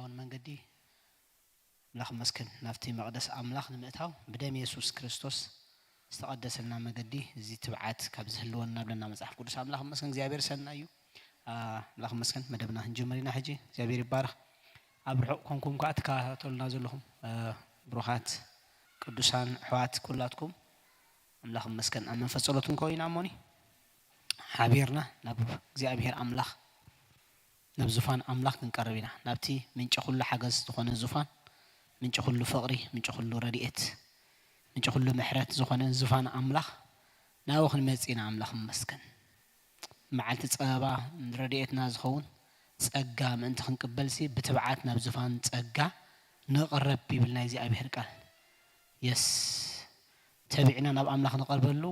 ዝኾነ መንገዲ ኣምላኽ ይመስገን፣ ናብቲ መቕደስ ኣምላኽ ንምእታው ብደም የሱስ ክርስቶስ ዝተቐደሰልና መገዲ፣ እዚ ትብዓት ካብ ዝህልወና ብለና መጽሓፍ ቅዱስ። ኣምላኽ ይመስገን፣ እግዚኣብሔር ሰናይ እዩ። ኣ፣ ኣምላኽ ይመስገን፣ መደብና ክንጅምር ኢና ሕጂ። እግዚኣብሔር ይባረኽ። ኣብ ርሑቕ ኮንኩም ከኣ ትከታተሉና ዘለኹም፣ እ፣ ብሩኻት ቅዱሳን ኣሕዋት ኩላትኩም፣ ኣምላኽ ይመስገን፣ ኣብ መንፈስ ጸሎት ክንከውን ኢና እሞኒ፣ ሓቢርና ናብ እግዚኣብሔር ኣምላኽ፣ ናብ ዙፋን ኣምላኽ ክንቀርብ ኢና። ናብቲ ምንጪ ኩሉ ሓገዝ ዝኾነ ዙፋን፣ ምንጪ ኩሉ ፍቕሪ፣ ምንጪ ኩሉ ረድኤት፣ ምንጪ ኩሉ ምሕረት ዝኾነ ዙፋን ኣምላኽ፣ ናብኡ ክንመጽእ ኢና። ኣምላኽ ይመስገን። መዓልቲ ጸበባ ንረድኤትና ዝኸውን ጸጋ ምእንቲ ክንቅበልሲ፣ ብትብዓት ናብ ዙፋን ጸጋ ንቕረብ ይብል ናይ እግዚኣብሔር ቃል። የስ፣ ተቢዕና ናብ ኣምላኽ ንቐርበሉ፣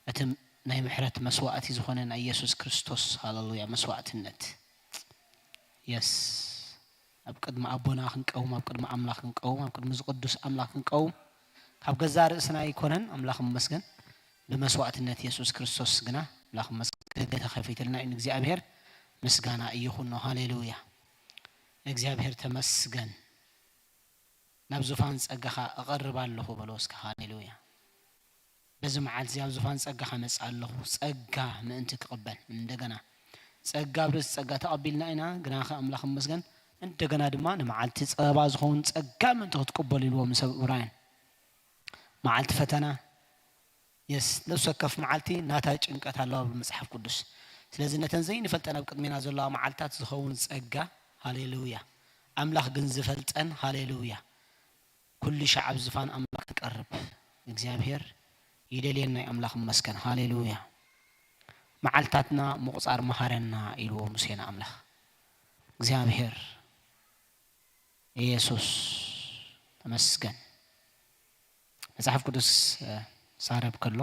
እቲ ናይ ምሕረት መስዋእቲ ዝኾነ ናይ የሱስ ክርስቶስ፣ ሃሌሉያ፣ መስዋእትነት። የስ፣ ኣብ ቅድሚ ኣቦና ክንቀውም፣ ኣብ ቅድሚ ኣምላኽ ክንቀውም፣ ኣብ ቅድሚ ዝቕዱስ ኣምላኽ ክንቀውም፣ ካብ ገዛእ ርእስና ኣይኮነን፣ ኣምላኽ ይመስገን። ብመስዋእትነት የሱስ ክርስቶስ ግና፣ ኣምላኽ ይመስገን፣ እቲ ህገ ተኸፊትልና እዩ። ንእግዚኣብሔር ምስጋና ይኹኖ። ሃሌሉያ። እግዚኣብሔር ተመስገን። ናብ ዙፋን ጸጋኻ እቐርብ ኣለኹ በሎ እስከ። ሃሌሉያ። በዚ መዓልቲ እዚ ኣብ ዙፋን ጸጋኻ መጽእ ኣለኹ፣ ጸጋ ምእንቲ ክቕበል። እንደገና ጸጋ፣ ብርስ ጸጋ ተቐቢልና ኢና፣ ግናኸ ኣምላኽ ይመስገን፣ እንደገና ድማ ንመዓልቲ ጸበባ ዝኸውን ጸጋ ምእንቲ ክትቅበሉ ኢልዎ ምስ ኣብ ዕብራውያን። መዓልቲ ፈተና፣ የስ፣ ነፍሲ ወከፍ መዓልቲ ናታ ጭንቀት ኣለዋ ብመጽሓፍ ቅዱስ። ስለዚ ነተን ዘይንፈልጠን ኣብ ቅድሜና ዘለዋ መዓልታት ዝኸውን ጸጋ፣ ሃሌሉያ። ኣምላኽ ግን ዝፈልጠን፣ ሃሌሉያ። ኩሉ ሻዕ ኣብ ዝፋን ኣምላኽ ክቀርብ እግዚኣብሔር ይደልየና እዩ። ኣምላኽ ይመስገን። ሃሌሉያ። መዓልታትና ምቑጻር መሃረና ኢልዎ ሙሴ ንኣምላኽ። እግዚኣብሔር ኢየሱስ ተመስገን። መጽሓፍ ቅዱስ፣ እ፣ ዛረብ ከሎ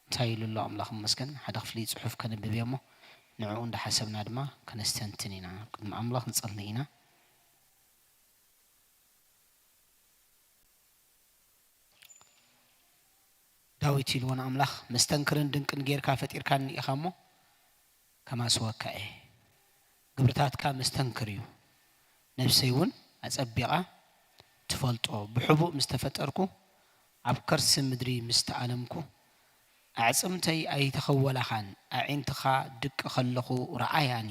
እንታይ ኢሉ ኣሎ? ኣምላኽ ይመስገን። ሓደ ክፍሊ ጽሑፍ ከንብብ እየ እሞ ንዕኡ እንዳሓሰብና ድማ ከነስተንትን ኢና። ቅድሚ ኣምላኽ ንጸሊ ኢና። ዳዊት ኢልዎ ንኣምላኽ፣ "መስተንክርን ድንቅን ጌርካ ፈጢርካኒ ኢኻ እሞ፣ ከማስወካ እየ። ግብርታትካ መስተንክር እዩ። ነብሰይ እውን ኣጸቢቓ ትፈልጦ። ብሕቡእ ምስ ተፈጠርኩ፣ ኣብ ከርሲ ምድሪ ምስ ተኣለምኩ፣ ኣዕጽምተይ ኣይተኸወላኻን፣ ኣዒንትኻ ድቂ ከለኹ ረኣያኒ።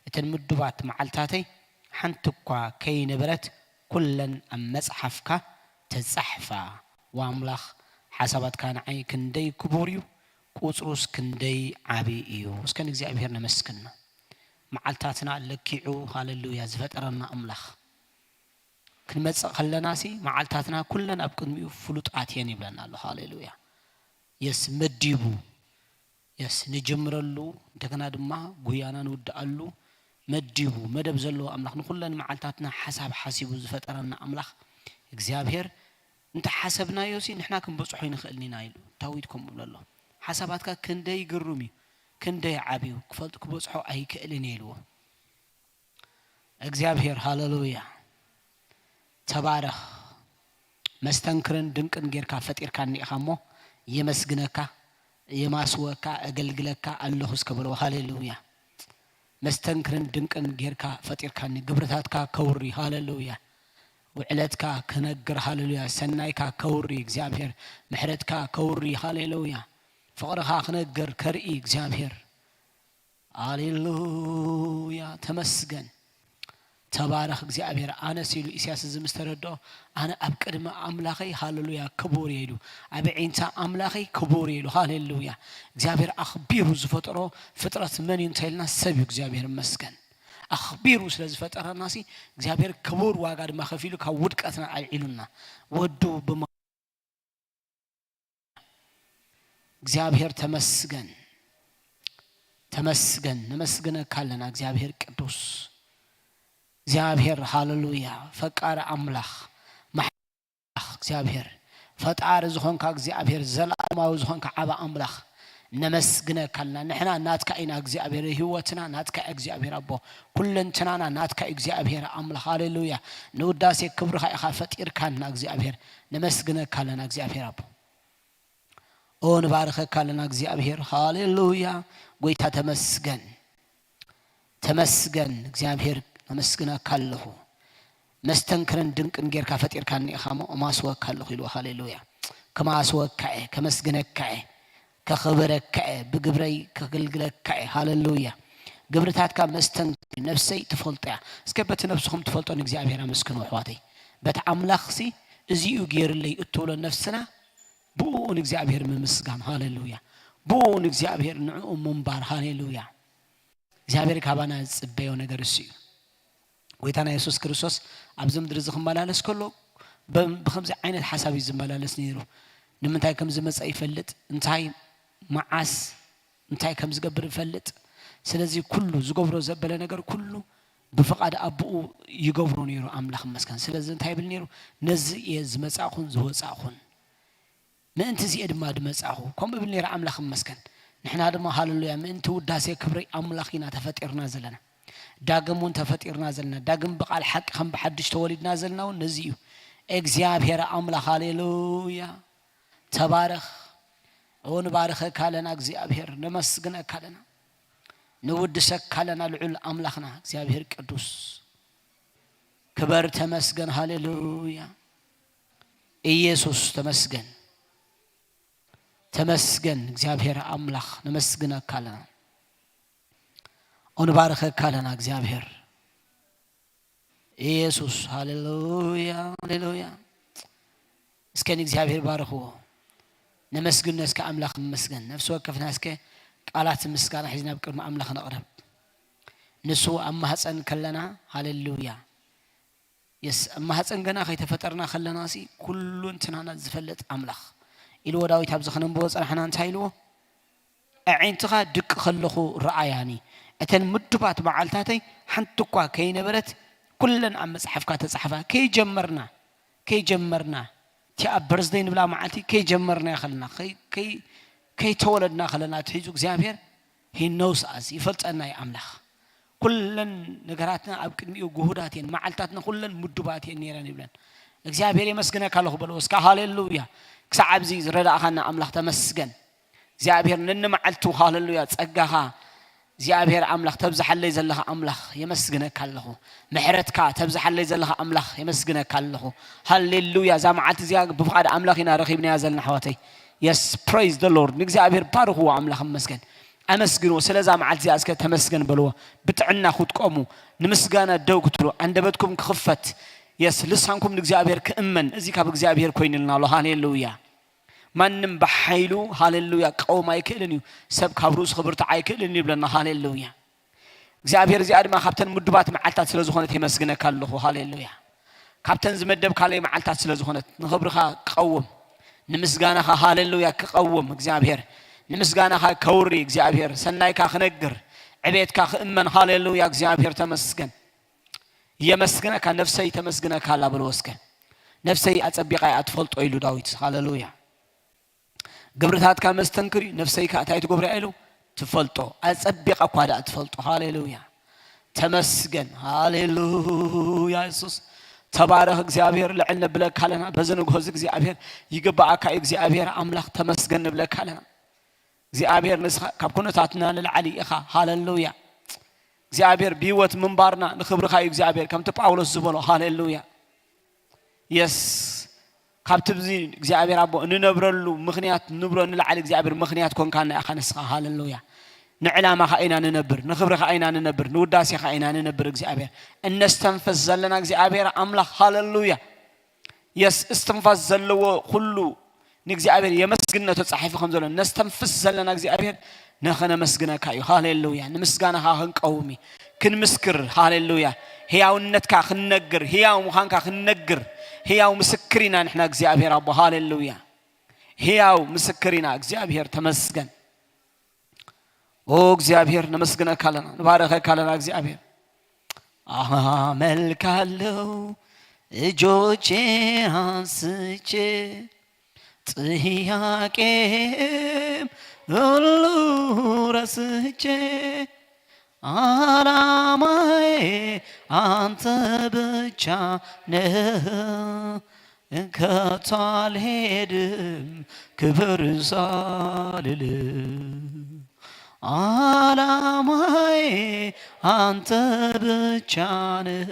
እተን ምዱባት መዓልታተይ ሓንቲ እኳ ከይነበረት፣ ኩለን ኣብ መጽሓፍካ ተጻሕፋ። ወኣምላኽ፣ ሓሳባትካ ንዓይ ክንደይ ክቡር እዩ፣ ቁጽሩስ ክንደይ ዓቢ እዩ።" እስከ ንእግዚኣብሔር ነመስግኖ። መዓልታትና ለኪዑ፣ ሃሌሉያ፣ ዝፈጠረና ኣምላኽ። ክንመጽእ ከለናሲ፣ መዓልታትና ኩለን ኣብ ቅድሚኡ ፍሉጣት እየን ይብለና ኣሎ። ሃሌሉያ። የስ፣ መዲቡ። የስ፣ ንጅምረሉ፣ እንደገና ድማ ጉያና ንውድኣሉ መዲቡ፣ መደብ ዘለዎ ኣምላኽ፣ ንኹለን መዓልታትና ሓሳብ ሓሲቡ ዝፈጠረና ኣምላኽ እግዚኣብሔር፣ "እንተሓሰብናዮሲ ንሕና ክንበጽሖ ኣይንኽእልን ኢና" ኢሉ። ዳዊት ከምኡ ይብሎ ኣሎ። "ሓሳባትካ ክንደይ ግሩም እዩ፣ ክንደይ ዓቢ እዩ፣ ክፈልጥ ክበጽሖ ኣይክእልን እየ" ኢልዎ። እግዚኣብሔር፣ ሃሌሉያ፣ ተባረኽ። መስተንክርን ድንቅን ጌርካ ፈጢርካኒ ኢኻ እሞ፣ የመስግነካ፣ የማስወካ፣ ኣገልግለካ ኣለኹ እስከ በሎ። ሃሌሉያ። መስተንክርን ድንቅን ጌርካ ፈጢርካኒ፣ ግብርታትካ ከውሪ። ሃሌሉያ። ውዕለትካ ክነግር። ሃሌሉያ። ሰናይካ ከውሪ እግዚኣብሔር፣ ምሕረትካ ከውሪ። ሃሌሉያ። ፍቕርኻ ክነግር፣ ከርኢ እግዚኣብሔር። ሃሌሉያ፣ ተመስገን። ተባረኽ እግዚኣብሔር። ኣነስ ኢሉ ኢሳያስ እዚ ምስ ተረድኦ፣ ኣነ ኣብ ቅድሚ ኣምላኸይ፣ ሃሌሉያ፣ ክቡር እየ ኢሉ። ኣብ ኣዒንታ ኣምላኸይ ክቡር እየ ኢሉ። ሃሌሉያ። እግዚኣብሔር ኣኽቢሩ ዝፈጠሮ ፍጥረት መን እዩ እንተኢልና፣ ሰብ እዩ። እግዚኣብሔር ይመስገን። ኣኽቢሩ ስለ ዝፈጠረናሲ፣ እግዚኣብሔር ክቡር ዋጋ ድማ ከፊሉ ካብ ውድቀትና ኣልዒሉና። ወዱ ብማ-፣ እግዚኣብሔር ተመስገን፣ ተመስገን። ነመስግነካ ኣለና እግዚኣብሔር ቅዱስ፣ እግዚኣብሔር ሃሌሉያ፣ ፈቃሪ ኣምላኽ፣ መሓሪ ኣምላኽ እግዚኣብሔር፣ ፈጣሪ ዝኾንካ እግዚኣብሔር፣ ዘለኣለማዊ ዝኾንካ ዓቢ ኣምላኽ፣ ነመስግነካ ኣለና። ንሕና ናትካ ኢና እግዚኣብሔር፣ ህይወትና ናትካ እዩ እግዚኣብሔር ኣቦ፣ ኩለንትናና ናትካ እዩ እግዚኣብሔር ኣምላኽ። ሃሌሉያ። ንውዳሴ ክብርኻ ኢኻ ፈጢርካና እግዚኣብሔር፣ ነመስግነካ ኣለና እግዚኣብሔር ኣቦ። ኦ፣ ንባርኸካ ኣለና እግዚኣብሔር። ሃሌሉያ። ጎይታ ተመስገን። ተመስገን እግዚኣብሔር፣ ነመስግነካ ኣለኹ። መስተንክርን ድንቅን ጌርካ ፈጢርካኒ ኢኻ እሞ እማስወካ ኣለኹ ኢልዎ። ሃሌሉያ። ከማስወካ እየ፣ ከመስግነካ እየ፣ ከኽብረካ እየ፣ ብግብረይ ከገልግለካ እየ። ሃሌሉያ። ግብርታትካ መስተንክር፣ ነፍሰይ ትፈልጦ እያ። እስከ በቲ ነፍስኹም ትፈልጦ ንእግዚኣብሔር ኣመስግኑ ኣሕዋተይ። በቲ ኣምላኽሲ እዚኡ ገይርለይ እትብሎ ነፍስና ብኡ ንእግዚኣብሔር ምምስጋን። ሃሌሉያ። ብኡ ንእግዚኣብሔር ንዕኡ ምንባር። ሃሌሉያ። እግዚኣብሔር ካባና ዝጽበዮ ነገር እሱ እዩ። ጎይታና የሱስ ክርስቶስ ኣብዚ ምድሪ እዚ ክመላለስ ከሎ ብ-፣ ብኸምዚ ዓይነት ሓሳብ እዩ ዝመላለስ ነይሩ። ንምንታይ ከም ዝመጸ ይፈልጥ፣ እንታይ፣ መዓስ፣ እንታይ ከም ዝገብር ይፈልጥ። ስለዚ ኩሉ ዝገብሮ ዘበለ ነገር ኩሉ ብፍቓድ ኣቦኡ ይገብሮ ነይሩ ኣምላኽ ይመስገን። ስለዚ እንታይ ይብል ነይሩ? ነዚ እየ ዝመጻእኹን ዝወጻእኹን። ምእንቲ እዚኤ ድማ ድመጻኹ። ከምኡ ይብል ነይሩ ኣምላኽ ይመስገን። ንሕና ድማ ሃሌሉያ ምእንቲ ውዳሴ ክብሪ ኣምላኽ ኢና ተፈጢርና ዘለና። ዳግም እውን ተፈጢርና ዘለና። ዳግም ብቓል ሓቂ ከም ብሓድሽ ተወሊድና ዘለና እውን ነዚ እዩ። እግዚኣብሔር ኣምላኽ ሃሌሉያ ተባረኽ። እዎ ንባርኸካ ኣለና እግዚኣብሔር፣ ነመስግነካ ኣለና። ንውድሰካ ኣለና ልዑል ኣምላኽና እግዚኣብሔር ቅዱስ። ክበር ተመስገን ሃሌሉያ። ኢየሱስ ተመስገን። ተመስገን እግዚኣብሔር ኣምላኽ፣ ነመስግነካ ኣለና። ኦ ንባርኸካ ኣለና እግዚኣብሔር። ኢየሱስ ሃሌሉያ፣ ሃሌሉያ። እስከ ንእግዚኣብሔር ባርኽዎ። ነመስግኖ እስከ ኣምላኽ ይመስገን። ነፍሲ ወከፍና እስከ ቃላት ምስጋና ሒዝና ኣብ ቅድሚ ኣምላኽ ንቕረብ። ንሱ ኣብ ማህፀን ከለና፣ ሃሌሉያ። የስ፣ ኣብ ማህፀን ገና ከይተፈጠርና ከለናሲ ኩሉ እንትናና ዝፈልጥ ኣምላኽ። ኢልዎ ዳዊት ኣብዚ ከነንብቦ ጸናሕና እንታይ ኢልዎ? ኣዒንትኻ ድቂ ከለኹ ረኣያኒ። እተን ምዱባት መዓልታተይ ሓንቲ እኳ ከይነበረት ኩለን ኣብ መጽሓፍካ ተጻሕፋ። ከይጀመርና፣ ከይጀመርና፣ እቲ ኣብ በርዝደይ ንብላ መዓልቲ ከይጀመርና ከለና፣ ከይ-፣ ከይ-፣ ከይተወለድና ከለና ኣትሒዙ እግዚኣብሔር he knows us፣ ይፈልጠና እዩ ኣምላኽ። ኩለን ነገራትና ኣብ ቅድሚኡ ግሁዳት እየን፣ መዓልታትና ኩለን ምዱባት እየን ነይረን ይብለን። እግዚኣብሔር የመስግነካ ኣለኹ በልዎ እስካ፣ ሃሌሉያ። ክሳዕ ኣብዚ ዝረዳእኻና ኣምላኽ ተመስገን። እግዚኣብሔር ነንመዓልቱ ሃሌሉያ ጸጋኻ እግዚኣብሔር ኣምላኽ ተብዝሓለይ ዘለኻ ኣምላኽ የመስግነካ ኣለኹ። ምሕረትካ ተብዝሓለይ ዘለኻ ኣምላኽ የመስግነካ ኣለኹ። ሃሌሉያ። እዛ መዓልቲ እዚኣ ብፍቓድ ኣምላኽ ኢና ረኺብናያ ዘለና ኣሕዋተይ። Yes, praise the Lord። ንእግዚኣብሔር ባርኽዎ ኣምላኽ ይመስገን። ኣመስግንዎ ስለዛ መዓልቲ እዚኣ እስከ ተመስገን በልዎ። ብጥዕና ክትቆሙ፣ ንምስጋና ደው ክትብሉ፣ ኣንደበትኩም ክኽፈት። Yes፣ ልሳንኩም ንእግዚኣብሔር ክእመን። እዚ ካብ እግዚኣብሔር ኮይኑልና ኣሎ። ሃሌሉያ። ማንም ብሓይሉ፣ ሃሌሉያ፣ ክቀውም ኣይክእልን እዩ። ሰብ ካብ ርእሱ ክብርትዕ ኣይክእልን እዩ ይብለና። ሃሌሉያ። እግዚኣብሔር እዚኣ ድማ ካብተን ምዱባት መዓልታት ስለ ዝኾነት የመስግነካ ኣለኹ። ሃሌሉያ። ካብተን ዝመደብካለይ መዓልታት ስለ ዝኾነት ንኽብርኻ ክቀውም፣ ንምስጋናኻ፣ ሃሌሉያ፣ ክቀውም እግዚኣብሔር፣ ንምስጋናኻ ከውሪ እግዚኣብሔር፣ ሰናይካ ክነግር፣ ዕቤትካ ክእመን። ሃሌሉያ፣ እግዚኣብሔር ተመስገን። የመስግነካ፣ ነፍሰይ ተመስግነካ ኣላ በልዎ እስከ። ነፍሰይ ኣጸቢቓ እያ ትፈልጦ ኢሉ ዳዊት። ሃሌሉያ። ግብርታትካ መስተንክር እዩ፣ ነፍሰይ ከኣ እንታይ ትገብር እያ ኢሉ ትፈልጦ። ኣጸቢቓ እኳ ደኣ ትፈልጦ። ሃሌሉያ። ተመስገን። ሃሌሉያ የሱስ። ተባረኽ እግዚኣብሔር፣ ልዕል ነብለካ ኣለና። በዚ ንግሆ እዚ እግዚኣብሔር ይግብኣካ እዩ። እግዚኣብሔር ኣምላኽ ተመስገን ንብለካ ኣለና። እግዚኣብሔር ንስኻ ካብ ኩነታትና ንላዕሊ ኢኻ። ሃሌሉያ። እግዚኣብሔር ብህይወት ምንባርና ንኽብርኻ እዩ እግዚኣብሔር፣ ከምቲ ጳውሎስ ዝበሎ። ሃሌሉያ። የስ፣ ካብቲ ብዚ እግዚኣብሔር ኣቦ እንነብረሉ ምኽንያት ንብሎ ንላዕሊ እግዚኣብሔር ምኽንያት ኮንካና ኢኻ ንስኻ። ሃሌሉያ። ንዕላማኻ ኢና ንነብር፣ ንኽብርኻ ኢና ንነብር፣ ንውዳሴኻ ኢና ንነብር እግዚኣብሔር። እነስተንፍስ ዘለና እግዚኣብሔር ኣምላኽ። ሃሌሉያ። የስ፣ እስትንፋስ ዘለዎ ኩሉ ንእግዚኣብሔር የመስግን ተጻሒፉ ከም ዘሎ፣ ነስተንፍስ ዘለና እግዚኣብሔር ንኸነመስግነካ እዩ። ሃሌሉያ። ንምስጋናኻ ክንቀውም እዩ። ክንምስክር፣ ሃሌሉያ። ህያውነትካ ክንነግር፣ ህያው ምዃንካ ክንነግር፣ ህያው ምስክር ኢና ንሕና እግዚኣብሔር ኣቦ። ሃሌሉያ። ህያው ምስክር ኢና። እግዚኣብሔር ተመስገን። ኦ እግዚኣብሔር ነመስግነካ ኣለና፣ ንባረኸካ ኣለና እግዚኣብሔር። ኣመልካለው እጆቼ አንስቼ፣ ጥያቄም ሁሉ ረስቼ፣ አላማዬ አንተ ብቻ ነህ። ከቶ አልሄድም ክብር ሳልል፣ አላማዬ አንተ ብቻ ነህ።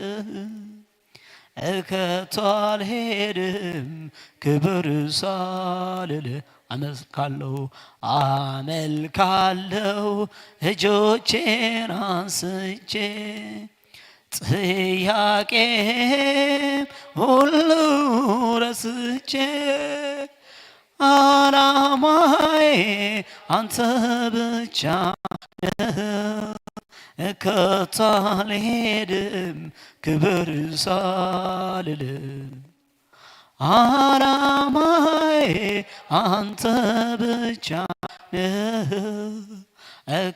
ከቶ አልሄድም ክብር ሳልል አመልካለሁ፣ አመልካለሁ እጆቼን አንስቼ፣ ጥያቄም ሁሉ ረስቼ፣ አላማዬ አንተ ብቻ ነህ። ከቶ አልሄድም ክብር ሳልል፣ አላማዬ አንተ ብቻ ነህ።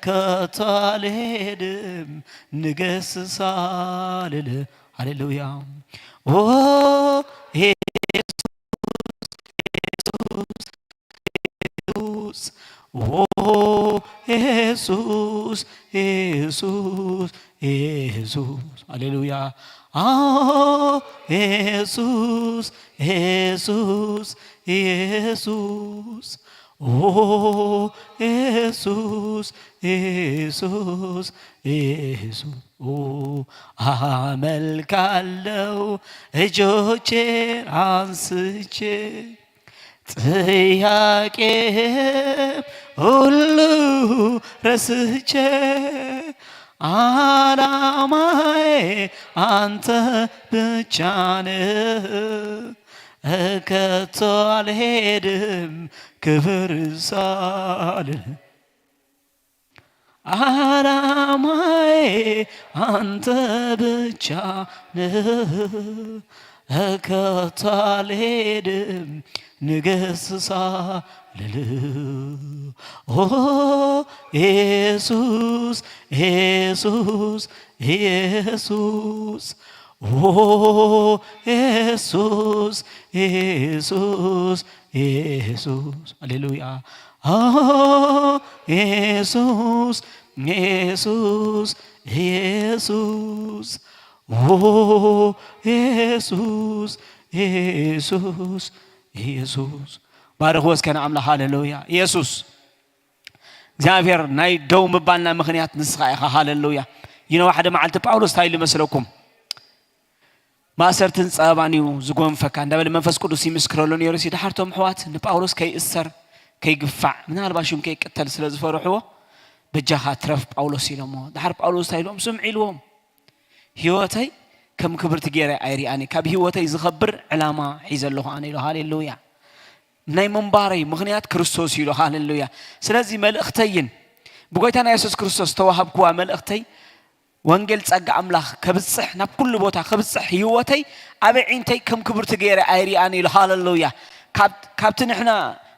ከቶ አልሄድም ንገስ ሳልል። ሃሌሉያ። ኦ ኢየሱስ፣ ኢየሱስ፣ ኦ ኢየሱስ፣ ኢየሱስ፣ ኢየሱስ። ሃሌሉያ። ኦ ኢየሱስ፣ ኢየሱስ፣ ኢየሱስ። ኦ ኢየሱስ፣ ኢየሱስ፣ ኢየሱስ። ኦ አመልካለው እጆቼን አንስቼ፣ ጥያቄም ሁሉ ረስቼ፣ አላማዬ አንተ ብቻ ነህ። ከቶ አልሄድም ክብር ሳልል፣ አላማዬ አንተ ብቻ ነህ። ከቶ አልሄድም ንገስ ሳልል። ኦ ኢየሱስ፣ ኢየሱስ፣ ኢየሱስ። ኦ ኢየሱስ፣ ኢየሱስ፣ ኢየሱስ። ሃሌሉያ። ኦ ኢየሱስ፣ ኢየሱስ፣ ኢየሱስ። ኦ ኢየሱስ፣ ኢየሱስ፣ ኢየሱስ። ባርኽዎ እስከ ንኣምላኽ። ሃሌሉያ። ኢየሱስ እግዚኣብሔር ናይ ደው ምባልና ምኽንያት ንስኻ ኢኻ። ሃሌሉያ። ይነው ሓደ መዓልቲ ጳውሎስ እንታይ ኢሉ መስለኩም? ማእሰርትን ጸበባን እዩ ዝጎንፈካ እንዳበለ መንፈስ ቅዱስ ይምስክረሉ ነይሩ። ሲ ድሓር እቶም ኣሕዋት ንጳውሎስ ከይእሰር፣ ከይግፋዕ፣ ምናልባሽ እውን ከይቅተል ስለ ዝፈርሕዎ፣ በጃኻ ትረፍ ጳውሎስ ኢሎምዎ። ድሓር ጳውሎስ እንታይ ኢሎም? ስምዑ ኢልዎም። ህይወተይ ከም ክብርቲ ገይረ ኣይሪኣን እየ። ካብ ህይወተይ ዝኸብር ዕላማ ሒዘ ኣለኹ ኣነ ኢሉ። ሃሌሉያ። ናይ ምንባረይ ምኽንያት ክርስቶስ እዩ ኢሉ። ሃሌሉያ። ስለዚ መልእኽተይን ብጎይታና የሱስ ክርስቶስ ዝተዋሃብክዋ መልእኽተይ፣ ወንጌል ጸጋ ኣምላኽ ከብጽሕ፣ ናብ ኩሉ ቦታ ከብጽሕ፣ ህይወተይ ኣብ ኣዒንተይ ከም ክብርቲ ገይረ ኣይሪኣን ኢሉ። ሃሌሉያ። ካብ-፣ ካብቲ ንሕና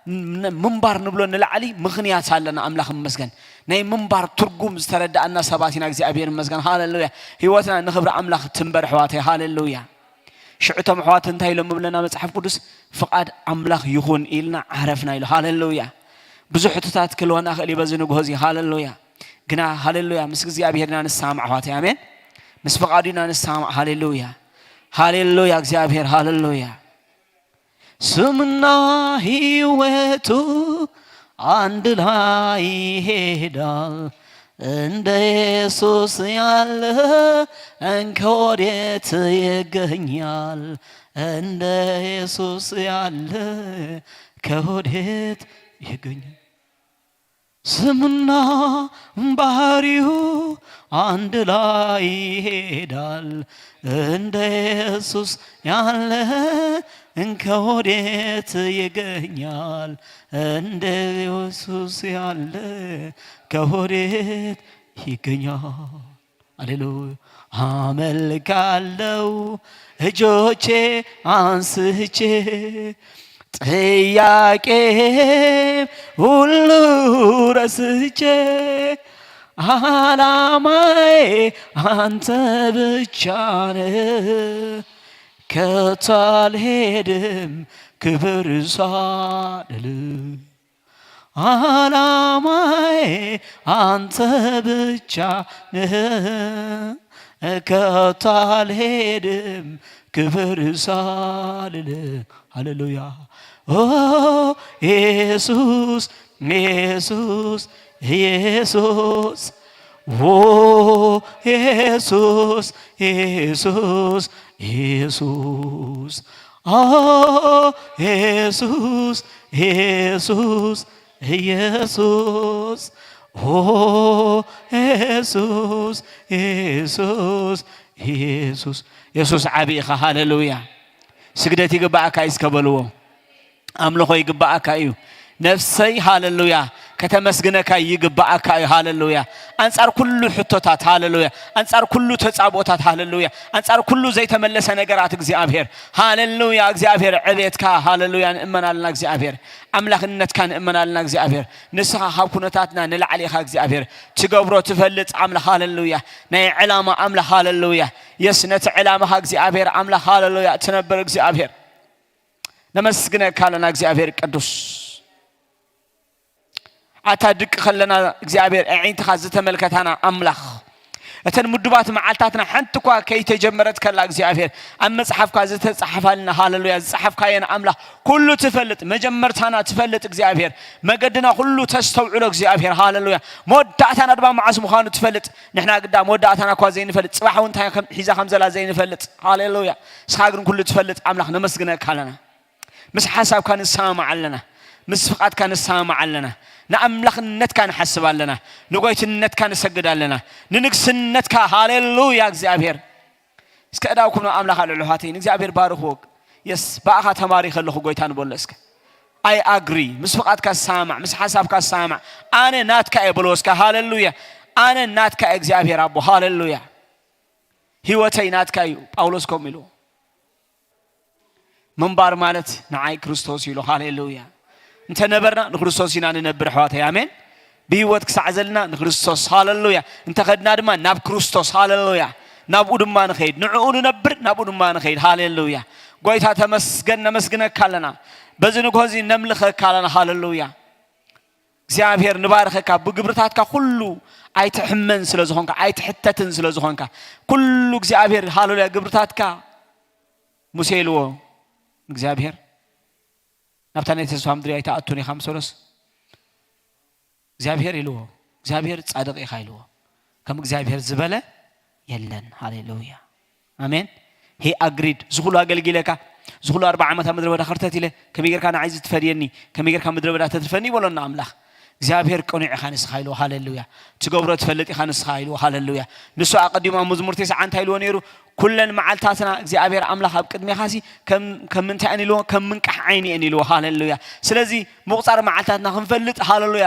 ን-፣ ምንባር ንብሎ ንላዕሊ ምኽንያት ኣለና። ኣምላኽ ይመስገን። ናይ ምንባር ትርጉም ዝተረዳእና ሰባት ኢና። እግዚኣብሔር ይመስገን። ሃሌሉያ። ህይወትና ንኽብሪ ኣምላኽ ትንበር፣ ኣሕዋተይ። ሃሌሉያ። ሽዑ እቶም ኣሕዋት እንታይ ኢሎም ምብለና መጽሓፍ ቅዱስ? ፍቓድ ኣምላኽ ይኹን ኢልና ዓረፍና ኢሉ። ሃሌሉያ። ብዙሕ ሕቶታት ክህልወና ክእል እዩ በዚ ንግሆ እዚ። ሃሌሉያ። ግና ሃሌሉያ፣ ምስ እግዚኣብሔር ኢና ንሰማማዕ፣ ኣሕዋተይ። ኣሜን። ምስ ፍቓዱ ኢና ንሰማማዕ። ሃሌሉያ። ሃሌሉያ፣ እግዚኣብሔር። ሃሌሉያ። ስምና ህይወቱ አንድ ላይ ይሄዳል። እንደ ኢየሱስ ያለ ከወዴት ይገኛል? እንደ ኢየሱስ ያለ ከወዴት ይገኛል? ስምና ባህሪው አንድ ላይ ይሄዳል። እንደ ኢየሱስ ያለ ከወዴት ይገኛል? እንደ ኢየሱስ ያለ ከወዴት ይገኛል? ሃሌሉያ። አመልካለው እጆቼ አንስቼ፣ ጥያቄ ሁሉ ረስቼ፣ አላማዬ አንተ ብቻ ነህ። ከቶ አልሄድም ክብር ሳልል፣ አላማዬ አንተ ብቻ ነህ። ከቶ አልሄድም ክብር ሳልል። ሃሌሉያ። ኦ ኢየሱስ፣ ኢየሱስ፣ ኢየሱስ። ኦ ኢየሱስ፣ ኢየሱስ፣ ኢየሱስ፣ ኦ ኢየሱስ፣ ኢየሱስ፣ ኢየሱስ፣ ኦ ኢየሱስ፣ ኢየሱስ፣ ኢየሱስ። የሱስ ዓቢ ኢኻ። ሃሌሉያ። ስግደት ይግባኣካ እዩ እስከ በልዎ። ኣምልኾ ይግባኣካ እዩ። ነፍሰይ፣ ሃሌሉያ፣ ከተመስግነካ ይግባኣካ እዩ። ሃሌሉያ። ኣንጻር ኩሉ ሕቶታት፣ ሃሌሉያ፣ ኣንጻር ኩሉ ተጻብኦታት፣ ሃሌሉያ፣ ኣንጻር ኩሉ ዘይተመለሰ ነገራት እግዚኣብሔር፣ ሃሌሉያ፣ እግዚኣብሔር ዕቤትካ፣ ሃሌሉያ፣ ንእመን ኣለና እግዚኣብሔር። ኣምላኽነትካ ንእመን ኣለና እግዚኣብሔር። ንስኻ ካብ ኩነታትና ንላዕሊ ኢኻ እግዚኣብሔር። ትገብሮ ትፈልጥ ኣምላኽ፣ ሃሌሉያ፣ ናይ ዕላማ ኣምላኽ፣ ሃሌሉያ። የስ፣ ነቲ ዕላማኻ እግዚኣብሔር ኣምላኽ፣ ሃሌሉያ፣ ትነብር እግዚኣብሔር። ነመስግነካ ኣለና እግዚኣብሔር ቅዱስ። ኣታ ድቂ ከለና እግዚኣብሔር ኣዒንትኻ ዝተመልከታና ኣምላኽ፣ እተን ምዱባት መዓልታትና ሓንቲ እኳ ከይተጀመረት ከላ እግዚኣብሔር ኣብ መጽሓፍካ ዝተጻሕፋልና፣ ሃሌሉያ፣ ዝጸሓፍካየን ኣምላኽ ኩሉ ትፈልጥ፣ መጀመርታና ትፈልጥ እግዚኣብሔር፣ መገድና ኩሉ ተስተውዕሎ እግዚኣብሔር፣ ሃሌሉያ፣ መወዳእታና ድማ መዓስ ምዃኑ ትፈልጥ። ንሕና ግዳ መወዳእታና እኳ ዘይንፈልጥ፣ ጽባሕ እውን እንታይ ከም ሒዛ ከም ዘላ ዘይንፈልጥ፣ ሃሌሉያ፣ ንስኻ ግን ኩሉ ትፈልጥ ኣምላኽ ነመስግነካ ኣለና። ምስ ሓሳብካ ንሰማማዕ ኣለና። ምስ ፍቓድካ ንሰማማዕ ኣለና። ንኣምላኽነትካ ንሓስብ ኣለና። ንጎይትነትካ ንሰግድ ኣለና። ንንግስነትካ፣ ሃሌሉያ እግዚኣብሔር። እስከ እዳውኩም ንኣምላኽ ኣልዕሉ ኣሕዋተይ፣ ንእግዚኣብሔር ባርኽዎ። የስ፣ ብኣኻ ተማሪኸ ኣለኹ ጎይታ ንበሎ እስከ። ኣይ ኣግሪ፣ ምስ ፍቓድካ ዝሰማማዕ፣ ምስ ሓሳብካ ዝሰማማዕ፣ ኣነ ናትካ እየ በልዎ እስከ። ሃሌሉያ። ኣነ ናትካ እየ እግዚኣብሔር ኣቦ። ሃሌሉያ። ህይወተይ ናትካ እዩ። ጳውሎስ ከምኡ ኢልዎ። ምንባር ማለት ንዓይ ክርስቶስ ኢሉ። ሃሌሉያ። እንተ ነበርና ንክርስቶስ ኢና ንነብር ኣሕዋተይ። ኣሜን። ብህይወት ክሳዕ ዘለና ንክርስቶስ። ሃሌሉያ። እንተ ኸድና ድማ ናብ ክርስቶስ። ሃሌሉያ። ናብኡ ድማ ንኸይድ። ንዕኡ ንነብር፣ ናብኡ ድማ ንኸይድ። ሃሌሉያ። ጎይታ ተመስገን፣ ነመስግነካ ኣለና። በዚ ንግሆ እዚ ነምልኸካ ኣለና። ሃሌሉያ። እግዚኣብሔር ንባርኸካ። ብግብርታትካ ኩሉ ኣይትሕመን ስለ ዝኾንካ፣ ኣይትሕተትን ስለ ዝኾንካ፣ ኩሉ እግዚኣብሔር፣ ሃሌሉያ፣ ግብርታትካ ሙሴ ኢልዎ እግዚኣብሔር፣ ናብታ ናይ ተስፋ ምድሪ ኣይትኣቱን ኢኻ ምስ በሎስ፣ እግዚኣብሔር ኢልዎ፣ እግዚኣብሔር ጻድቕ ኢኻ ኢልዎ። ከም እግዚኣብሔር ዝበለ የለን። ሃሌሉያ። ኣሜን። ሄ ኣግሪድ፣ እዚ ኩሉ ኣገልጊለካ፣ እዚ ኩሉ ኣርብዓ ዓመት ኣብ ምድረ በዳ ኸርተት ኢለ፣ ከመይ ጌርካ ንዓይ እዚ ትፈድየኒ፣ ከመይ ጌርካ ምድረ በዳ ተትርፈኒ ይበሎና ኣምላኽ። እግዚኣብሔር ቅኑዕ ኢኻ ንስኻ ኢልዎ። ሃሌሉያ። ትገብሮ ትፈልጥ ኢኻ ንስኻ ኢልዎ። ሃሌሉያ። ንሱ ኣቐዲሙ ኣብ መዝሙር ተስዓ እንታይ ኢልዎ ነይሩ? ኩለን መዓልታትና እግዚኣብሔር ኣምላኽ ኣብ ቅድሜኻሲ ከም፣ ከም ምንታይ እየን ኢልዎ? ከም ምንቃሕ ዓይኒ እየን ኢልዎ። ሃሌሉያ። ስለዚ ምቑጻር መዓልታትና ክንፈልጥ፣ ሃሌሉያ፣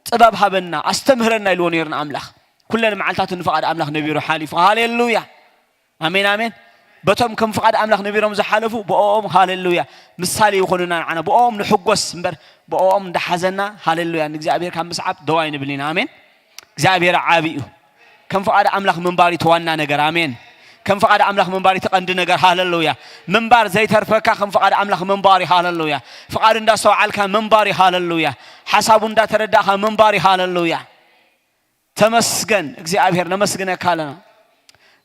ጥበብ ሃበና፣ ኣስተምህረና ኢልዎ ነይሩ ንኣምላኽ። ኩለን መዓልታቱ ንፍቓድ ኣምላኽ ነቢሩ ሓሊፉ። ሃሌሉያ። ኣሜን፣ ኣሜን። በቶም ከም ፍቓድ ኣምላኽ ነቢሮም ዝሓለፉ፣ ብኦኦም፣ ሃሌሉያ፣ ምሳሌ ይኾኑና ንዓና። ብኦኦም ንሕጎስ እምበር፣ ብኦኦም እንዳሓዘና፣ ሃሌሉያ፣ ንእግዚኣብሔር ካብ ምስዓብ ደው ኣይንብል ኢና። ኣሜን። እግዚኣብሔር ዓቢ እዩ። ከም ፍቓድ ኣምላኽ ምንባር እዩ እቲ ዋና ነገር። ኣሜን። ከም ፍቓድ ኣምላኽ ምንባር እዩ እቲ ቀንዲ ነገር። ሃሌሉያ። ምንባር ዘይተርፈካ ከም ፍቓድ ኣምላኽ ምንባር እዩ። ሃሌሉያ። ፍቓዱ እንዳስተውዓልካ ምንባር እዩ። ሃሌሉያ። ሓሳቡ እንዳተረዳእካ ምንባር እዩ። ሃሌሉያ። ተመስገን እግዚኣብሔር፣ ነመስግነካ ኣለና፣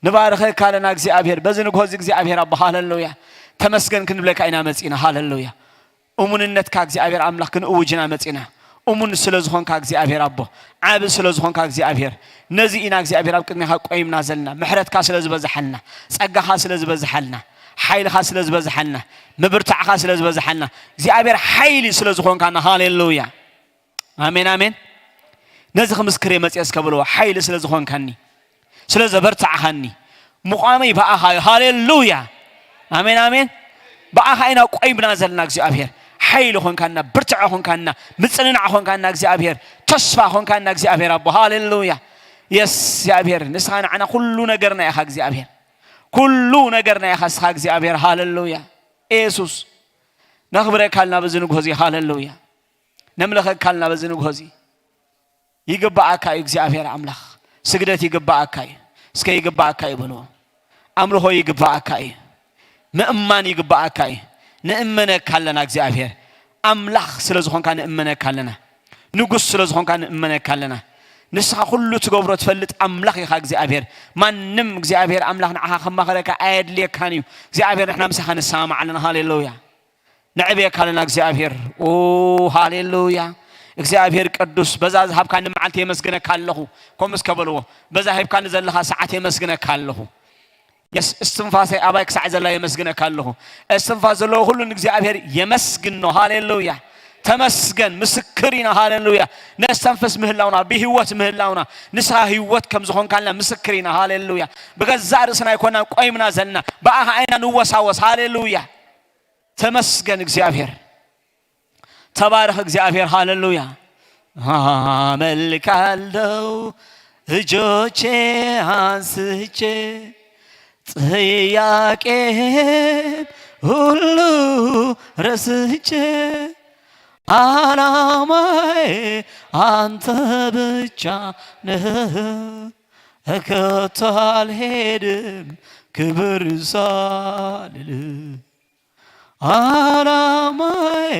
ንባርኸካ ኣለና እግዚኣብሔር። በዚ ንግሆ እዚ እግዚኣብሔር ኣቦ፣ ሃሌሉያ፣ ተመስገን ክንብለካ ኢና መጺና። ሃሌሉያ። እሙንነትካ እግዚኣብሔር ኣምላኽ ክንእውጅ ኢና መጺና። እሙን ስለ ዝኾንካ እግዚኣብሔር ኣቦ፣ ዓቢ ስለ ዝኾንካ እግዚኣብሔር፣ ነዚ ኢና እግዚኣብሔር ኣብ ቅድሜኻ ቆይምና ዘለና። ምሕረትካ ስለ ዝበዝሓልና፣ ጸጋኻ ስለ ዝበዝሓልና፣ ሓይልኻ ስለ ዝበዝሓልና፣ ምብርታዕኻ ስለ ዝበዝሓልና፣ እግዚኣብሔር ሓይሊ ስለ ዝኾንካና፣ ሃሌሉያ። ኣሜን፣ ኣሜን። ነዚ ክምስክር እየ መፅየ እስከ በልዎ። ሓይሊ ስለ ዝኾንካኒ፣ ስለ ዘበርታዕኻኒ፣ ምቋመይ ብኣኻ እዩ። ሃሌሉያ። ኣሜን፣ ኣሜን። ብኣኻ ኢና ቆይምና ዘለና እግዚኣብሔር። ሓይሊ ኾንካና፣ ብርትዐ ኾንካና፣ ምፅንናዕ ኾንካና እግዚኣብሔር፣ ተስፋ ኾንካና እግዚኣብሔር ኣቦ። ሃሌሉያ። የስ እግዚኣብሔር፣ ንስኻ ንዓና ኩሉ ነገርና ኢኻ እግዚኣብሔር። ኩሉ ነገርና ኢኻ ንስኻ እግዚኣብሔር። ሃሌሉያ። ኢየሱስ፣ ነኽብረካ ኣለና በዚ ንግሆ እዚ። ሃሌሉያ። ነምልኸካ ኣለና በዚ ንግሆ እዚ። ይግባኣካ እዩ እግዚኣብሔር ኣምላኽ። ስግደት ይግባኣካ እዩ። እስከ ይግባኣካ እዩ በልዎ። ኣምልኾ ይግባኣካ እዩ። ምእማን ይግባኣካ እዩ። ንእመነካ ኣለና እግዚኣብሔር። ኣምላኽ ስለ ዝኾንካ ንእመነካ ኣለና። ንጉስ ስለ ዝኾንካ ንእመነካ ኣለና። ንስኻ ኩሉ ትገብሮ ትፈልጥ ኣምላኽ ኢኻ እግዚኣብሔር። ማንም እግዚኣብሔር ኣምላኽ ንዓኻ ከማኸረካ ኣየድልየካን እዩ። እግዚኣብሔር ንሕና ምሳኻ ንሰማማዕ ኣለና። ሃሌሉያ። ነዕብየካ ኣለና እግዚኣብሔር። ኦ ሃሌሉያ። እግዚኣብሔር ቅዱስ፣ በዛ ዝሃብካኒ መዓልቲ የመስግነካ ኣለኹ። ከምኡ እስከ በልዎ። በዛ ሂብካኒ ዘለኻ ሰዓት የመስግነካ ኣለኹ። የስ-፣ እስትንፋሰይ ኣባይ ክሳዕ ዘላ የመስግነካ ኣለኹ። እስትንፋስ ዘለዎ ኩሉ ንእግዚኣብሔር የመስግኖ። ሃሌሉያ። ተመስገን። ምስክር ኢና። ሃሌሉያ። ነስተንፍስ ምህላውና፣ ብህይወት ምህላውና፣ ንስኻ ህይወት ከም ዝኾንካልና ምስክር ኢና። ሃሌሉያ። ብገዛእ ርእስና ኣይኮናን ቆይምና ዘለና፣ ብኣኻ ኢና ንወሳወስ። ሃሌሉያ። ተመስገን እግዚኣብሔር። ተባረኽ እግዚኣብሔር። ሃሌሉያ። አመልካለሁ እጆቼ አንስቼ፣ ጥያቄን ሁሉ ረስቼ፣ አላማዬ አንተ ብቻ ነህ። ከቶ አልሄድም ክብር ሳልል፣ አላማዬ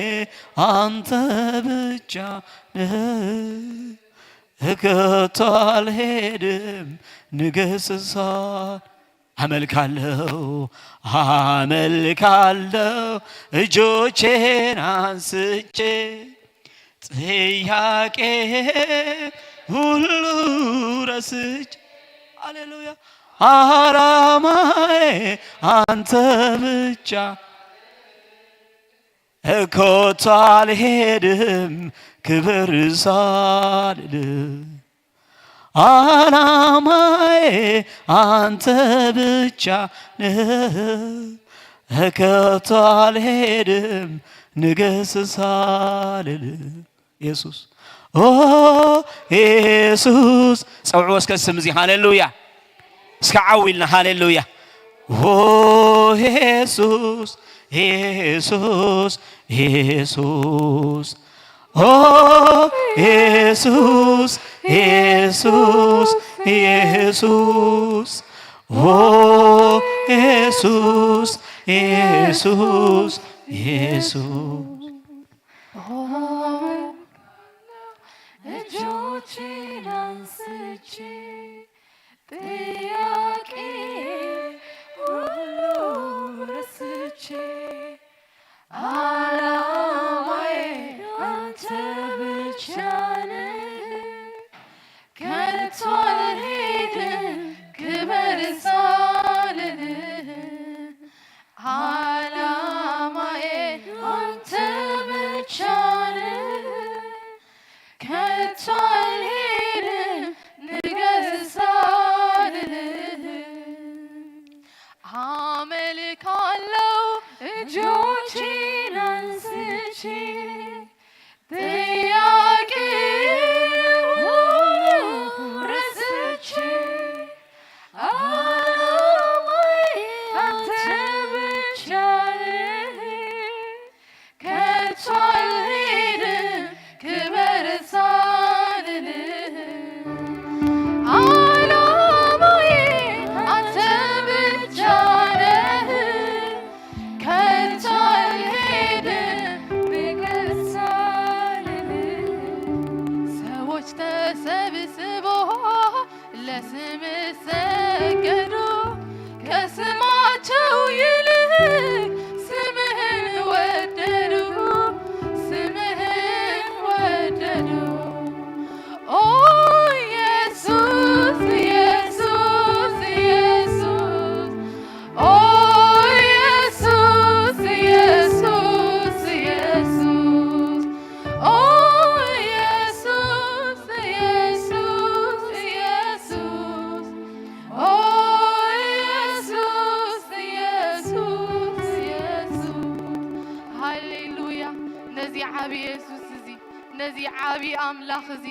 አንተ ብቻ ነህ። ከቶ አልሄድም ንገስሳል። አመልካለሁ፣ አመልካለሁ እጆቼን አንስቼ፣ ጥያቄ ሁሉ ረስቼ። ሃሌሉያ። አላማዬ አንተ ብቻ፣ ከቶ አልሄድም ክብር ሳልል፣ አላማዬ አንተ ብቻ ነህ። ከቶ አልሄድም ንገስ ሳልል። ኢየሱስ፣ ኦ ኢየሱስ፣ ጸውዕዎ እስከ ስም እዚ። ሃሌሉያ። እስከ ዓው ኢልና ሃሌሉያ። ኦ ኢየሱስ፣ ኢየሱስ፣ ኢየሱስ፣ ኦ ኢየሱስ፣ ኢየሱስ፣ ኢየሱስ፣ ኦ ኢየሱስ፣ ኢየሱስ፣ ኢየሱስ። እጆቼን አንስቼ፣ ጥያቄ ሁሉ ረስቼ፣ አላማዬ አንተ ብቻ ነህ። ከቶ አልሄድም ክብር ሳልልህ፣ አላማዬ አንተ ብቻ ነህ። ከቶ አልሄድም ንገስ ሳልልህ፣ አመልካለሁ እጆቼን አንስቼ፣ ጥያቄ ሁሉ ረስቼ፣ አላማዬ አንተ ብቻ ነህ። ከቶ አልሄድም ክብር ሳልልህ፣ አላማዬ አንተ ብቻ ነህ። ከቶ አልሄድም ክብር ሳልልህ። ሰዎች ተሰብስበው ለስምህ ሰገዱ፣ ከስማቸው ይልቅ ስምህን ወደዱ፣ ስምህን ወደዱ። ኦ ኢየሱስ፣ ኢየሱስ፣ ኢየሱስ፣ ኦ ኢየሱስ፣ ኢየሱስ፣ ኦ ኢየሱስ፣ ኢየሱስ፣ ኢየሱስ፣ ኦ ኢየሱስ፣ ኢየሱስ፣ ኢየሱስ። ሃሌሉያ። ነዚ ዓቢ የሱስ እዚ፣ ነዚ ዓቢ ኣምላኽ እዚ፣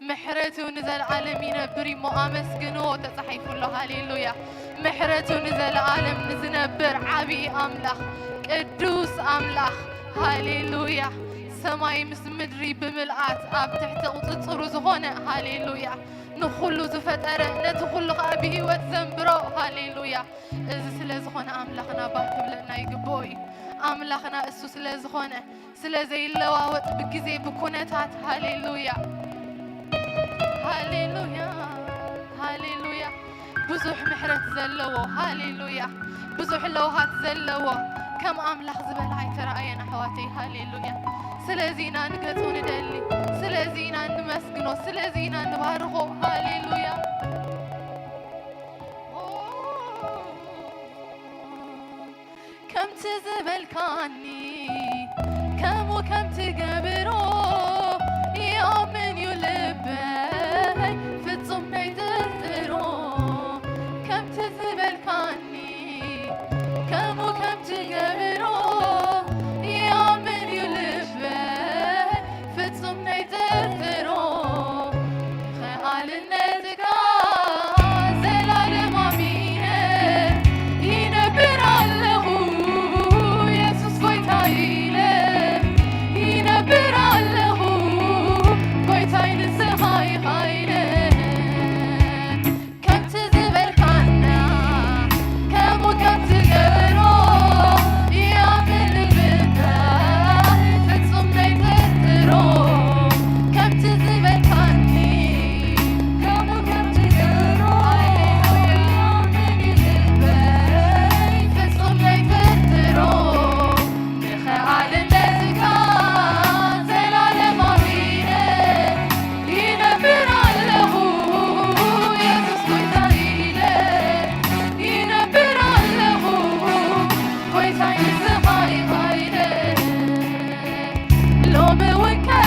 ምሕረቱ ንዘለኣለም ይነብር እሞ ኣመስግንዎ ተጻሒፉ ኣሎ። ሃሌሉያ። ምሕረቱ ንዘለኣለም ንዝነብር ዓቢ ኣምላኽ፣ ቅዱስ ኣምላኽ፣ ሃሌሉያ። ሰማይ ምስ ምድሪ ብምልኣት ኣብ ትሕቲ ቁጽጽሩ ዝኾነ፣ ሃሌሉያ። ንኹሉ ዝፈጠረ፣ ነቲ ኩሉ ኸኣ ብህይወት ዘንብሮ፣ ሃሌሉያ። እዚ ስለ ዝኾነ ኣምላኽና ባህ ክብለና ይግብኦ እዩ። ኣምላኽና እሱ ስለ ዝኾነ፣ ስለ ዘይለዋወጥ ብግዜ ብኩነታት፣ ሃሌሉያ፣ ሃሌሉያ፣ ሃሌሉያ። ብዙሕ ምሕረት ዘለዎ፣ ሃሌሉያ፣ ብዙሕ ለውሃት ዘለዎ ከም ኣምላኽ ዝበለ ኣይተራእየን ኣሕዋተይ፣ ሃሌሉያ። ስለዚ ኢና ንገጹ ንደሊ፣ ስለዚ ኢና ንመስግኖ፣ ስለዚ ኢና ንባርኾ፣ ሃሌሉያ። ኦ፣ ዝበልካኒ ከምኡ ከም ትገብሮ ይኣምን እዩ ልበይ፣ ፍጹም ከይጥርጥሮ። ከምቲ ዝበልካኒ ከምኡ ከም ትገብሮ ይኣምን እዩ ልበይ፣ ፍጹም ከይጥርጥሮ። ኸኣልነትካ ዘላለም ኣሚነ ይነብር ኣለኹ፣ የሱስ ጎይታ ኢለ ይነብር ኣለኹ፣ ጎይታይ ንስኻ ኢኻ ኢለ። ከምቲ ዝበልካና ከምኡ ከም ትገብሮ ይኣምን ልበይ፣ ፍጹም ዘይጥርጥሮ። ከምቲ ዝበልካኒ ከምኡ ከም ትገብሮ ይኣምን ልበይ፣ ፍጹም ዘይጥርጥሮ። ንኸኣልነትካ ዘላለም ኣሚነ ይነብር ኣለኹ፣ የሱስ ጎይታ ኢለ ይነብር ኣለኹ፣ ጎይታይ ንስኻ ኢኻ ኢለ። ሎሚ እውን ከም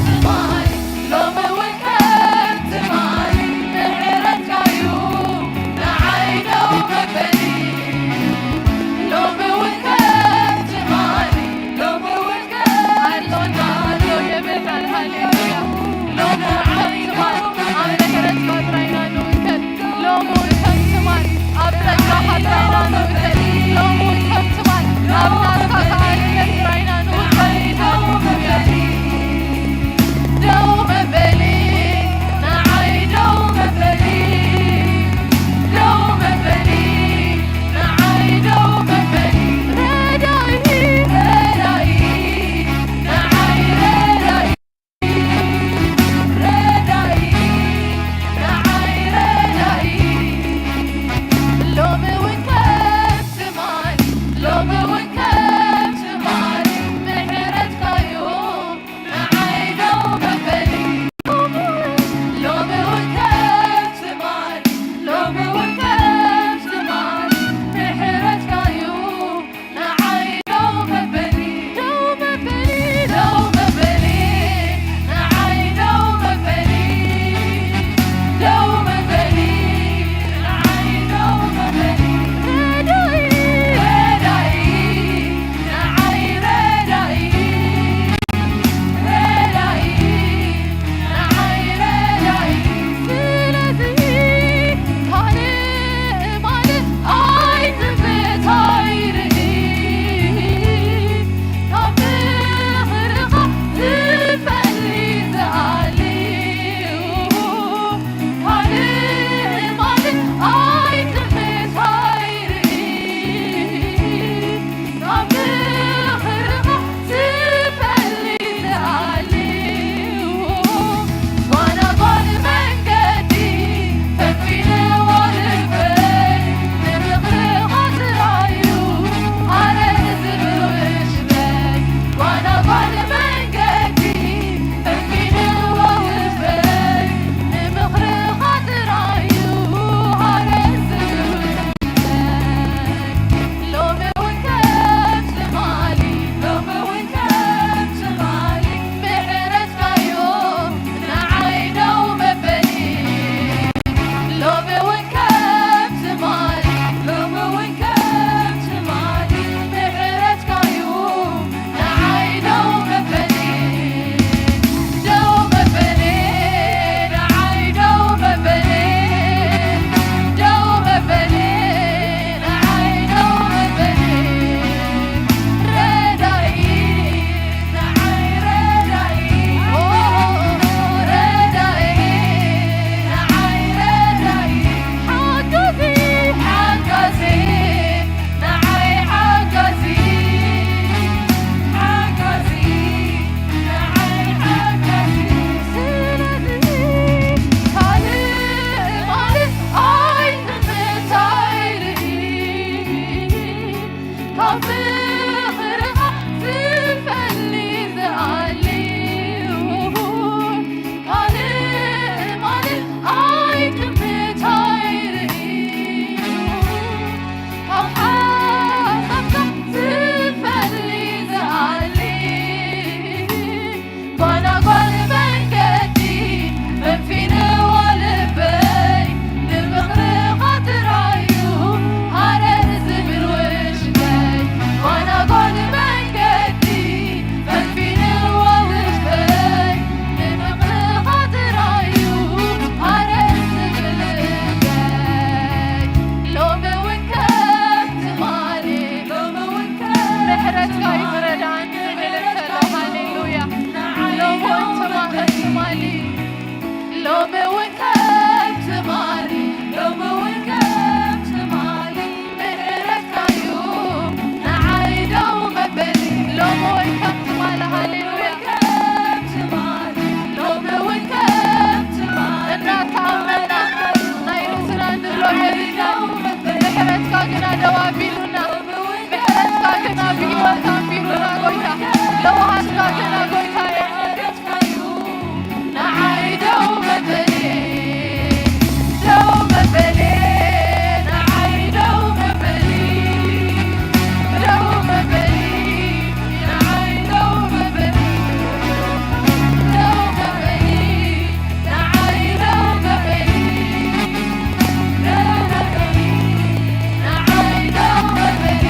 ትማሊ፣ ሎሚ እውን ከም ትማሊ፣ ምሕረትካ'ዩ ንዓይ ደው መበሊ። ሎሚ እውን ከም ትማሊ፣ ሎሚ እውን ከም ሃሌሉያ፣ ሃሌሉያ። ሎሚ እውን ከም ትማሊ ኣብ ምሕረትካ ጥራይ ኢና ንውከል። ሎሚ እውን ከም ትማሊ ኣብ ጸጋኻ ጥራይ ኢና ንውከል። ሎሚ እውን ከም ትማሊ ኣብ ናትካ ከኣልነት ጥራይ ኢና ንውከል። ሃሌሉያ። ኣምላኽና ጎይታየ፣ ንዓይ ደው መበሊ፣ ደው መበሊ፣ ንዓይ ደው መበሊ፣ ደው መበሊ፣ ንዓይ ደው መበሊ፣ ደው መበሊ፣ ንዓይ ደው መበሊ፣ ደው መበሊ፣ ንዓይ ደው መበሊ።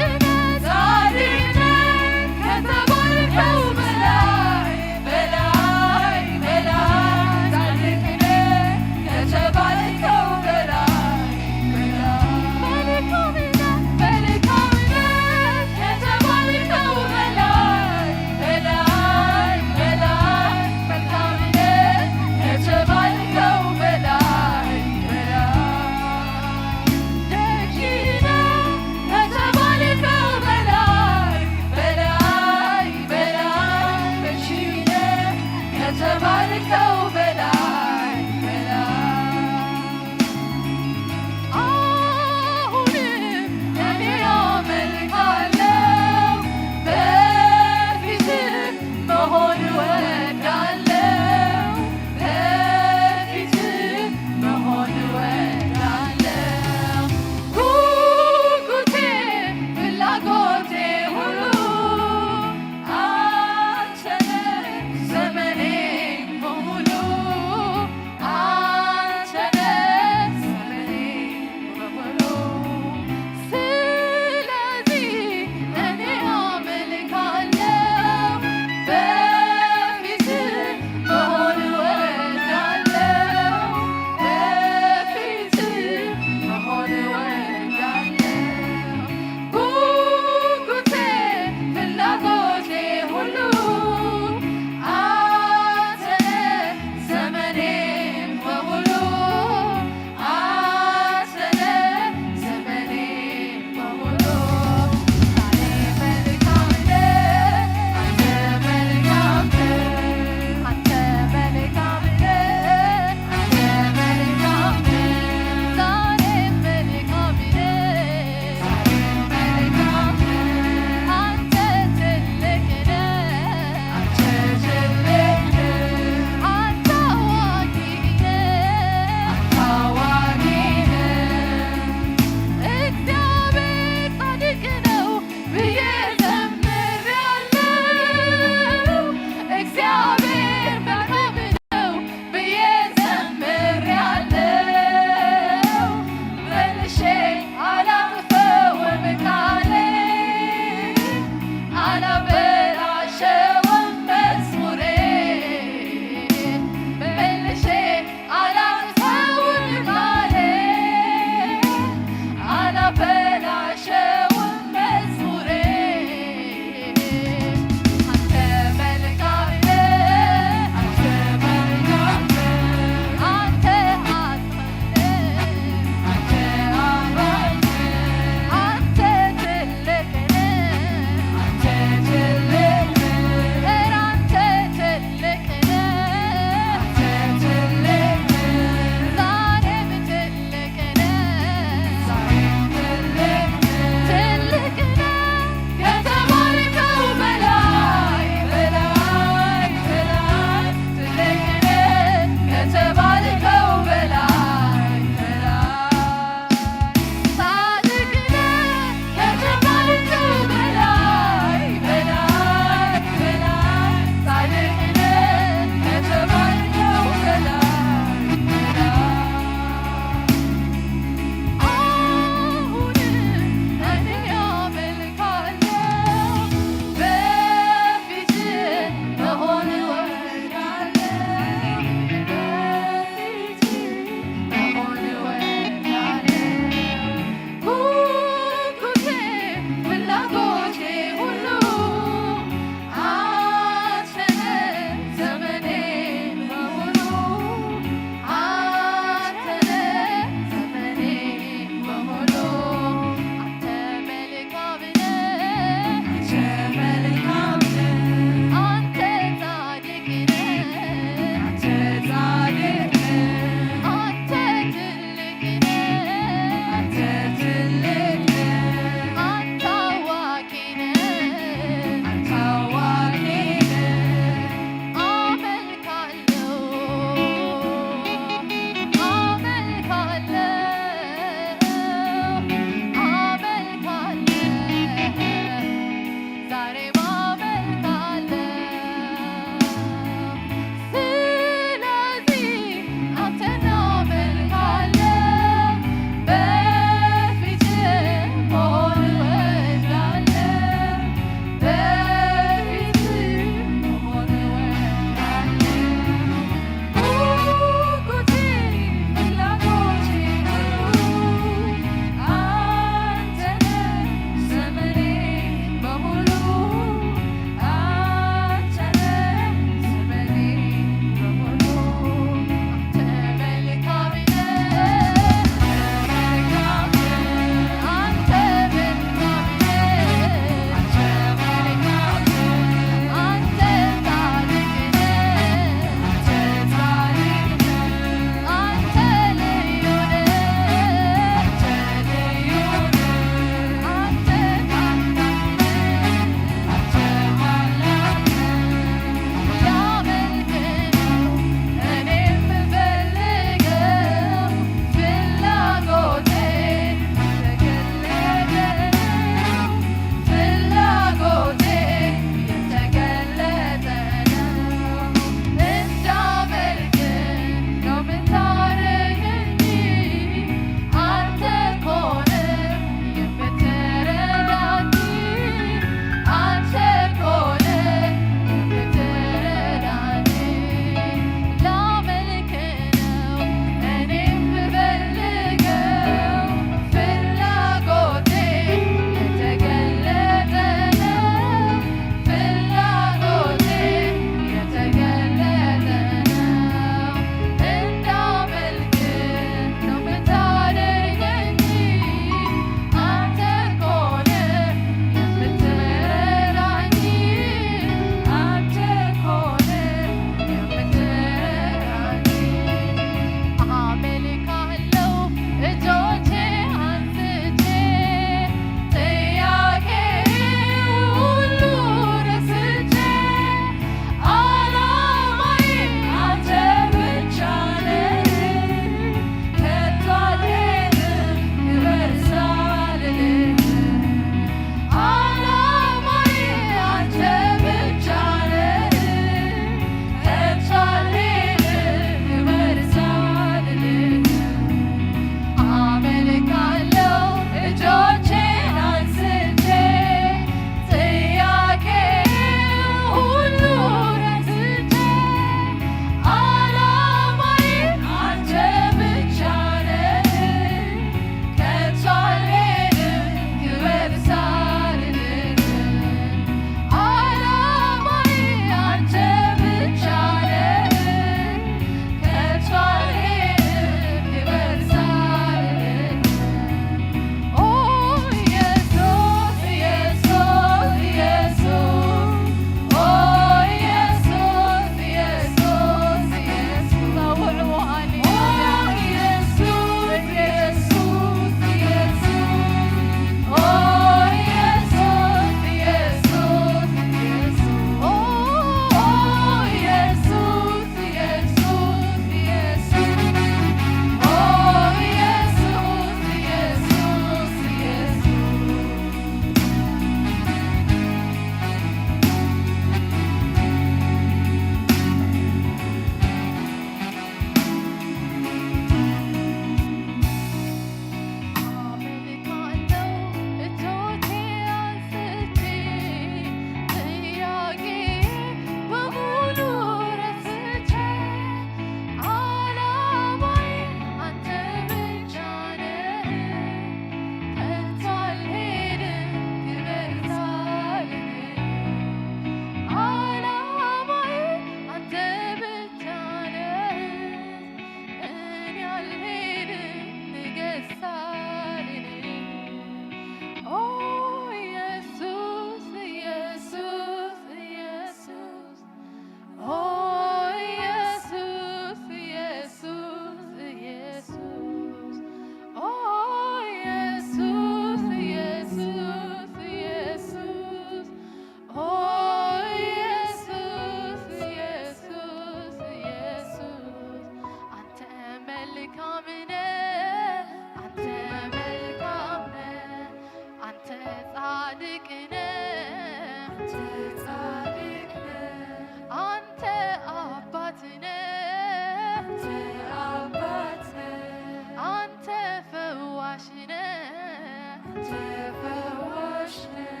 ነህ፣ ተፈዋሽ ነህ።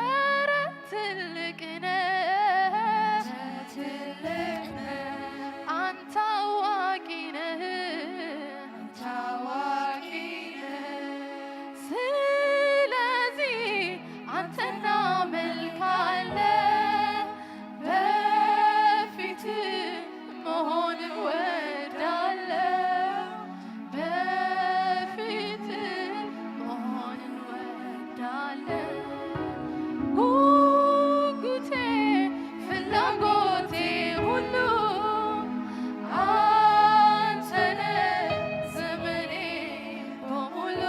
ኧረ ትልቅ ነህ፣ ትልቅ ነህ። አንተ አዋቂ ነህ፣ አንተ አዋቂ ነህ። ስለዚህ አንተ እናመልካለን። በፊት መሆን እወዳለሁ፣ በፊት መሆን እወዳለሁ። ጉጉቴ፣ ፍላጎቴ ሁሉ አንተ ነህ። ዘመኔ በሙሉ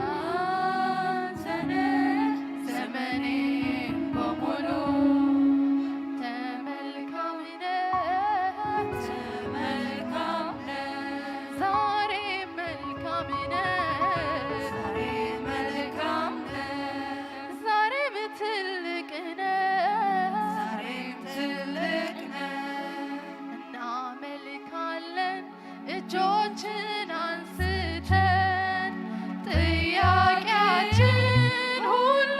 አንተ ነህ። ዘመኔ በሙሉ ተመልካም ነህ። ተመልካም ነህ። ዛሬ መልካም ነህ። ዛሬ መልካም ነህ። ዛሬም ትልቅ ነህ። ዛሬም ትልቅ ነህ። እናመልካለን እጆችን አንስተን ጥያቄያችን ሁሉ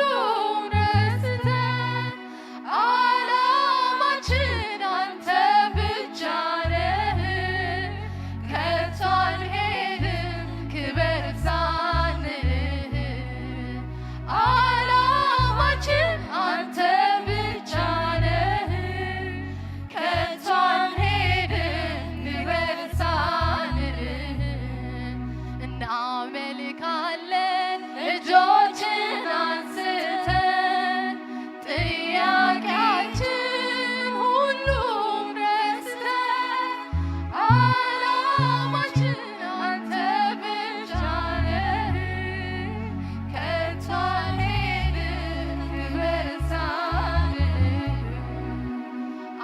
ረስተን ዓላማችን አንተ ብቻ ነህ። ከቶ አንሄድም ክበር ሳንልህ። ዓላማችን አንተ ብቻ ነህ። ከቶ አንሄድም ክበር ሳንልህ። እናመልካለን እጆችን አንስተን ጥያቄያችን ሁሉም ረስተን ዓላማችን አንተ ብቻ ነህ። ከቶ አንሄድም ክበር ሳንልህ።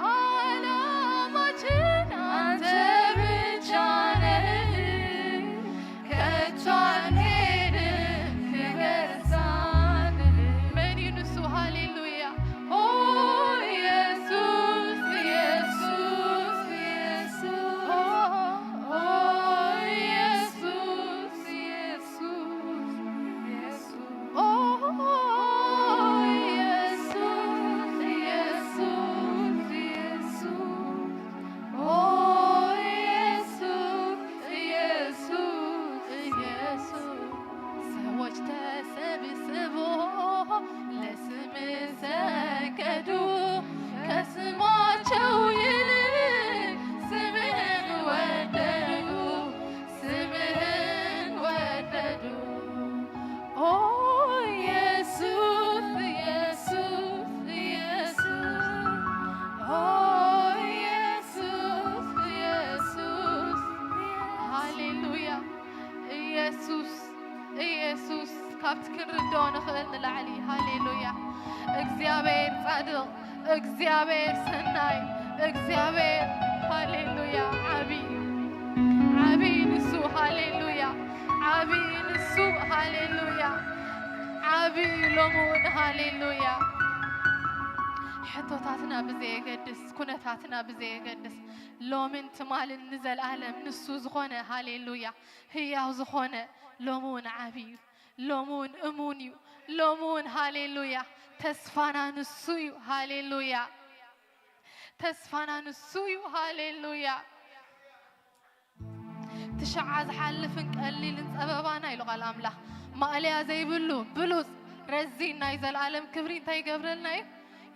ዓላማችን አንተ ብቻ ነህ። ከቶ አንሄድም ክበር ሳንልህ። መን እዩ ንሱ? ሃሌሉያ። ኦ ኢየሱስ፣ ኢየሱስ፣ ኢየሱስ። ኦ፣ ኦ ኢየሱስ፣ ኢየሱስ፣ ኢየሱስ። ኦ ኢየሱስ፣ ኢየሱስ፣ ኢየሱስ። ኦ ኢየሱስ፣ ኢየሱስ፣ ኢየሱስ። ሰዎች ተሰብስቦ ለስምህ ሰገዱ፣ ከስማቸው ይልቅ ስምህን ወደዱ፣ ስምህን ወደዱ። ኦ ኢየሱስ፣ ኢየሱስ፣ ኢየሱስ። ኦ ኢየሱስ፣ ኢየሱስ። ሃሌሉያ። ኢየሱስ፣ ኢየሱስ ካብቲ ክንርድኦ ንኽእል ንላዕሊ። ሃሌሉያ። እግዚኣብሔር ጻድቕ፣ እግዚኣብሔር ሰናይ፣ እግዚኣብሔር፣ ሃሌሉያ፣ ዓቢ፣ ዓቢ ንሱ። ሃሌሉያ። ዓቢ ንሱ። ሃሌሉያ። ዓቢ ሎሚ እውን። ሃሌሉያ። ሕቶታትና ብዘየገድስ፣ ኩነታትና ብዘየገድስ፣ ሎምን ትማልን ንዘለኣለም ንሱ ዝኾነ፣ ሃሌሉያ፣ ህያው ዝኾነ ሎሚ እውን ዓቢ እዩ። ሎሚ እውን እሙን እዩ። ሎሚ እውን፣ ሃሌሉያ፣ ተስፋና ንሱ እዩ። ሃሌሉያ። ተስፋና ንሱ እዩ። ሃሌሉያ። ትሽዓ ዝሓልፍን ቀሊልን ጸበባና ኢሉ ቃል ኣምላኽ። ማእለያ ዘይብሉ ብሉጽ ረዚን ናይ ዘለኣለም ክብሪ እንታይ ይገብረልና እዩ?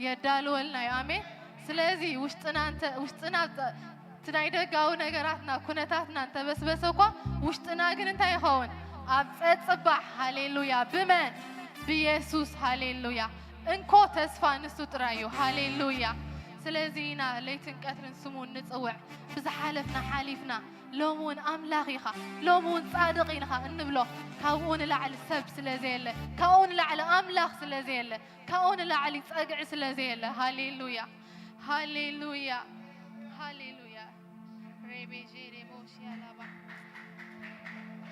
የዳልወልና እዩ። ኣሜን። ስለዚ ውሽጥና እንተ፣ ውሽጥና ጸ-፣ እቲ ናይ ደጋዊ ነገራትና፣ ኩነታትና እንተበስበሰ እኳ፣ ውሽጥና ግን እንታይ ይኸውን? ኣብ ጸጽባሕ። ሃሌሉያ። ብመን? ብየሱስ። ሃሌሉያ። እንኮ ተስፋ ንሱ ጥራይ እዩ። ሃሌሉያ። ስለዚ ኢና ለይትን ቀትርን ስሙ እንጽውዕ። ብዝሓለፍና ሓሊፍና፣ ሎሚ እውን ኣምላኽ ኢኻ፣ ሎሚ እውን ጻድቕ ኢኻ እንብሎ። ካብኡ ንላዕሊ ሰብ ስለ ዘየለ፣ ካብኡ ንላዕሊ ኣምላኽ ስለ ዘየለ፣ ካብኡ ንላዕሊ ጸግዒ ስለ ዘየለ። ሃሌሉያ፣ ሃሌሉያ፣ ሃሌሉያ። ሬቤ ጄሬ ቦሽያ ላባ።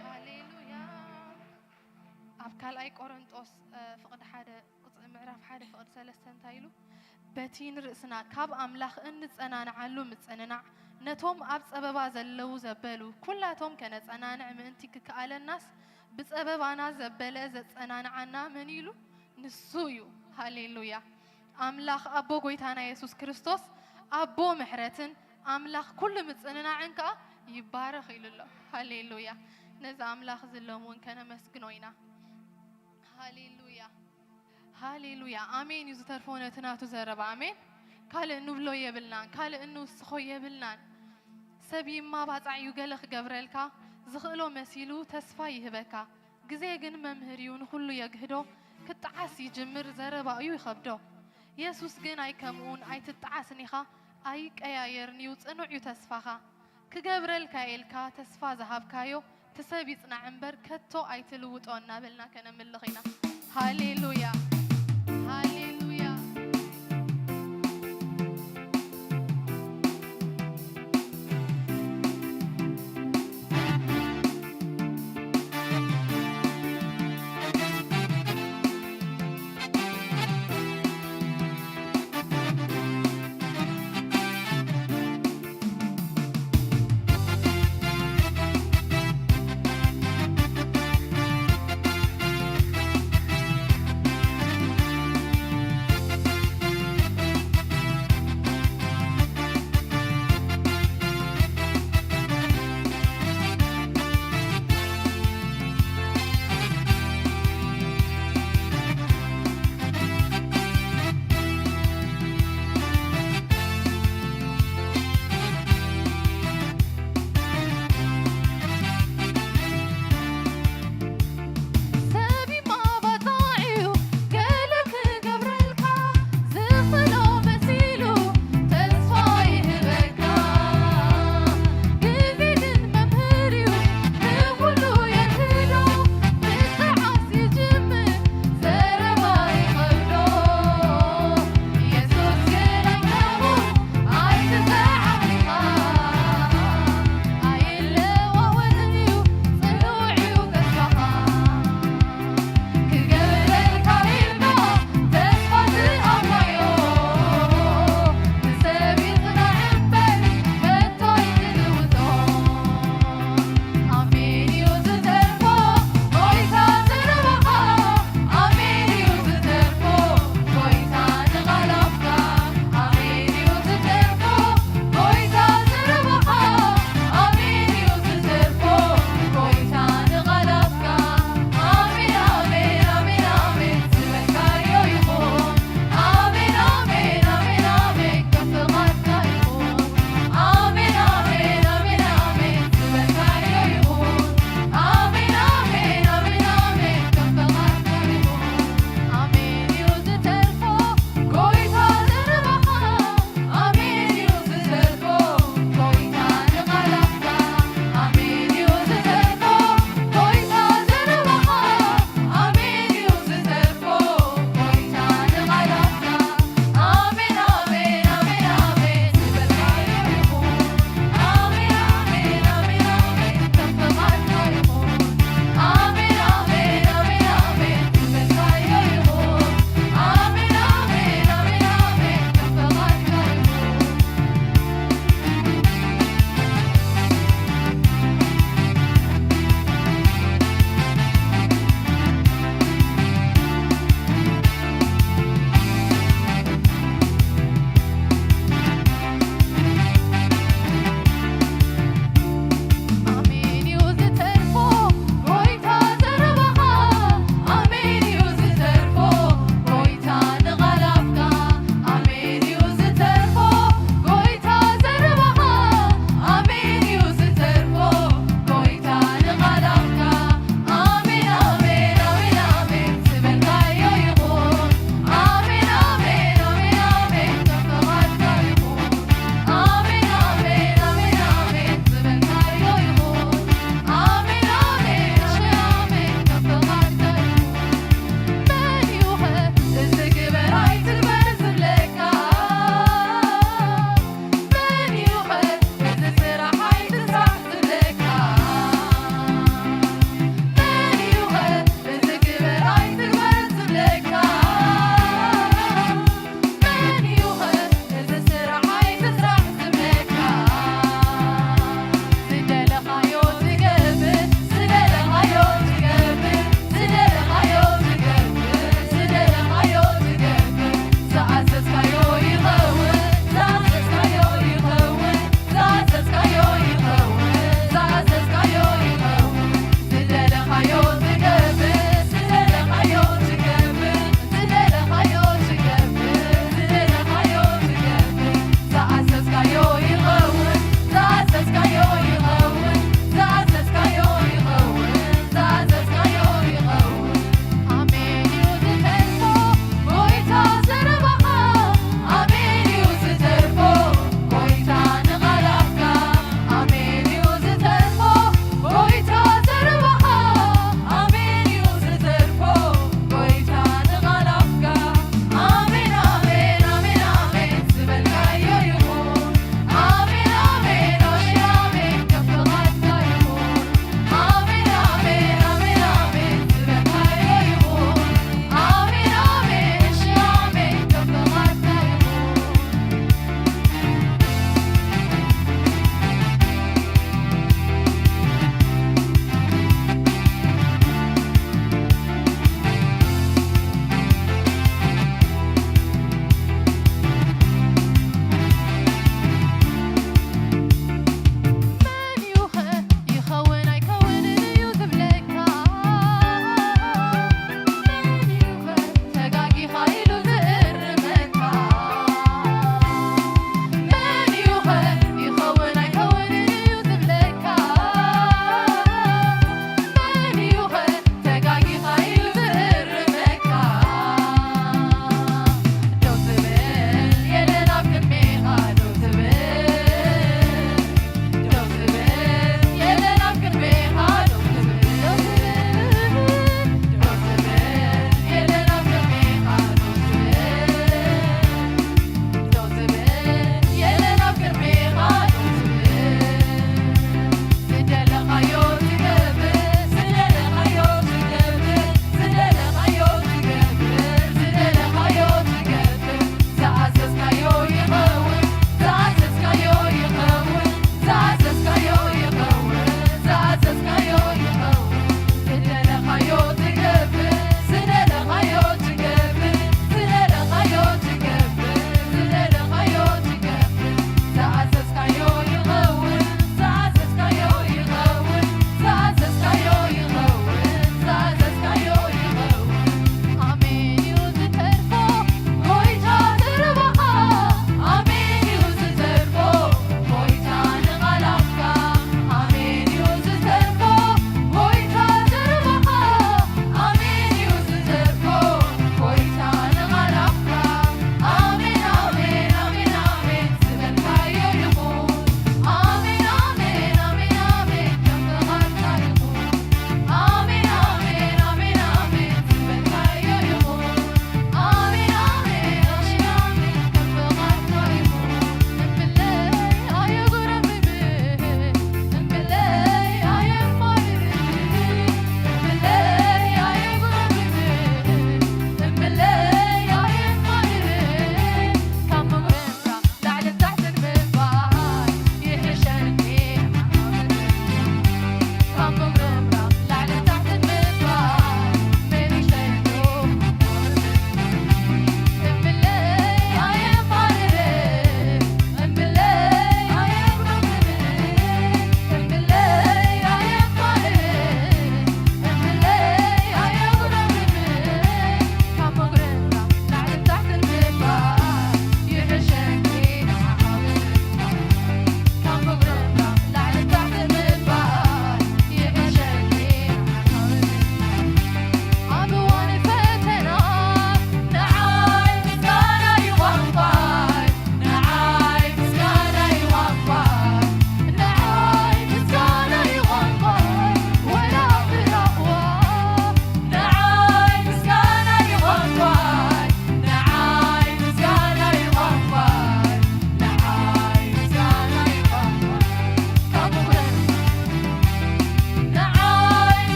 ሃሌሉያ። ኣብ ካልኣይ ቆሮንጦስ፣ እ፣ ፍቕዲ ሓደ፣ ቁጽ-፣ ምዕራፍ ሓደ ፍቕዲ ሰለስተ እንታይ ኢሉ? በቲ ንርእስና ካብ ኣምላኽ እንጸናንዓሉ ምጽንናዕ፣ ነቶም ኣብ ጸበባ ዘለዉ ዘበሉ ኩላቶም ከነጸናንዕ ምእንቲ ክከኣለናስ፣ ብጸበባና ዘበለ ዘጸናንዓና መን ኢሉ? ንሱ እዩ። ሃሌሉያ። ኣምላኽ ኣቦ ጎይታና የሱስ ክርስቶስ ኣቦ ምሕረትን ኣምላኽ ኩሉ ምጽንናዕን ከኣ ይባረኽ ኢሉ ኣሎ። ሃሌሉያ። ነዚ ኣምላኽ እዚ ሎም እውን ከነመስግኖ ኢና። ሃሌሉያ። ሃሌሉያ። ኣሜን እዩ ዝተርፎ ነቲ ናቱ ዘረባ። ኣሜን። ካልእ ንብሎ የብልናን፣ ካልእ እንውስኾ የብልናን። ሰብ ይማባጻዕ እዩ ገለ ክገብረልካ፣ ዝኽእሎ መሲሉ ተስፋ ይህበካ። ግዜ ግን መምህር እዩ ንኹሉ የግህዶ፣ ክጠዓስ ይጅምር ዘረባ እዩ ይኸብዶ። የሱስ ግን ኣይከምኡን ኣይትጠዓስን ኢኻ፣ ኣይቀያየርን እዩ ጽኑዕ እዩ ተስፋኻ። ክገብረልካ ኢልካ ተስፋ ዝሃብካዮ፣ እቲ ሰብ ይጽናዕ እምበር ከቶ ኣይትልውጦ እናበልና ከነምልኽ ኢና። ሃሌሉያ፣ ሃሌሉያ።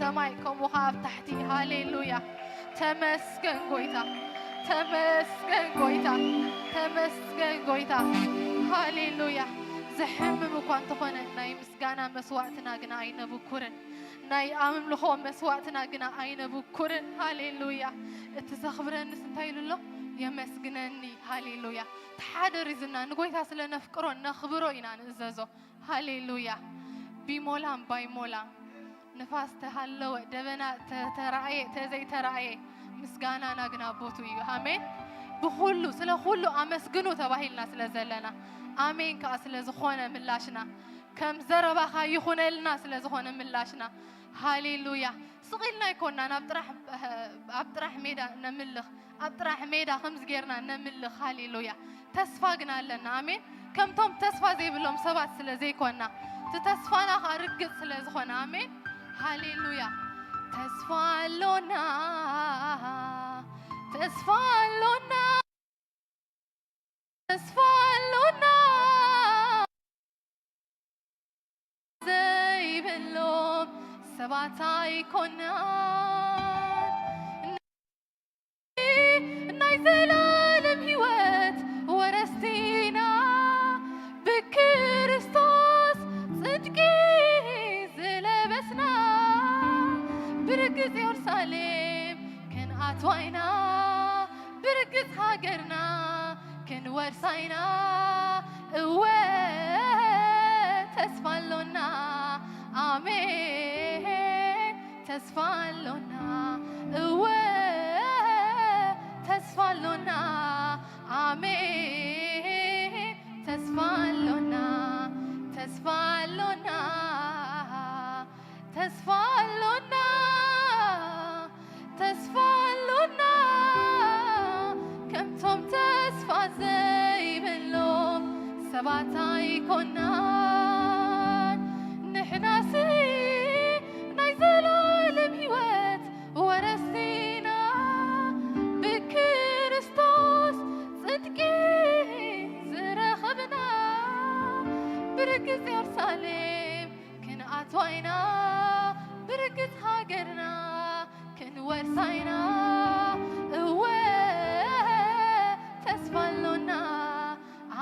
ሰማይ ከምኡ ኸዓ ኣብ ታሕቲ። ሃሌሉያ። ተመስገን ጎይታ፣ ተመስገን ጎይታ፣ ተመስገን ጎይታ። ሃሌሉያ። ዘሕምም እኳ እንተኾነ ናይ ምስጋና መስዋዕትና ግና ኣይነብኩርን፣ ናይ ኣምልኾ መስዋዕትና ግና ኣይነብኩርን። ሃሌሉያ። እቲ ዘኽብረንስ እንታይ ኢሉ ኣሎ? የመስግነኒ። ሃሌሉያ። ተሓደር እዩ ዝና ንጎይታ ስለ ነፍቅሮ ነኽብሮ ኢና ንእዘዞ። ሃሌሉያ። ቢሞላም ባይሞላም ንፋስ ተሃለወ፣ ደበና ተተራእየ፣ ተዘይተራእየ፣ ምስጋናና ግና ቦቱ እዩ። ኣሜን። ብኹሉ፣ ስለ ኩሉ ኣመስግኑ ተባሂልና ስለ ዘለና፣ ኣሜን ከኣ ስለ ዝኾነ ምላሽና፣ ከም ዘረባኻ ይኹነልና ስለ ዝኾነ ምላሽና። ሃሌሉያ። ስቕ ኢልና ኣይኮናን ኣብ ጥራሕ፣ ኣብ ጥራሕ ሜዳ ነምልኽ፣ ኣብ ጥራሕ ሜዳ ከምዚ ጌርና ነምልኽ። ሃሌሉያ። ተስፋ ግን ኣለና። ኣሜን። ከምቶም ተስፋ ዘይብሎም ሰባት ስለ ዘይኮና፣ እቲ ተስፋና ኸኣ ርግጽ ስለ ዝኾነ። ኣሜን። ሃሌሉያ። ተስፋ ኣሎና፣ ተስፋ ኣሎና፣ ተስፋ ኣሎና። ዘይብሎም ሰባት ኣይኮናን። ናይ ዘላለም ህይወት ወረስቲና፣ ብክርስቶስ ጽድቂ ዝለበስና፣ ብርግጽ የሩሳሌም ክንኣትዋ ኢና። ብርግጽ ሃገርና ክንወርሳ ኢና፣ እወ ተስፋ ኣሎና። ኣሜን ተስፋ ኣሎና፣ እወ ተስፋ ኣሎና። ኣሜን ተስፋ ኣሎና፣ ተስፋ ኣሎና። ተስፋ ኣሎና፣ ተስፋ ኣሎና፣ ከምቶም ተስፋ ዘይብሎም ሰባት ኣይኮናን። ንሕናሲ ናይ ዘላለም ህይወት ወረስቲና፣ ብክርስቶስ ጽድቂ ዝረኸብና፣ ብርግጽ የሩሳሌም ክንኣትዋ ኢና፣ ብርግጽ ሃገርና ክንወርሳ ኢና። እወ ተስፋ ኣሎና።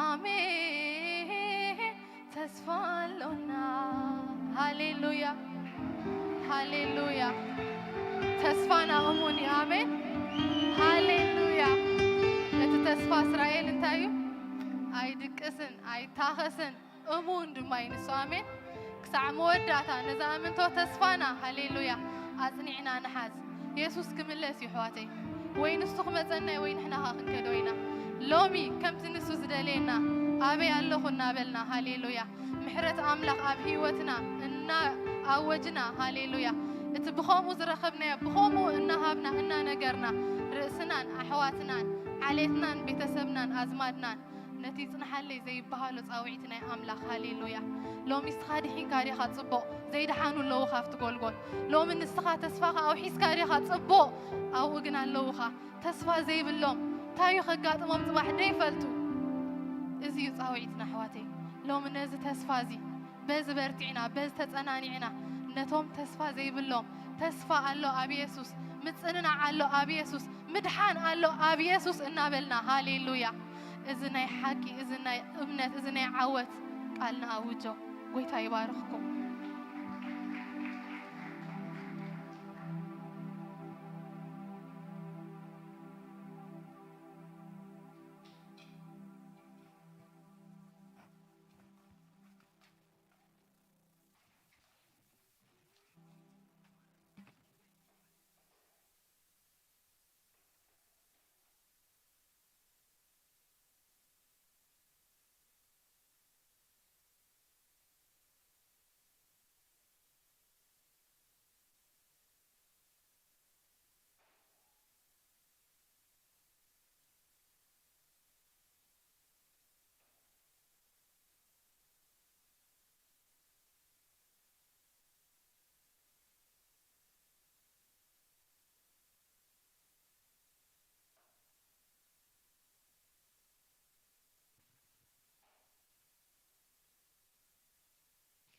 ኣሜን ተስፋ ኣሎና። ሃሌሉያ፣ ሃሌሉያ። ተስፋና እሙን እዩ። ኣሜን። ሃሌሉያ። እቲ ተስፋ እስራኤል እንታይ እዩ? ኣይድቅስን፣ ኣይታኸስን። እሙን ድማ እዩ ንሱ። ኣሜን። ክሳዕ መወዳእታ ነዛ እምንቶ ተስፋና፣ ሃሌሉያ፣ ኣጽኒዕና ንሓዝ። የሱስ ክምለስ እዩ፣ ኣሕዋተይ። ወይ ንሱ ክመጸና እዩ፣ ወይ ንሕና ኸኣ ክንከዶ ኢና። ሎሚ ከምቲ ንሱ ዝደልየና፣ ኣበይ ኣለኹ እናበልና፣ ሃሌሉያ፣ ምሕረት ኣምላኽ ኣብ ህይወትና እናኣወጅና፣ ሃሌሉያ፣ እቲ ብኸምኡ ዝረኸብናዮ፣ ብኸምኡ እናሃብና፣ እናነገርና፣ ርእስናን፣ ኣሕዋትናን፣ ዓሌትናን፣ ቤተሰብናን፣ ኣዝማድናን፣ ነቲ ይጽንሓለይ ዘይበሃሎ ጻውዒት ናይ ኣምላኽ። ሃሌሉያ። ሎሚ ንስኻ ድሒንካ ዲኻ ጽቡቕ? ዘይደሓኑ ኣለዉ ካብቲ ጎልጎል። ሎሚ ንስኻ ተስፋኻ ኣውሒስካ ዲኻ ጽቡቕ? ኣብኡ ግን ኣለዉኻ። ተስፋ ዘይብሎም፣ እንታይ እዩ ከጋጥሞም ጽባሕ ደይፈልጡ። እዚ እዩ ጻውዒትና ኣሕዋተይ። ሎሚ ነዚ ተስፋ እዚ በዚ በርቲዕና፣ በዚ ተጸናኒዕና፣ ነቶም ተስፋ ዘይብሎም፣ ተስፋ ኣሎ ኣብ የሱስ፣ ምጽንናዕ ኣሎ ኣብ የሱስ፣ ምድሓን ኣሎ ኣብ የሱስ እናበልና፣ ሃሌሉያ። እዚ ናይ ሓቂ፣ እዚ ናይ እምነት፣ እዚ ናይ ዓወት ቃል ንኣውጆ። ጎይታ ይባርኽኩም።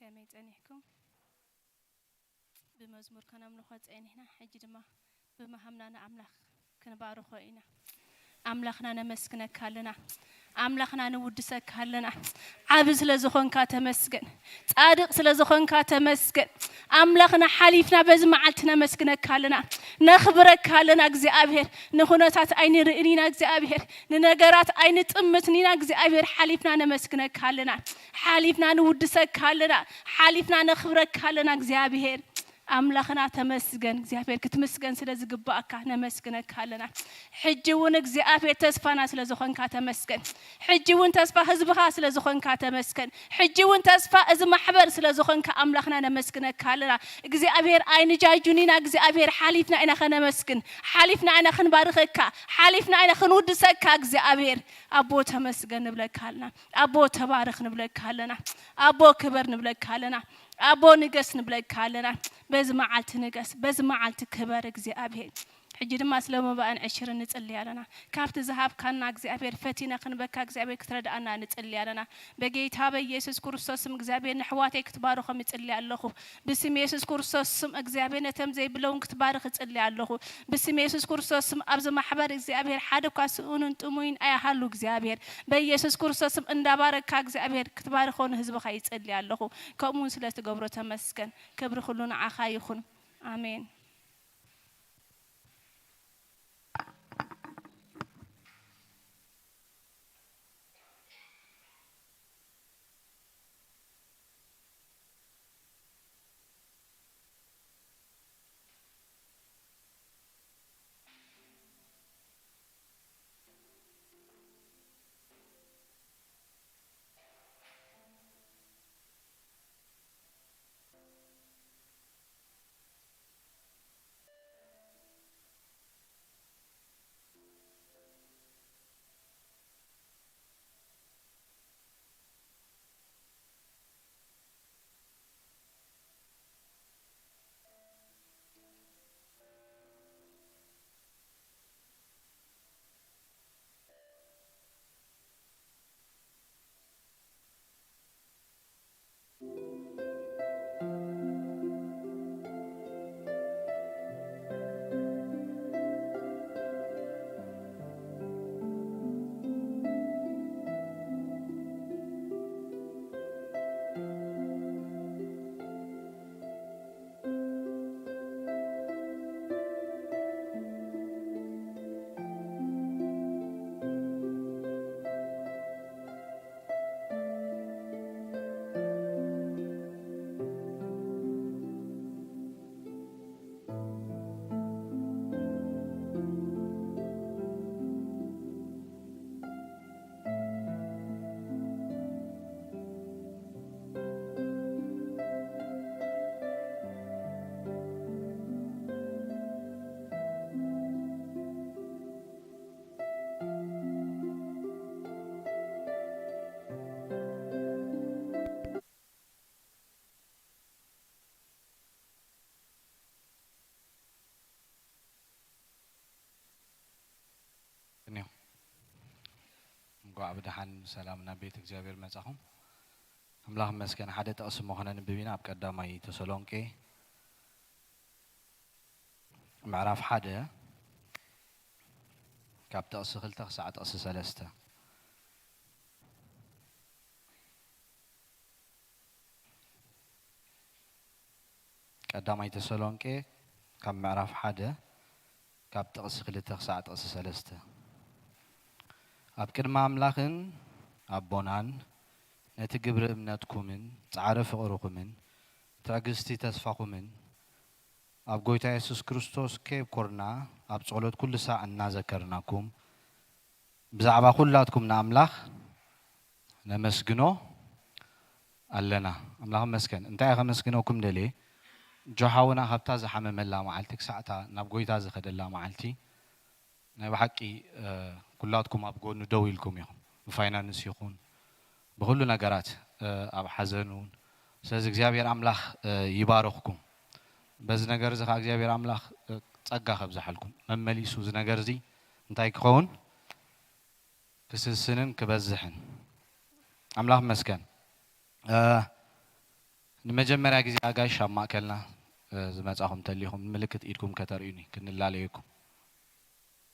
ከመይ ጸኒሕኩም? ብመዝሙር ከነምልኾ ጸኒሕና፣ ሕጂ ድማ ብመሃምና ንኣምላኽ ክንባርኾ ኢና። ኣምላኽና ነመስግነካ ኣለና። ኣምላኽና ንውድሰካ ኣለና። ዓቢ ስለ ዝኾንካ ተመስገን። ጻድቕ ስለ ዝኾንካ ተመስገን። ኣምላኽና ሓሊፍና በዚ መዓልቲ ነመስግነካ ኣለና። ነኽብረካ ኣለና እግዚኣብሔር። ንኹነታት ኣይንርእን ኢና እግዚኣብሔር። ንነገራት ኣይንጥምትን ኢና እግዚኣብሔር። ሓሊፍና ነመስግነካ ኣለና። ሓሊፍና ንውድሰካ ኣለና። ሓሊፍና ነኽብረካ ኣለና እግዚኣብሔር። ኣምላኽና ተመስገን። እግዚኣብሔር ክትምስገን ስለ ዝግባኣካ ነመስግነካ ኣለና። ሕጂ እውን እግዚኣብሔር ተስፋና ስለ ዝኾንካ ተመስገን። ሕጂ እውን ተስፋ ህዝብኻ ስለ ዝኾንካ ተመስገን። ሕጂ እውን ተስፋ እዚ ማሕበር ስለ ዝኾንካ ኣምላኽና ነመስግነካ ኣለና። እግዚኣብሔር ኣይንጃጁን ኢና። እግዚኣብሔር ሓሊፍና ኢና ከነመስግን። ሓሊፍና ኢና ክንባርኸካ። ሓሊፍና ኢና ክንውድሰካ እግዚኣብሔር። ኣቦ ተመስገን ንብለካ ኣለና። ኣቦ ተባረኽ ንብለካ ኣለና። ኣቦ ክበር ንብለካ ኣለና። ኣቦ ንገስ ንብለካ ኣለና። በዚ መዓልቲ ንገስ፣ በዚ መዓልቲ ክበር እግዚኣብሔር። ሕጂ ድማ ስለ መባእን ዕሽርን ንጽሊ ኣለና። ካብቲ ዝሃብካና እግዚኣብሔር ፈቲና ክንበካ እግዚኣብሔር ክትረድኣና ንጽሊ ኣለና። በጌታ በኢየሱስ ክርስቶስ ስም እግዚኣብሔር ንሕዋተይ ክትባርኾም ይጽሊ ኣለኹ። ብስም የሱስ ክርስቶስ ስም እግዚኣብሔር ነቶም ዘይብለውን ክትባርኽ እጽሊ ኣለኹ። ብስም የሱስ ክርስቶስ ስም ኣብዚ ማሕበር እግዚኣብሔር ሓደ እኳ ስኡንን ጥሙይን ኣይሃሉ እግዚኣብሔር። በኢየሱስ ክርስቶስ ስም እንዳባረካ እግዚኣብሔር ክትባርኾ ንህዝብኻ ይጽሊ ኣለኹ። ከምኡ እውን ስለ ትገብሮ ተመስገን። ክብሪ ኩሉ ንዓኻ ይኹን። ኣሜን። እንዮ። እንኳዕ ብደሓን ሰላም ናብ ቤት እግዚኣብሔር መጻኹም። ኣምላኽ ይመስገን። ሓደ ጥቕሲ እሞ ከነንብብ ኢና። ኣብ ቀዳማይ ተሰሎንቄ ምዕራፍ ሓደ ካብ ጥቕሲ ክልተ ክሳዕ ጥቕሲ ሰለስተ። ቀዳማይ ተሰሎንቄ ካብ ምዕራፍ ሓደ ካብ ጥቕሲ ክልተ ክሳዕ ጥቕሲ ሰለስተ። ኣብ ቅድሚ ኣምላኽን ኣቦናን ነቲ ግብሪ እምነትኩምን ጻዕሪ ፍቕርኹምን ትዕግስቲ ተስፋኹምን ኣብ ጐይታ የሱስ ክርስቶስ ከየብኮርና ኣብ ጸሎት ኩሉ ሳዕ እናዘከርናኩም ብዛዕባ ኩላትኩም ንኣምላኽ ነመስግኖ ኣለና። ኣምላኽ ይመስገን። እንታይ እየ ከመስግነኩም ደልየ? ጆ ሓውና ካብታ ዝሓመመላ መዓልቲ ክሳዕታ ናብ ጐይታ ዝኸደላ መዓልቲ ናይ ብሓቂ፣ እ፣ ኩላትኩም ኣብ ጎኑ ደው ኢልኩም ኢኹም። ብፋይናንስ ይኹን ብኹሉ ነገራት፣ እ፣ ኣብ ሓዘን እውን። ስለዚ እግዚኣብሔር ኣምላኽ፣ እ፣ ይባርኽኩም። በዚ ነገር እዚ ኸዓ እግዚኣብሔር ኣምላኽ፣ እ፣ ጸጋ ከብዝሓልኩም። መመሊሱ እዚ ነገር እዚ እንታይ ክኸውን? ክስስንን ክበዝሕን። ኣምላኽ ይመስገን። እ፣ ንመጀመርያ ግዜ ኣጋይሽ ኣብ ማእከልና ዝመጻኹም እንተሊኹም ምልክት ኢድኩም ከተርእዩኒ ክንላለየኩም።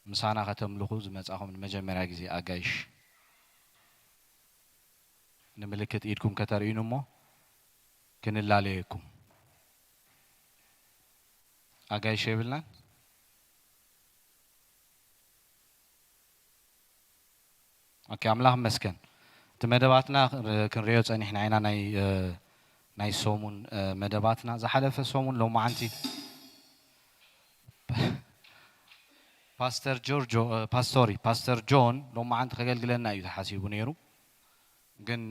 ምሳና ከተምልኹ ዝመጻኹም ንመጀመርያ ግዜ ኣጋይሽ ንምልክት ኢድኩም ከተርእዩኒ እሞ ክንላለየኩም። ኣጋይሽ የብልናን። ኦኬ፣ ኣምላኽ ይመስገን። እቲ መደባትና ክንሪኦ ጸኒሕና ኢና፣ ናይ ናይ ሰሙን መደባትና። ዝሓለፈ ሰሙን ሎማዓንቲ ፓስተር ጆርጆ ፓስቶሪ ፓስተር ጆን ሎማዓንቲ ከገልግለና እዩ ተሓሲቡ ነይሩ። ግን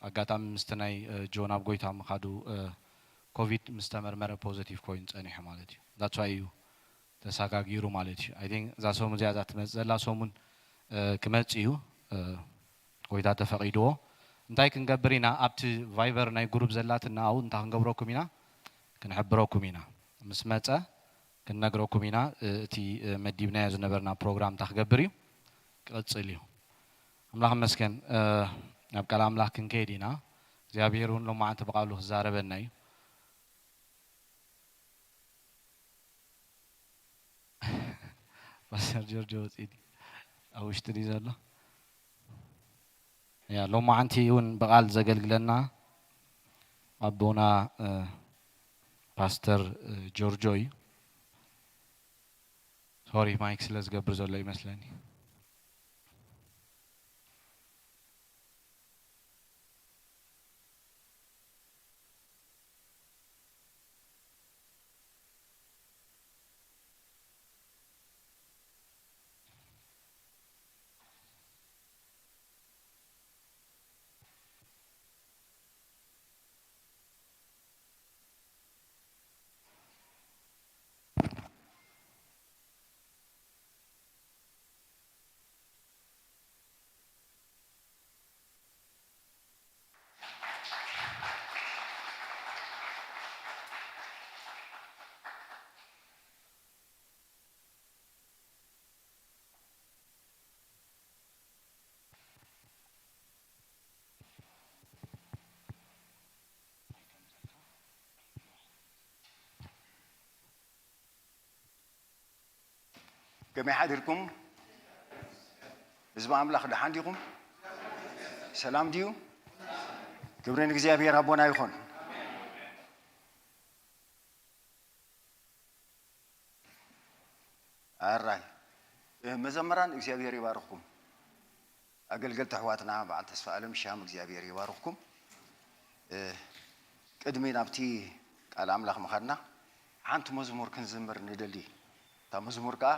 ኣጋጣሚ ምስቲ ናይ ጆን ኣብ ጎይታ ምኻዱ ኮቪድ ምስ ተመርመረ ፖዘቲቭ ኮይኑ ጸኒሑ ማለት እዩ። ዳትስ ዋይ እዩ ተሳጋጊሩ ማለት እዩ። ኣይ ቲንክ እዛ ሰሙን እዚኣ እዛ ትመጽእ ዘላ ሰሙን ክመጽእ እዩ። ጎይታ ተፈቒድዎ እንታይ ክንገብር ኢና? ኣብቲ ቫይበር ናይ ግሩፕ ዘላትና ኣብኡ እንታይ ክንገብረኩም ኢና? ክንሕብረኩም ኢና። ምስ መጸ ክንነግረኩም ኢና። እቲ መዲብናዮ ዝነበርና ፕሮግራም እንታይ ክገብር እዩ? ክቕጽል እዩ። ኣምላኽ ይመስገን። ናብ ቃል ኣምላኽ ክንከይድ ኢና። እግዚኣብሔር እውን ሎማዓንቲ ብቓሉ ክዛረበና እዩ። ፓስተር ጆርጆ ወፂኢ ድዩ? ኣብ ውሽጢ ድዩ ዘሎ? ያ ሎማዓንቲ እውን ብቓል ዘገልግለና ኣቦና ፓስተር ጆርጆ እዩ። ሶሪ ማይክ ስለ ዝገብር ዘሎ ይመስለኒ። ከመይ ሓዲርኩም? ህዝቢ ኣምላኽ ደሓን ዲኹም? ሰላም ድዩ? ክብሪ ንእግዚኣብሔር ኣቦና ይኹን። ኣራይ መዘምራን እግዚኣብሔር ይባርኽኩም። ኣገልገልቲ ኣሕዋትና በዓል ተስፋ ኣለም ሻም እግዚኣብሔር ይባርኽኩም። ቅድሚ ናብቲ ቃል ኣምላኽ ምኻድና ሓንቲ መዝሙር ክንዝምር ንደሊ። እታ መዝሙር ከዓ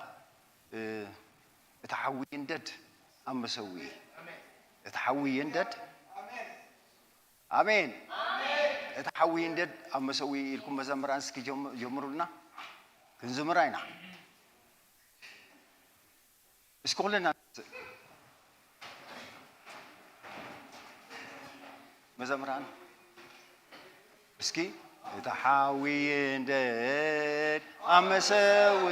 እቲ ሓዊ ይንደድ ኣብ መሰዊ፣ እቲ ሓዊ ይንደድ ኣሜን። እቲ ሓዊ ይንደድ ኣብ መሰዊ ኢልኩም መዘምራን እስኪ ጀምሩልና፣ ክንዝምራ ኢና። እስኪ ኩልና መዘምራን እስኪ እቲ ሓዊ ይንደድ ኣብ መሰዊ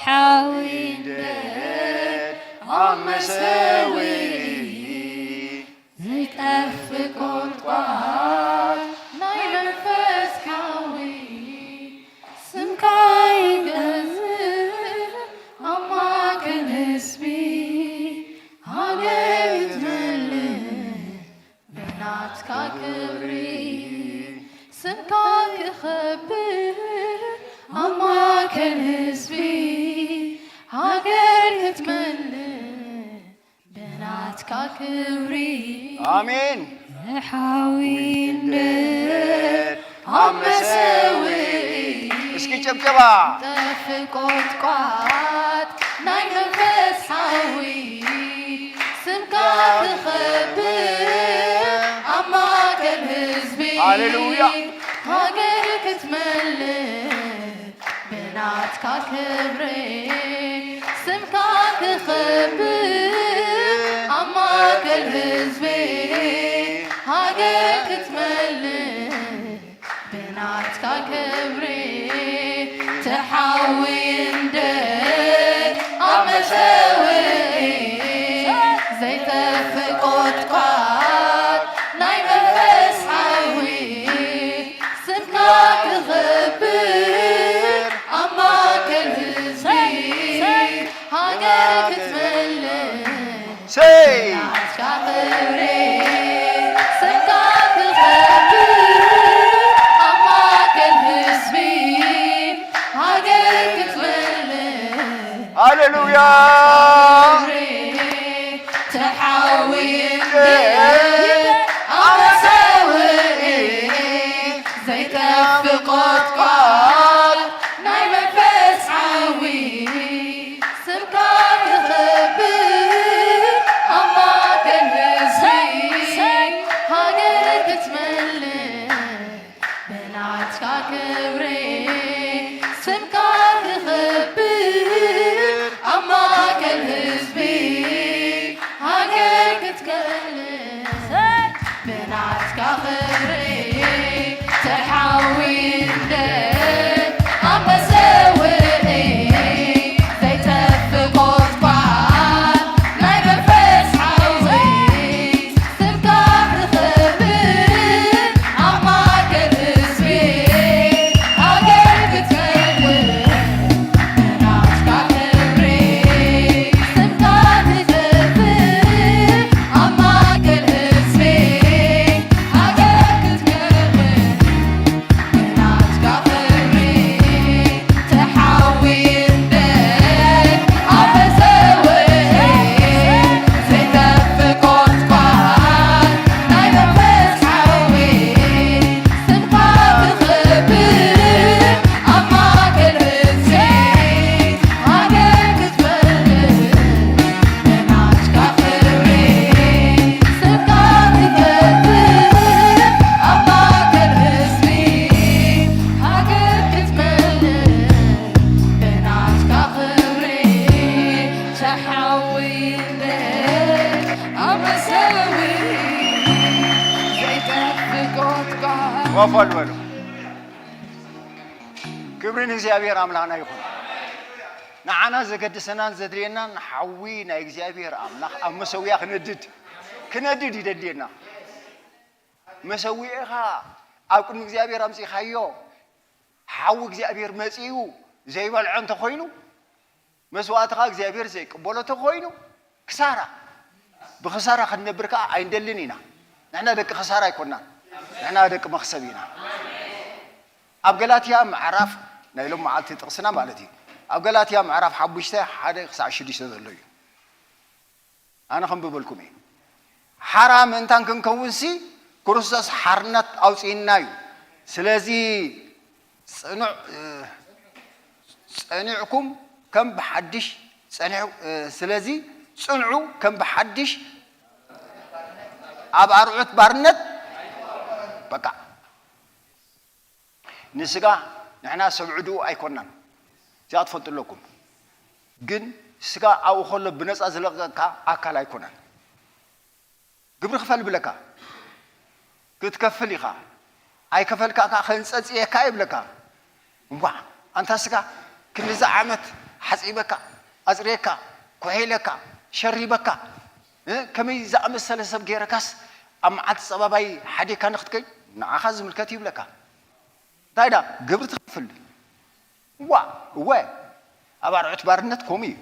ሓዊ ይንደድ ኣብ መሰዊ ዘይጠፍእ ቁጥቋጥ ናይ መንፈስ ሓዊ ስምካ ይገዝእ ኣብ ማእከል ህዝቢ ሃገር ክትመልእ ብናትካ ክብሪ ስምካ ክኸብር ኣብ ማእከል ህዝቢ ሃገር ክትመልእ ብናትካ ክብሪ ኣሜን። ሓዊ ይንደድ ኣብ መሰዊ እስኪ ጭብጨባ ጠፍ ቆጥቋጥ ናይ መንፈስ ሓዊ ስምካ ክኸብር ኣብ ማእከል ህዝቢ ሃሌሉያ። ሃገር ክትመልእ ብናትካ ክብሪ ስምካ ክኸብር ኣብ ማእከል ህዝቢ እንደ ኣመሰውኢ ዘይጠፍእ ቆጥቋጥ ናይ መንፈስ ሓዊ ስምካ ክኽብር ኣብ ማእከል ህዝቢ ሃገር ክትመልእ ሰይ ናትካ ክብሪ ስምካ ክኸብር ኣብ ማእከል ህዝቢ ሃገር ክትመልእ ሃሌሉያ ክብሪ ተሓዊ ኣመሰውኢ ዘይጠፍእ ቆጥቋጥ ናይ መንፈስ ሓዊ ስምካ ክኽብር ኣብ ማእከል ህዝቢ ሃገር ክትመልእ ብናትካ ክብሪ ስምካ ክኽብር ኣብ ማእከል ህዝቢ ሃገር ክትከልእ ብናትካ ክብሪ ተሓዊ እንደ ኣመሰውኢ ዘይጠፍእ ቆጥቋጥ ናይ መንፈስ ሓዊ ስምካ ክኽብር ኣብ ማእከል ህዝቢ ሃገር ክትከልእ ብናትካ ክብሪ ስምካ ክኽብር ኣብ ማእከል ህዝቢ ሃገር ክትከልእ ብናትካ ክብሪ ተሓዊ እንደ ኣመሰውኢ ዘይጠፍእ ቆጥቋጥ ናይ መንፈስ ሓዊ ስምካ ክኽብር ኣብ ማእከል ህዝቢ ሃገር ክትበልዕ ብናትካ ክብሪ ስምካ ክኽብር ኣብ ማእከል ህዝቢ ሃገር ክትመልእ ብናትካ ክብሪ ተሓዊ እንደ ኣመሰውኢ ዘይጠፍእ ቆጥቋጥ ወፈል በሉ። ክብሪ ንእግዚኣብሔር ኣምላኽና ይኹን። ንዓና ዘገድሰናን ዘድልየናን ሓዊ ናይ እግዚኣብሔር ኣምላኽ ኣብ መሰውያ ክነድድ ክነድድ ይደልየና። መሰዊእኻ ኣብ ቅድሚ እግዚኣብሔር ኣምጺእኻዮ፣ ሓዊ እግዚኣብሔር መጺኡ ዘይበልዖ እንተኾይኑ፣ መስዋእትኻ እግዚኣብሔር ዘይቅበሎ እንተኾይኑ፣ ክሳራ። ብኽሳራ ክንነብር ከኣ ኣይንደልን ኢና። ንሕና ደቂ ኽሳራ ኣይኮናን። ንሕና ደቂ መኽሰብ ኢና። ኣብ ገላትያ ምዕራፍ፣ ናይ ሎም መዓልቲ ጥቕስና ማለት እዩ። ኣብ ገላትያ ምዕራፍ ሓሙሽተ፣ ሓደ ክሳዕ ሽዱሽተ ዘሎ እዩ። ኣነ ከንብበልኩም እየ። ሓራ ምእንታን ክንከውንሲ ክርስቶስ ሓርነት ኣውጺእና እዩ። ስለዚ ጽኑዕ፣ እ፣ ጸኒዕኩም ከም ብሓድሽ ጸኒዑ፣ እ፣ ስለዚ ጽንዑ ከም ብሓድሽ ኣብ ኣርዑት ባርነት በቃ። ንስጋ ንሕና ሰብ ዕዱኡ ኣይኮናን። እዚኣ ትፈልጡ ኣለኩም። ግን ስጋ ኣብኡ ከሎ ብነጻ ዝለቀቀካ ኣካል ኣይኮነን። ግብሪ ክፈል ይብለካ። ክትከፍል ኢኻ። ኣይከፈልካ ከኣ ከንጸጽየካ ይብለካ። እዋዕ፣ ኣንታ ስጋ ክንድዚ ዓመት ሓጺበካ፣ ኣጽርየካ፣ ኮሒለካ፣ ሸሪበካ፣ እ፣ ከመይ ዝኣመሰለ ሰብ ገይረካስ ኣብ መዓልቲ ጸባባይ ሓዲግካኒ ክትከይድ ንዓኻ ዝምልከት ይብለካ። እንታይ ደኣ ግብሪ ትኸፍል? እዋ፣ እወ፣ ኣብ ኣርዑት ባርነት ከምኡ እዩ።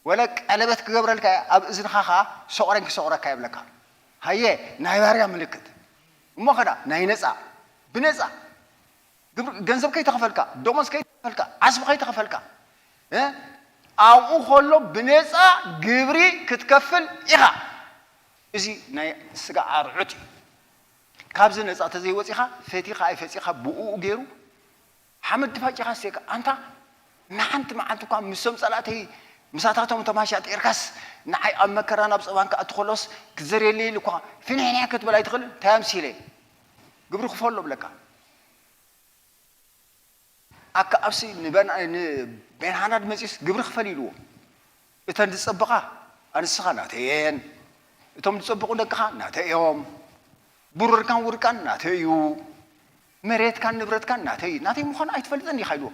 ወለ ቀለበት ክገብረልካ እየ፣ ኣብ እዝንኻ ኸኣ ሶቕረን ክሶቕረካ ይብለካ። ሃየ፣ ናይ ባርያ ምልክት። እሞ ኸዳ ናይ ነጻ፣ ብነጻ። ግብሪ፣ ገንዘብ ከይተኸፈልካ፣ ደሞዝ ከይተኸፈልካ፣ ዓስቢ ከይተኸፈልካ፣ እ? ኣብኡ ከሎ ብነጻ ግብሪ ክትከፍል ኢኻ። እዚ ናይ ስጋ ኣርዑት እዩ። ካብዚ ነጻ ተዘይወጺኻ፣ ፈቲኻ ኣይፈጺኻ ብኡ ገይሩ ሓመድ ድፋጭኻ ሴካ። ኣንታ ንሓንቲ መዓልቲ እኳ ምስቶም ጸላእተይ ምሳታቶም ተማሻጢርካስ ንዓይ ኣብ መከራ ናብ ጸባን ክኣቱ ከሎስ ክዘርየለይ ኢሉ እኳ ፍንሕንሕ ክትብል ኣይትኽእልን? እንታይ ኣምሲለ? ግብሪ ክፈሎ ብለካ። ኣከኣብሲ ንበን-፣ ንቤንሃናድ መጺኡስ ግብሪ ክፈል ኢልዎ። እተን ዝጸበቓ ኣንስትኻ ናተይ እየን። እቶም ዝጸበቑ ደቅኻ ናተይ እዮም። ብሩርካን ውርቃን ናተይ እዩ። መሬትካን ንብረትካን ናተይ እዩ። ናተይ ምዃኑ ኣይትፈልጥን ኢኻ ኢልዎ።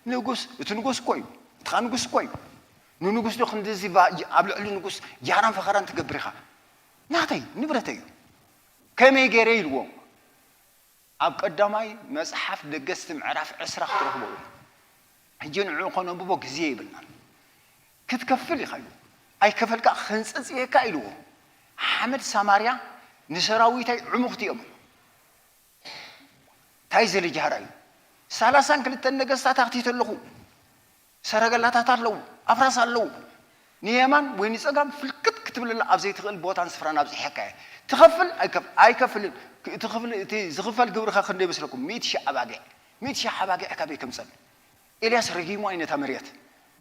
ንጉስ፣ እቲ ንጉስ እኮ እዩ። እቲ ኸኣ ንጉስ እኮ እዩ። ንንጉስ ዶ ክንድዚ ባ-፣ ኣብ ልዕሊ ንጉስ ጃህራን ፈኸራን ትገብር ኢኻ? ናተይ፣ ንብረተይ እዩ። ከመይ ገይረ ኢልዎ? ኣብ ቀዳማይ መጽሓፍ ደገስቲ ምዕራፍ ዕስራ ክትረኽቦ እዩ። ሕጂ ንዕኡ ከነንብቦ ግዜ የብልናን። ክትከፍል ኢኻ ኢሉ። ኣይከፈልካ፣ ከንጸጽየካ ኢልዎ። ሓመድ ሳማርያ ንሰራዊተይ ዕሙኽቲ እዮም። እንታይ ዘለ ጃህራ እዩ? ሰላሳን ክልተን ነገስታት ኣኽቲተ ኣለኹ። ሰረገላታት ኣለዉ፣ ኣፍራስ ኣለዉ። ንየማን ወይ ንጸጋም ፍልክት ክትብለላ ኣብ ዘይትኽእል ቦታን ስፍራን ኣብዚሐካ እየ። ትኸፍል? ኣይከፍ-፣ ኣይከፍልን። ክ-፣ እቲ ክፍል-፣ እቲ ዝኽፈል ግብርኻ ክንደይ ይመስለኩም? ሚእቲ ሺሕ ኣባጊዕ። ሚእቲ ሺሕ ኣባጊዕ ካበይ ከምጸን? ኤልያስ ረጊሙ እዩ ነታ መሬት።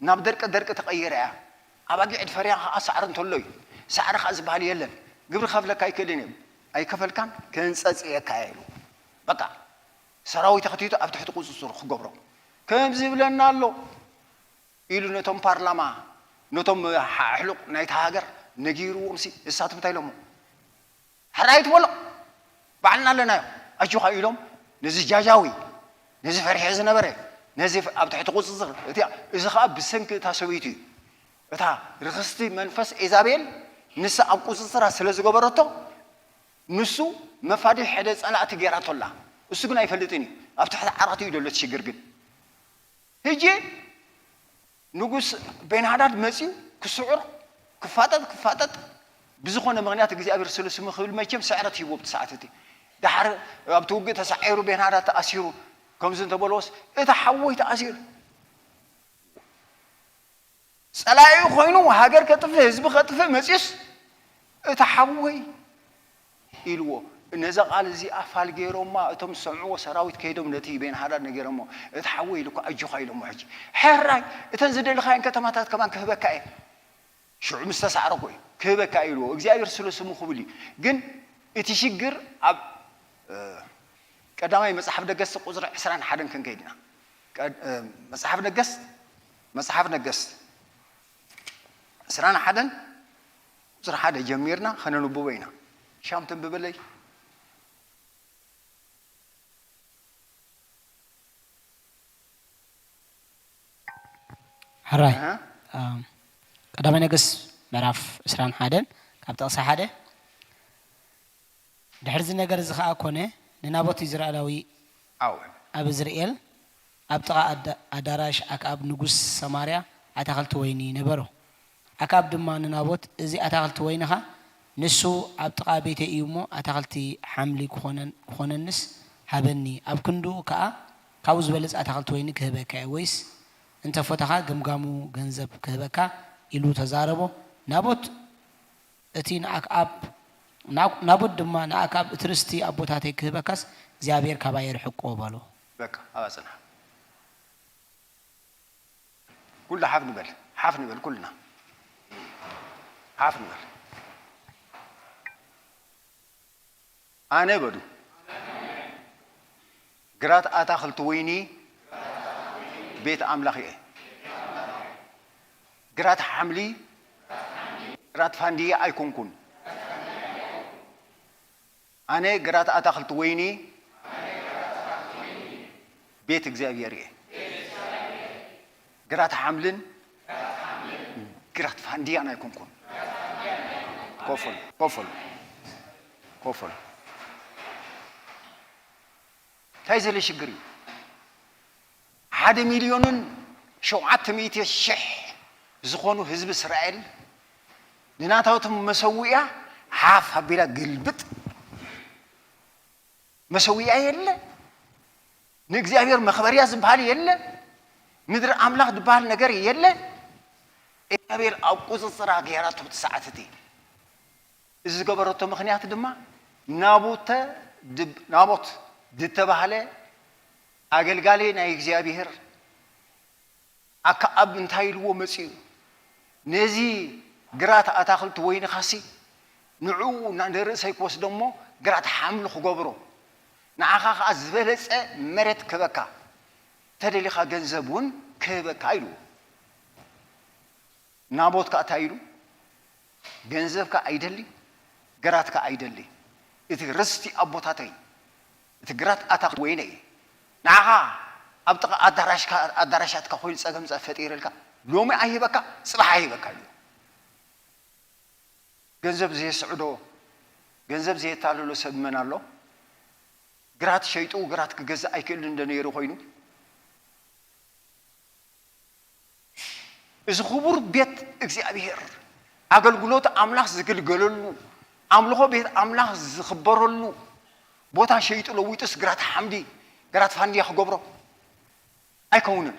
ናብ ደርቂ ደርቂ ተቐይራ እያ። ኣባጊዕ ድፈርያ ኸኣ ሳዕሪ እንተሎ እዩ። ሳዕሪ ኸኣ ዝበሃል የለን። ግብሪ ክኸፍለካ ኣይክእልን እዩ። ኣይከፈልካን፣ ከንጸጽየካ እየ ኢሉ። በቃ፣ ሰራዊት ኣኽቲቱ ኣብ ትሕቲ ቁጽጽሩ ክገብሮ። ከምዚ ይብለና ኣሎ ኢሉ ነቶም ፓርላማ፣ ነቶም ኣሕሉቕ ናይታ ሃገር ነጊርዎም ሲ፣ ንሳቶም እንታይ ኢሎሞ? ሕራይ ትበሎ፣ ባዕልና ኣለናዮ፣ ኣጆኻ ኢሎም ነዚ ጃጃዊ፣ ነዚ ፈሪሑ ዝነበረ፣ ነዚ ኣብ ትሕቲ ቁጽጽር፣ እቲ፣ እዚ ኸኣ ብሰንኪ እታ ሰበይቱ እዩ። እታ ርኽስቲ መንፈስ ኤዛቤል ንሳ ኣብ ቁጽጽራ ስለ ዝገበረቶ፣ ንሱ መፋዲ ሕደ ጸላእቲ ጌራቶ ኣላ። እሱ ግን ኣይፈልጥን እዩ። ኣብ ትሕቲ ዓራት እዩ ዘሎ እቲ ሽግር ግን። ሕጂ ንጉስ ቤንሃዳድ መጺኡ ክስዕሮ፣ ክፋጠጥ፣ ክፋጠጥ፣ ብዝኾነ ምኽንያት እግዚኣብሔር ስለ ስሙ ክብል መቸም ስዕረት ሂብዎ ኣብቲ ሰዓት እቲ። ደሓር ኣብቲ ውግእ ተሳዒሩ ቤንሃዳድ ተኣሲሩ፣ ከምዚ እንተበልዎስ፣ እቲ ሓወይ ተኣሲሩ። ጸላኢ ኮይኑ ሃገር ከጥፍእ፣ ህዝቢ ከጥፍእ መጺኡስ፣ እቲ ሓወይ ኢልዎ። ነዛ ቃል እዚኣ ፋል ገይሮማ፣ እቶም ዝሰምዕዎ ሰራዊት ከይዶም ነቲ ቤንሃዳድ ነገሮሞ፣ እቲ ሓወይ ኢሉ እኮ ኣጆኻ ኢሎሞ። ሕጂ ሕራይ፣ እተን ዝደለኻየን ከተማታት ከማን ክህበካ እየ። ሽዑ ምስ ተሳዕረ እኮ እዩ ክህበካ ኢልዎ። እግዚኣብሔር ስለ ስሙ ክብል እዩ። ግን እቲ ሽግር ኣብ፣ እ፣ ቀዳማይ መጽሓፍ ነገስት ቁጽሪ ዕስራን ሓደን ክንከይድ ኢና። ቀድ-፣ እ፣ መጽሓፍ ነገስት፣ መጽሓፍ ነገስት ዕስራን ሓደን ቁጽሪ ሓደ ጀሚርና ከነንብቦ ኢና። ሻም ተንብበለይ። ሕራይ፣ ኣሃ። ኣም፣ ቀዳማይ ነገስት ምዕራፍ ዕስራን ሓደን ካብ ጥቕሲ ሓደ፣ ድሕሪ እዚ ነገር እዚ ኸኣ ኮነ፣ ንናቦት ኢዝራኤላዊ ኣው። ኣብ እዝርኤል ኣብ ጥቓ ኣዳ-፣ ኣዳራሽ ኣክኣብ ንጉስ ሰማርያ ኣታኽልቲ ወይኒ ነበሮ። ኣክኣብ ድማ ንናቦት፣ "እዚ ኣታኽልቲ ወይንኻ ንሱ ኣብ ጥቓ ቤተይ እዩ እሞ፣ ኣታኽልቲ ሓምሊ ክኾነን-፣ ክኾነንስ ሃበኒ፣ ኣብ ክንድኡ ከኣ ካብኡ ዝበልጽ ኣታኽልቲ ወይኒ ክህበካ እየ፣ ወይስ እንተ ፈተኻ ገምጋሙ ገንዘብ ክህበካ?" ኢሉ ተዛረቦ። ናቦት እቲ ንኣክኣብ፣ ናብ-፣ ናቦት ድማ ንኣክኣብ፣ "እቲ ርስቲ ኣቦታተይ ክህበካስ እግዚኣብሔር ካባይ የርሕቆ" በሎ። በቃ፣ ኣብኣ ጽንሓ። ኩሉ ሓፍ ንበል፣ ሓፍ ንበል ኩልና። ሓፍ ንበል። ኣነ በሉ፣ ግራት ኣታኽልቲ ወይኒ ቤት ኣምላኽ እየ። ግራት ሓምሊ፣ ግራት ፋንድያ ኣይኮንኩን። ኣነ ግራት ኣታኽልቲ ወይኒ ቤት እግዚኣብሔር እየ። ግራት ሓምልን ግራት ፋንድያን ኣይኮንኩን። ኮፈሉ፣ ኮፈሉ፣ ኮፈሉ። እንታይ ዘለ ሽግር እዩ? ሓደ ሚልዮንን ሸውዓተ ሚእቲ ሽሕ ዝኾኑ ህዝቢ እስራኤል ንናታቶም መሰውእያ ሓፍ ኣቢላ ግልብጥ። መሰውእያ የለ፣ ንእግዚኣብሔር መኽበርያ ዝበሃል የለ፣ ምድሪ ኣምላኽ ዝበሃል ነገር የለ። እግዚኣብሔር ኣብ ቁጽጽራ ገይራቶ ብቲ ሰዓት እቲ። እዚ ዝገበረቶ ምኽንያት ድማ ናቡተ ድብ-፣ ናቦት ዝተባህለ ኣገልጋሊ ናይ እግዚኣብሔር ኣክኣብ እንታይ ኢልዎ መጺኡ? "ነዚ ግራት ኣታኽልቲ ወይንኻሲ ንዕኡ ንርእሰይ ክወስዶ እሞ ግራት ሓምሊ ክገብሮ፣ ንዓኻ ኸኣ ዝበለጸ መሬት ክህበካ፣ ተደሊኻ ገንዘብ እውን ክህበካ" ኢልዎ። ናቦት ከኣ እንታይ ኢሉ? "ገንዘብካ ኣይደሊ፣ ግራትካ ኣይደሊ፣ እቲ ርስቲ ኣቦታተይ፣ እቲ ግራት ኣታኽልቲ ወይነይ፣ ንዓኻ ኣብ ጥቓ ኣዳራሽካ ኣዳራሻትካ ኮይኑ ጸገም ፈጢርልካ፣ ሎሚ ኣይህበካ፣ ጽባሕ ኣይህበካ እዩ። ገንዘብ ዘየስዕዶ፣ ገንዘብ ዘየታልሎ ሰብ መን ኣሎ? ግራት ሸይጡ ግራት ክገዝእ ኣይክእልን እንደ ነይሩ ኮይኑ፣ እዚ ክቡር ቤት እግዚኣብሔር፣ ኣገልግሎት ኣምላኽ ዝግልገለሉ፣ ኣምልኾ ቤት ኣምላኽ ዝኽበረሉ ቦታ ሸይጡ ለዊጡስ ግራት ሓምሊ፣ ግራት ፋንድያ ክገብሮ ኣይከውንን።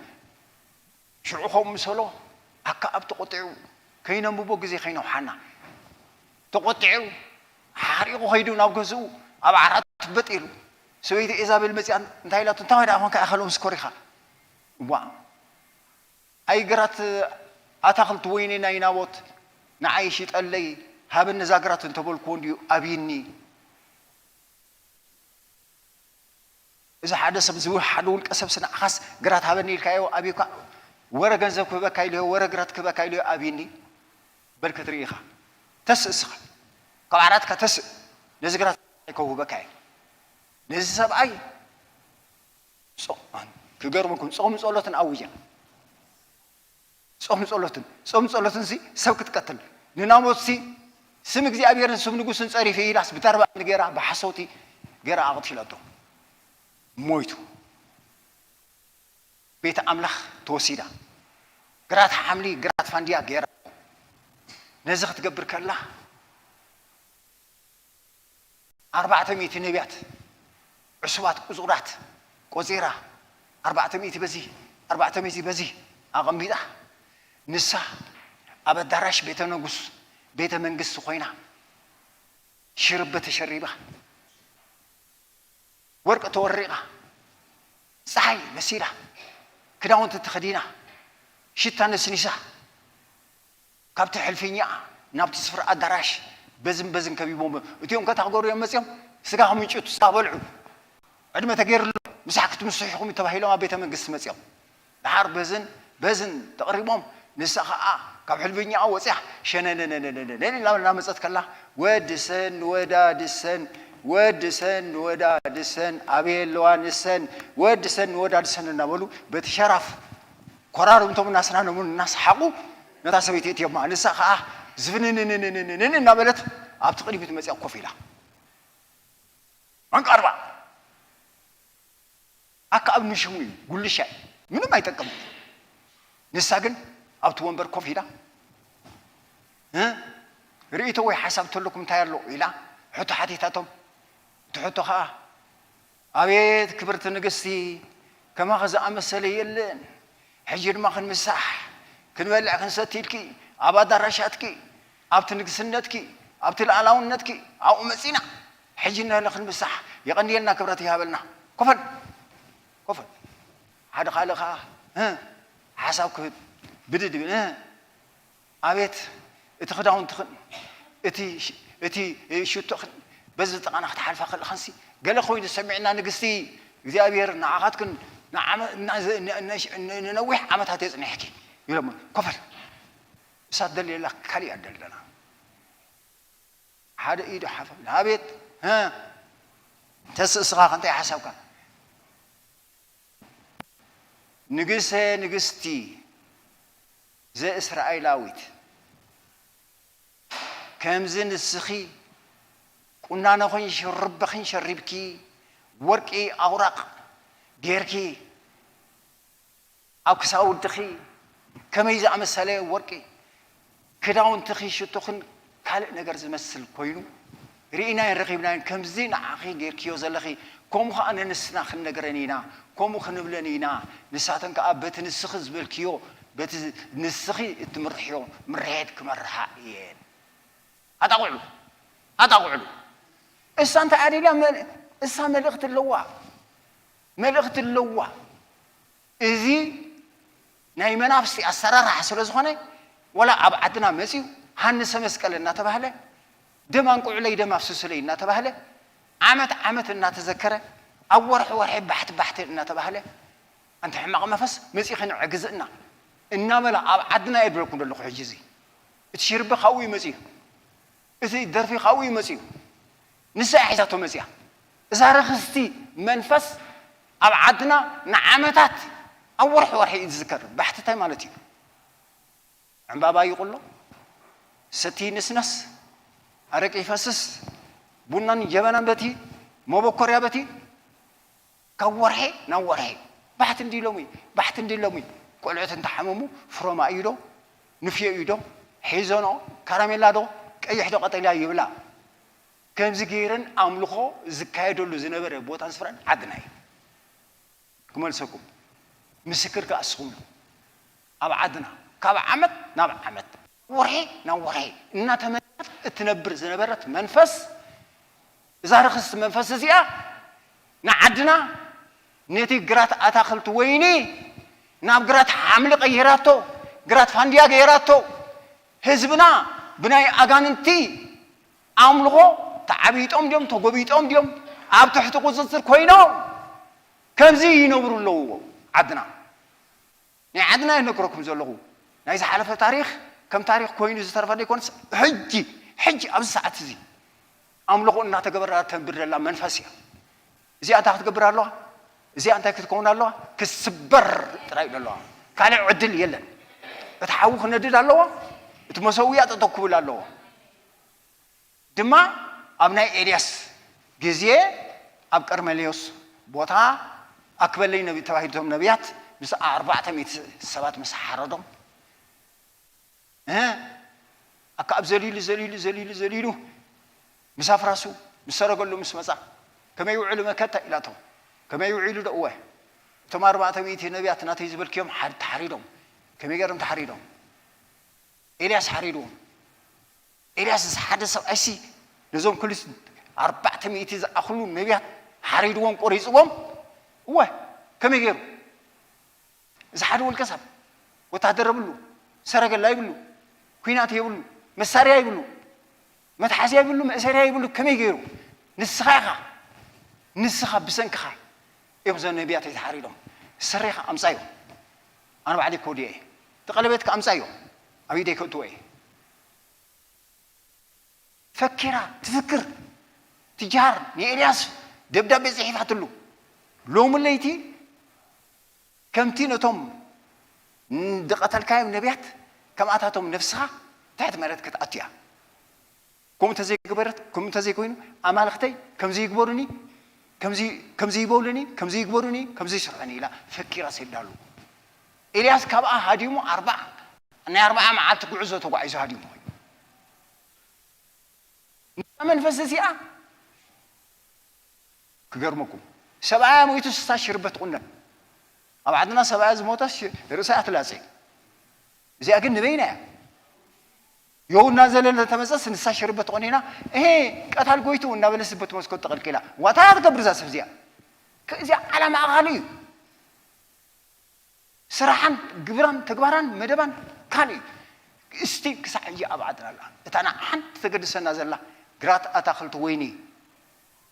ሽዑ ከምኡ ምሰሎ ኣከኣብ ተቖጢዑ፣ ከይነንብቦ ግዜ ከይነውሓና ተቖጢዑ፣ ሓሪቑ ከይዱ ናብ ገዝኡ ኣብ ዓራት በጥ ኢሉ። ሰበይቲ ኤዛቤል መጺኣ እንታይ ኢላቶ? "እንታይ ደኣ ኾንካ ኢኻ ሎምስ ኮሪኻ?" "እዋእ፣ ኣይ ግራት ኣታኽልቲ ወይኒ ናይ ናቦት ንዓይ ሽጠለይ ሃበኒ፣ ነዛ ግራት እንተበልክዎ እንድዩ ኣብይኒ። እዚ ሓደ ሰብ፣ እዚ ሓደ ውልቀ ሰብስ ንዓኻስ ግራት ሃበኒ ኢልካዮ ኣብዩካ፣ ወረ ገንዘብ ክህበካ ኢልዮ፣ ወረ ግራት ክህበካ ኢልዮ ኣብይኒ፣ በል ክትርኢ ኢኻ። ተስእ እስኻ፣ ካብ ዓራትካ ተስእ፣ ነዚ ግራት ከውህበካ እየ." ነዚ ሰብኣይ ጾ-፣ ክገርመኩም፣ ጾም ጸሎትን ኣውጃ። ጾም ጸሎትን፣ ጾም ጸሎትን ሲ ሰብ ክትቀትል፣ ንናቦት ሲ ስም እግዚኣብሔርን ስም ንጉስን ጸሪፈ ኢላስ ብተርባ እምኒ ገይራ፣ ብሓሰውቲ ገይራ ኣቕቲለቶ። ሞይቱ። ቤት ኣምላኽ ተወሲዳ። ግራት ሓምሊ፣ ግራት ፋንድያ ገይራ። ነዚ ክትገብር ከላ፣ ኣርባዕተ ሚእቲ ነቢያት፣ ዕሱባት፣ ቁጹራት ቆጺራ፣ ኣርባዕተ ሚእቲ በዚ፣ ኣርባዕተ ሚእቲ በዚ ኣቐሚጣ፣ ንሳ ኣብ ኣዳራሽ ቤተ ንጉስ፣ ቤተ መንግስቲ ኮይና፣ ሽርበ ተሸሪባ፣ ወርቂ ተወሪቓ፣ ጸሓይ መሲላ፣ ክዳውንቲ ተኸዲና፣ ሽታ ነስኒሳ፣ ካብቲ ሕልፍኛኣ ናብቲ ስፍራ ኣዳራሽ በዝን በዝን ከቢቦም፣ እቲኦም ከታ ክገብሩ እዮም መጺኦም፣ ስጋ ክምንጭቱ፣ ስጋ በልዑ፣ ዕድመ ተገይርሎም፣ ምሳሕ ክትምስሑ ኢኹም ተባሂሎም ኣብ ቤተ መንግስቲ መጺኦም። ደሓር በዝን በዝን ተቕሪቦም፣ ንሳ ኸኣ ካብ ሕልፍኛኣ ወጺኣ ሸነነነነነነ ኢላ እናመጸት ከላ፣ "ወድሰን ወዳድሰን፣ ወድሰን ወዳድሰን፣ ኣበይ ኣለዋ ንሰን፣ ወድሰን ወዳድሰን" እናበሉ በቲ ሸራፍ ኮራርምቶም እናስናነሙን እናሰሓቑ ነታ ሰበይቲ እትዮማ። ንሳ ኸኣ ዝፍንንንንንንን እናበለት ኣብቲ ቅድሚት መጺኣ ኮፍ ኢላ። ኣንቃርባ! ኣከኣብ ንሽሙ እዩ፣ ጉልሻ እዩ፣ ምንም ኣይጠቅምን። ንሳ ግን ኣብቲ ወንበር ኮፍ ኢላ፣ "እ? ርእይቶ ወይ ሓሳብ ተለኩም እንታይ ኣሎ?" ኢላ ሕቶ ሓቲታቶም። እቲ ሕቶ ኸኣ፣ "ኣቤት ክብርቲ ንግስቲ፣ ከማኺ ዝኣመሰለ የለን። ሕጂ ድማ ክንምሳሕ፣ ክንበልዕ፣ ክንሰቲ ኢልኪ ኣብ ኣዳራሻትኪ፣ ኣብቲ ንግስነትኪ፣ ኣብቲ ልኣላውነትኪ ኣብኡ መጺና። ሕጂ ንህለ ክንምሳሕ፣ የቐንየልና፣ ክብረት ይሃበልና። ኮፈል፣ ኮፈል።" ሓደ ካልእ ኸኣ፣ እ፣ ሓሳብ ክህብ ብድድ ይብል፣ እ፣ ኣቤት እቲ ክዳውንትኽን፣ እቲ ሽ-፣ እቲ ሽቶኽን በዚ ጥቓና ክትሓልፋ ከለኻንሲ፣ ገለ ኮይኑ ሰሚዕና፣ ንግስቲ እግዚኣብሔር ንዓኻትክን ንዓመ-፣ ንዘ-፣ ን-፣ ን-፣ ን-፣ ንነዊሕ ዓመታት የጽኒሕኪ ኢሎሞ፣ ኮፈል። እሳ ትደልየላ ካሊእ እያ ትደልየላ። ሓደ ኢዱ ሓፍ ኣቢሉ፣ ኣቤት፣ እ፣ ተስእ እስኻ ከ እንታይ ሓሳብካ? ንግሰ ንግስቲ ዘእስራኤላዊት፣ ከምዚ ንስኺ ቁናኖኽን ሽርብኽን ሸሪብኪ፣ ወርቂ ኣውራቕ ጌርኪ፣ ኣብ ክሳውድኺ ከመይ ዝኣመሰለ ወርቂ፣ ክዳውንትኺ፣ ሽቶኽን ካልእ ነገር ዝመስል ኮይኑ ርኢናዮን ረኺብናዮን። ከምዚ ንዓኺ ጌርክዮ ዘለኺ፣ ከምኡ ኸኣ ንንስና ክንነግረን ኢና፣ ከምኡ ክንብለን ኢና። ንሳተን ከኣ በቲ ንስኺ ዝበልክዮ፣ በቲ ንስኺ እትምርሕዮ ምርሒት ክመርሓ እየን። ኣጣቕዑ፣ ኣጣቕዑ። እሳ እንታይ ኣደልያ? መል-፣ እሳ መልእኽቲ ኣለዋ፣ መልእኽቲ ኣለዋ። እዚ ናይ መናፍስቲ ኣሰራርሓ ስለ ዝኾነ፣ ወላ ኣብ ዓድና መጺኡ ሃንሰ መስቀል እናተባህለ፣ ደም ኣንቅዑለይ፣ ደም ኣፍስሱለይ እናተባህለ፣ ዓመት ዓመት እናተዘከረ፣ ኣብ ወርሒ ወርሒ ባሕቲ ባሕቲ እናተባህለ፣ ኣንታ ሕማቕ መንፈስ መጺእኺ ንዕግዝእና እናበላ ኣብ ዓድና እየ ድበልኩም ዘለኹ። ሕጂ እዚ እቲ ሽርቢ ካብኡ እዩ መጺኡ። እቲ ደርፊ ካብኡ እዩ መጺኡ። ንሳ እያ ሒዛቶ መጺኣ። እዛ ርኽስቲ መንፈስ ኣብ ዓድና ንዓመታት ኣብ ወርሒ ወርሒ እዩ ዝዝከር። ባሕቲ እንታይ ማለት እዩ? ዕምባባ ይቑሎ፣ ሰቲ ይንስነስ፣ ኣረቂ ይፈስስ፣ ቡናን ጀበናን በቲ መበኮርያ በቲ ካብ ወርሒ ናብ ወርሒ ባሕቲ እንዲ ሎሚ፣ ባሕቲ እንዲ ሎሚ። ቆልዑት እንተሓመሙ ፍሮማ እዩ ዶ? ንፍዮ እዩ ዶ? ሒዞኖ? ካራሜላ ዶ? ቀይሕ ዶ ቀጠልያ ይብላ። ከምዚ ገይረን ኣምልኾ ዝካየደሉ ዝነበረ ቦታን ስፍራን ዓድና እዩ። ክመልሰኩም ምስክር ከኣ እስኹም ኢኹም። ኣብ ዓድና ካብ ዓመት ናብ ዓመት፣ ወርሒ ናብ ወርሒ እናተመለሰት እትነብር ዝነበረት መንፈስ፣ እዛ ርኽስቲ መንፈስ እዚኣ ንዓድና ነቲ ግራት ኣታኽልቲ ወይኒ ናብ ግራት ሓምሊ ቀይራቶ፣ ግራት ፋንድያ ገይራቶ። ህዝብና ብናይ ኣጋንንቲ ኣምልኾ ተዓቢጦም ድዮም ተጎቢጦም ድዮም ኣብ ትሕቲ ቁፅፅር ኮይኖም ከምዚ ይነብሩ ኣለዎ ዓድና። ናይ ዓድና ይነግረኩም ዘለኹ ናይ ዝሓለፈ ታሪኽ ከም ታሪኽ ኮይኑ ዝተረፈ ዘይኮነስ ሕጂ ሕጂ ኣብዚ ሰዓት እዚ ኣምልኾ እናተገበራ ተንብር ዘላ መንፈስ እያ። እዚኣ እንታይ ክትገብር ኣለዋ? እዚኣ እንታይ ክትከውን ኣለዋ? ክስበር ጥራይ እዩ ዘለዋ። ካልእ ዕድል የለን። እቲ ሓዊ ክነድድ ኣለዎ። እቲ መሰውያ ጠጠው ክብል ኣለዎ። ድማ ኣብ ናይ ኤልያስ ግዜ ኣብ ቀርሜሌዎስ ቦታ ኣክበለይ ነቢ ተባሂሉ እቶም ነቢያት ምስ ኣርባዕተ ሚእቲ ሰባት ምስ ሓረዶም ኣከኣብ ዘሊሉ ዘሊሉ ዘሊሉ ዘሊሉ ምስ ኣፍራሱ ምስ ሰረገሉ ምስ መፃ ከመይ ውዕሉ መከታ ኢላቶም። ከመይ ውዒሉ ዶ እወ እቶም ኣርባዕተ ሚእቲ ነቢያት ናተይ ዝበልክዮም ተሓሪዶም። ከመይ ገይሮም ተሓሪዶም? ኤልያስ ሓሪድዎም። ኤልያስ እዚ ሓደ ሰብኣይሲ ነዞም ክልስ ኣርባዕተ ሚእቲ ዝኣኽሉ ነቢያት ሓሪድዎም ቆሪፅዎም። እወ ከመይ ገይሩ? እዚ ሓደ ውልቀ ሰብ ወታደር የብሉ፣ ሰረገላ ይብሉ፣ ኩናት የብሉ፣ መሳርያ ይብሉ፣ መትሓዝያ ይብሉ፣ መእሰርያ ይብሉ። ከመይ ገይሩ? ንስኻ ኢኻ፣ ንስኻ ብሰንክኻ እዮም እዞም ነቢያት ተሓሪዶም። ስረኻ ኣምፃዮ፣ ኣነ ባዕለይ ኮድዮ እየ። እቲ ቀለቤትካ ኣምፃዮ፣ ኣብ ኢደይ ከእትዎ እየ። ፈኪራ ትፍክር ትጃሃር ንኤልያስ ደብዳቤ ጽሒፋትሉ። ሎሚ ለይቲ ከምቲ ነቶም ዝቐተልካዮም ነቢያት ከምኣታቶም ነፍስኻ ትሕቲ መሬት ክትኣቱ እያ። ከምኡ እንተዘይገበረት ከምኡ እንተዘይኮይኑ ኣማልኽተይ ከምዚ ይግበሩኒ ከምዚ ይበሉኒ ከምዚ ይግበሩኒ ከምዚ ይስርሑኒ ኢላ ፈኪራ ሰዲዳሉ። ኤልያስ ካብኣ ሃዲሙ ኣርባዓ ናይ ኣርባዓ መዓልቲ ጉዕዞ ተጓዒዙ ሃዲሙ። ነዛ መንፈስ እዚኣ ክገርመኩም ሰብኣያ ሞይቱ ስሳ ሽርበት ቁነን ኣብ ዓድና ሰብኣያ ዝሞተ ርእሳ እያ ትላፀ። እዚኣ ግን ንበይና እያ። የው እናዘለለ ተመፀስ ንሳ ሽርበት ቆኒና እሄ ቀታል ጎይቱ እናበለስ በቲ መስኮት ተቐልቂላ ዋታ ትገብር እዛ ሰብ እዚኣ። እዚኣ ዓላማ ኣኻሉ እዩ። ስራሓን ግብራን ተግባራን መደባን ካልእ እዩ። እስቲ ክሳዕ ሕጂ ኣብ ዓድና ኣላ እታ ንሓንቲ ተገድሰና ዘላ ግራት ኣታኽልቲ ወይኒ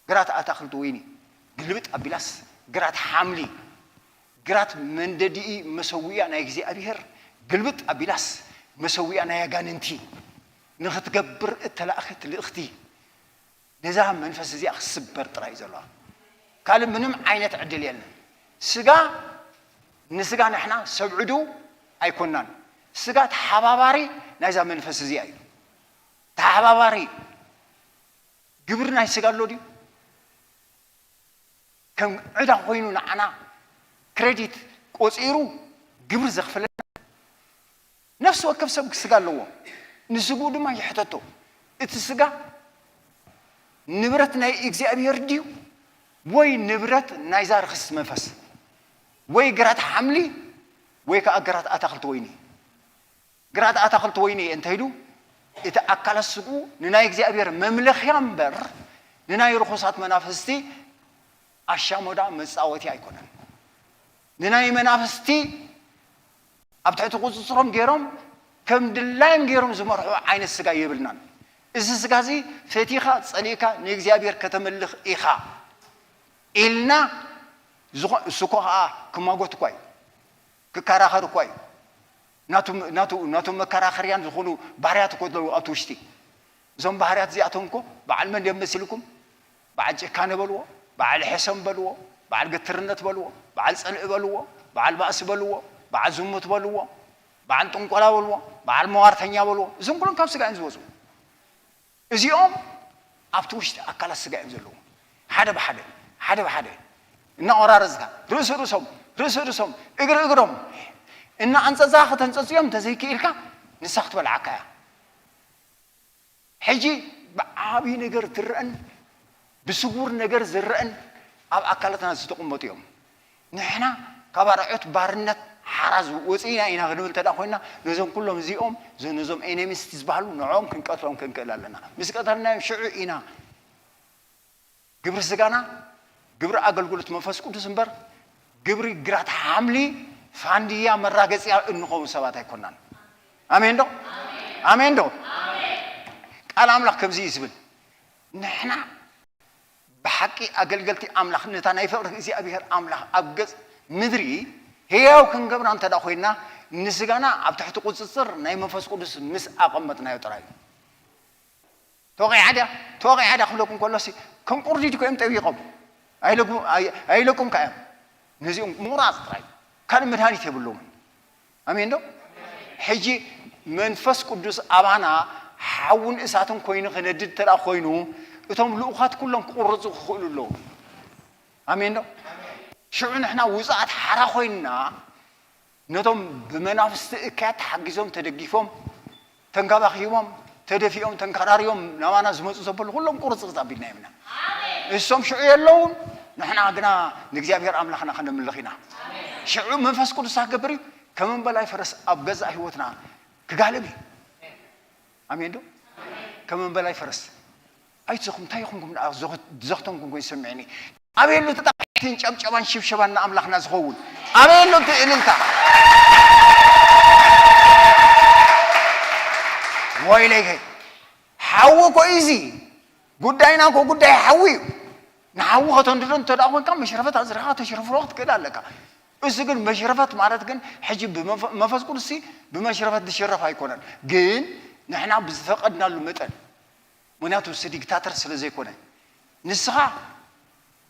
ግራት ኣታኽልቲ ወይኒ ግልብጥ ኣቢላስ ግራት ሓምሊ ግራት መንደዲኢ መሰዊያ ናይ እግዚኣብሔር ግልብጥ ኣቢላስ መሰዊያ ናይ ኣጋንንቲ ንኽትገብር እተላእኸት ልእኽቲ ነዛ መንፈስ እዚኣ ክስበር ጥራይ እዩ ዘለዋ። ካልእ ምንም ዓይነት ዕድል የለን። ስጋ ንስጋ ንሕና ሰብ ዕዱ ኣይኮናን። ስጋ ተሓባባሪ ናይዛ መንፈስ እዚኣ እዩ። ተሓባባሪ ግብሪ ናይ ስጋ ኣሎ ድዩ? ከም ዕዳ ኮይኑ ንዓና ክሬዲት ቆፂሩ ግብሪ ዘኽፍለና ነፍሲ ወከፍ ሰብ ስጋ ኣለዎ። ንስግኡ ድማ ይሕተቶ። እቲ ስጋ ንብረት ናይ እግዚኣብሔር ድዩ ወይ ንብረት ናይዛ ርኽስቲ መንፈስ? ወይ ግራት ሓምሊ ወይ ከዓ ግራት ኣታኽልቲ ወይኒ። ግራት ኣታኽልቲ ወይኒ እየ እንተኢሉ እቲ ኣካላት ስግኡ ንናይ እግዚኣብሔር መምለኽያ እምበር ንናይ ርኹሳት መናፍስቲ ኣሻሞዳ መፃወቲ ኣይኮነን። ንናይ መናፍስቲ ኣብ ትሕቲ ቁፅፅሮም ገይሮም ከም ድላዮም ገይሮም ዝመርሑ ዓይነት ስጋ የብልናን። እዚ ስጋ እዚ ፈቲኻ ፀሊእካ ንእግዚኣብሔር ከተመልኽ ኢኻ ኢልና እሱ እኮ ከዓ ክማጎት እኳ እዩ ክከራኸር እኳ እዩ። ናቱ መከራኸርያን ዝኾኑ ባህርያት እኮ ኣለዉ ኣብቲ ውሽጢ። እዞም ባህርያት እዚኣቶም እኮ በዓል መን እዮም መሲልኩም? በዓል ጭካነ በልዎ፣ በዓል ሕሰም በልዎ፣ በዓል ገትርነት በልዎ፣ በዓል ጽልኢ በልዎ፣ በዓል ባእሲ በልዎ፣ በዓል ዝሙት በልዎ፣ በዓል ጥንቆላ በልዎ፣ በዓል መዋርተኛ በልዎ። እዞም ኩሎም ካብ ስጋ እዮም ዝወፁ። እዚኦም ኣብቲ ውሽጢ ኣካላት ስጋ እዮም ዘለዉ። ሓደ ብሓደ፣ ሓደ ብሓደ እናቆራረፅካ፣ ርእሲ ርእሶም፣ ርእሲ ርእሶም፣ እግሪ እግሮም እናኣንፀፃ ከተንፀፅዮም እንተዘይክኢልካ፣ ንሳ ክትበልዓካ እያ። ሕጂ ብዓብዪ ነገር ትረአን ብስውር ነገር ዝረአን ኣብ ኣካላትና ዝተቐመጡ እዮም። ንሕና ካብ ኣርዑት ባርነት ሓራ ወፂእና ኢና ክንብል እንተ ኮይና፣ ነዞም ኩሎም እዚኦም፣ ነዞም ኤኔሚስት ዝበሃሉ፣ ንዕኦም ክንቀትሎም ክንክእል ኣለና። ምስ ቀተልናዮም ሽዑ ኢና ግብሪ ስጋና፣ ግብሪ ኣገልግሎት መንፈስ ቅዱስ እምበር፣ ግብሪ ግራት ሓምሊ፣ ፋንድያ፣ መራገፂያ እንኸውን ሰባት ኣይኮናን። ኣሜን ዶ? ኣሜን ዶ? ቃል ኣምላኽ ከምዚ እዩ ዝብል፣ ንሕና ብሓቂ ኣገልገልቲ ኣምላኽ፣ ነታ ናይ ፍቕሪ እግዚኣብሔር ኣምላኽ ኣብ ገጽ ምድሪ ህያው ክንገብራ እንተ ደኣ ኮይንና፣ ንስጋና ኣብ ትሕቲ ቁጽጽር ናይ መንፈስ ቅዱስ ምስ ኣቐመጥናዮ ጥራይ እዩ። ተወቒዓ ድያ? ተወቒዓ ድያ ክብለኩም ከሎሲ፣ ከም ቁርዲድ እኮ እዮም ጠዊቖም። ኣይለጉ-፣ ኣይ-፣ ኣይለቁም ከ እዮም። ነዚኦም ምቑራጽ ጥራይ፣ ካልእ መድሃኒት የብሎምን። ኣሜን ዶ? ሕጂ መንፈስ ቅዱስ ኣባና ሓውን እሳትን ኮይኑ ክነድድ እንተ ደኣ ኮይኑ፣ እቶም ልኡኻት ኩሎም ክቑረጹ ክኽእሉ ኣለዎም። ኣሜን ዶ? ሽዑ ንሕና ውጹኣት ሓራ ኮይንና፣ ነቶም ብመናፍስቲ እከያት ተሓጊዞም፣ ተደጊፎም፣ ተንከባኺቦም፣ ተደፊኦም፣ ተንከራርዮም ናባና ዝመጹ ዘበሉ ኩሎም ቁርጽርጽ ኣቢልና ኢና። እሶም ሽዑ የለውን፣ ንሕና ግና ንእግዚኣብሔር ኣምላኽና ከነምልኽ ኢና። ሽዑ መንፈስ ቅዱስ ክገብር እዩ። ከም እምበላይ ፈረስ ኣብ ገዛእ ህይወትና ክጋልብ እዩ። ኣሜን ዶ? ከም እምበላይ ፈረስ። ኣይትዘኹም፣ እንታይ ይኹንኩም ደኣ ዘኸ-፣ ዘኽተምኩም ኮይኑ ዝስምዐኒ? ኣበየሉ ተጣቂዕትን ጨብጨባን ሽብሸባን ንኣምላኽና ዝኸውን? ኣበየሉ እቲ እልልታ? ወይለይ፣ ሓዊ እኮ እዩ እዚ። ጉዳይና እኮ ጉዳይ ሓዊ እዩ። ንሓዊ ከተንድዶ እንተ ደኣ ኮንካ፣ መሽረፈት ኣዝሪኻ ከተሽርፍሮ ክትክእል ኣለካ። እዚ ግን መሽረፈት ማለት ግን፣ ሕጂ ብመንፈ-፣ መንፈስ ቅዱስሲ ብመሽረፈት ዝሽረፍ ኣይኮነን። ግን ንሕና ብዝፈቐድናሉ መጠን፣ ምኽንያቱ እሱ ዲክታተር ስለ ዘይኮነ፣ ንስኻ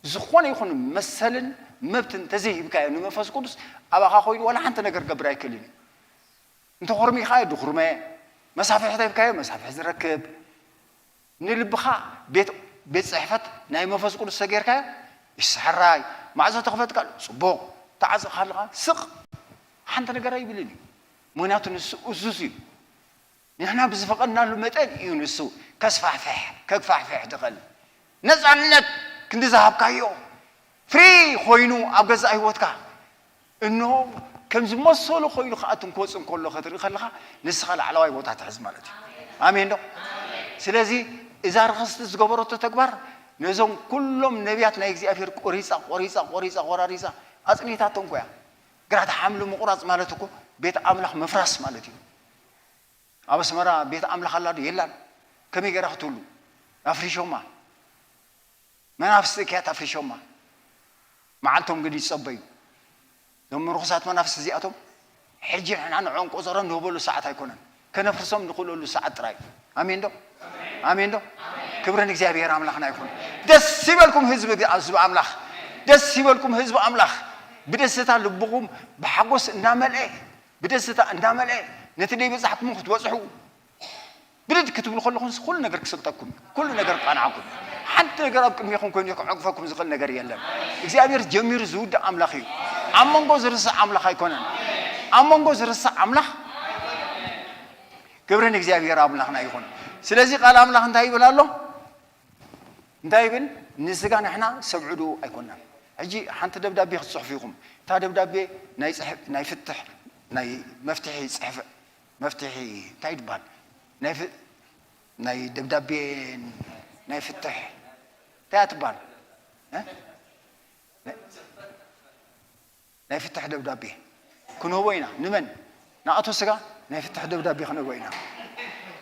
ዝኾነ ይኹን መሰልን መብትን እንተዘይሂብካዮ ንመንፈስ ቅዱስ፣ ኣባኻ ኮይኑ ዋላ ሓንቲ ነገር ክገብር ኣይክእልን እዩ። እንተ ኹርሚኻዮ ድኹርመ፣ መሳፍሕ ተሂብካዮ መሳፍሕ ዝረክብ፣ ንልብኻ ቤት፣ ቤት ጽሕፈት ናይ መንፈስ ቅዱስ ተጌርካዮ፣ ይስሕራይ፣ ማዕጾ ተኽፈትካ፣ ጽቡቕ፣ ተዓጽኻ ኣለኻ፣ ስቕ፣ ሓንቲ ነገር ኣይብልን እዩ። ምኽንያቱ ንሱ እዙዝ እዩ። ንሕና ብዝፈቐድናሉ መጠን እዩ ንሱ ከስፋሕፍሕ፣ ከግፋሕፍሕ ዝኽእል። ነጻነት ክንዲ ዝሃብካዮ፣ ፍሪ ኮይኑ ኣብ ገዛእ ህይወትካ፣ እንሆ፣ ከም ዝመሰሎ ኮይኑ ክኣትን ክወጽእ እንከሎ ክትርኢ ከለኻ፣ ንስኻ ላዕለዋይ ቦታ ትሕዝ ማለት እዩ። ኣሜን ዶ? ስለዚ እዛ ርኽስቲ ዝገበረቶ ተግባር፣ ነዞም ኩሎም ነቢያት ናይ እግዚኣብሔር ቆሪጻ፣ ቆሪጻ፣ ቆሪጻ፣ ቆራሪጻ ኣጽኒታቶም እኮ እያ። ግራት ሓምሊ ምቑራጽ ማለት እኮ ቤት ኣምላኽ ምፍራስ ማለት እዩ። ኣብ ኣስመራ ቤት ኣምላኽ ኣላ ዶ? የላን። ከመይ ገይራ ክትህሉ? ኣፍሪሾማ። መናፍስቲ እኪያት ኣፍሪሾማ። መዓልቶም ግን ይጸበዩ። እዞም ርኹሳት መናፍስቲ እዚኣቶም፣ ሕጂ ንሕና ንዕኦም ቆጸሮ ንህበሉ ሰዓት ኣይኮነን። ከነፍርሶም ንኽእለሉ ሰዓት ጥራይ እዩ። ኣሜን ዶ? ኣሜን ዶ? ክብሪ ንእግዚኣብሔር ኣምላኽና ይኹን። ደስ ይበልኩም ህዝቢ፣ ህዝቢ ኣምላኽ። ደስ ይበልኩም ህዝቢ ኣምላኽ። ብደስታ ልብኹም ብሓጎስ እናመልአ፣ ብደስታ እናመልአ ነቲ ደይበጻሕኩሞ ክትበጽሑ፣ ብድድ ክትብሉ ከለኹም ኩሉ ነገር ክስልጠኩም እዩ። ኩሉ ነገር ክቃንዓኩም እዩ። ሓንቲ ነገር ኣብ ቅድሜኹም ኮይኑ ክዕግፈኩም ዝኽእል ነገር የለን። እግዚኣብሔር ጀሚሩ ዝውድእ ኣምላኽ እዩ። ኣብ መንጎ ዝርስዕ ኣምላኽ ኣይኮነን። ኣብ መንጎ ዝርስዕ ኣምላኽ፣ ክብሪ ንእግዚኣብሔር ኣምላኽና ይኹን። ስለዚ ቃል ኣምላኽ እንታይ ይብል ኣሎ? እንታይ ይብል? ንስጋ ንሕና ሰብ ዕዱኡ ኣይኮናን። ሕጂ ሓንቲ ደብዳቤ ክትጽሕፉ ኢኹም። እታ ደብዳቤ ናይ ጽሕ-፣ ናይ ፍትሕ፣ ናይ መፍትሒ ጽሕፈ-፣ መፍትሒ እንታይ ትበሃል? ናይ ፍ-፣ ናይ ደብዳቤ፣ ናይ ፍትሕ እንታይ እያ ትበሃል? እ? ናይ ፍትሕ ደብዳቤ ክንህቦ ኢና። ንመን? ንኣቶ ስጋ ናይ ፍትሕ ደብዳቤ ክንህቦ ኢና።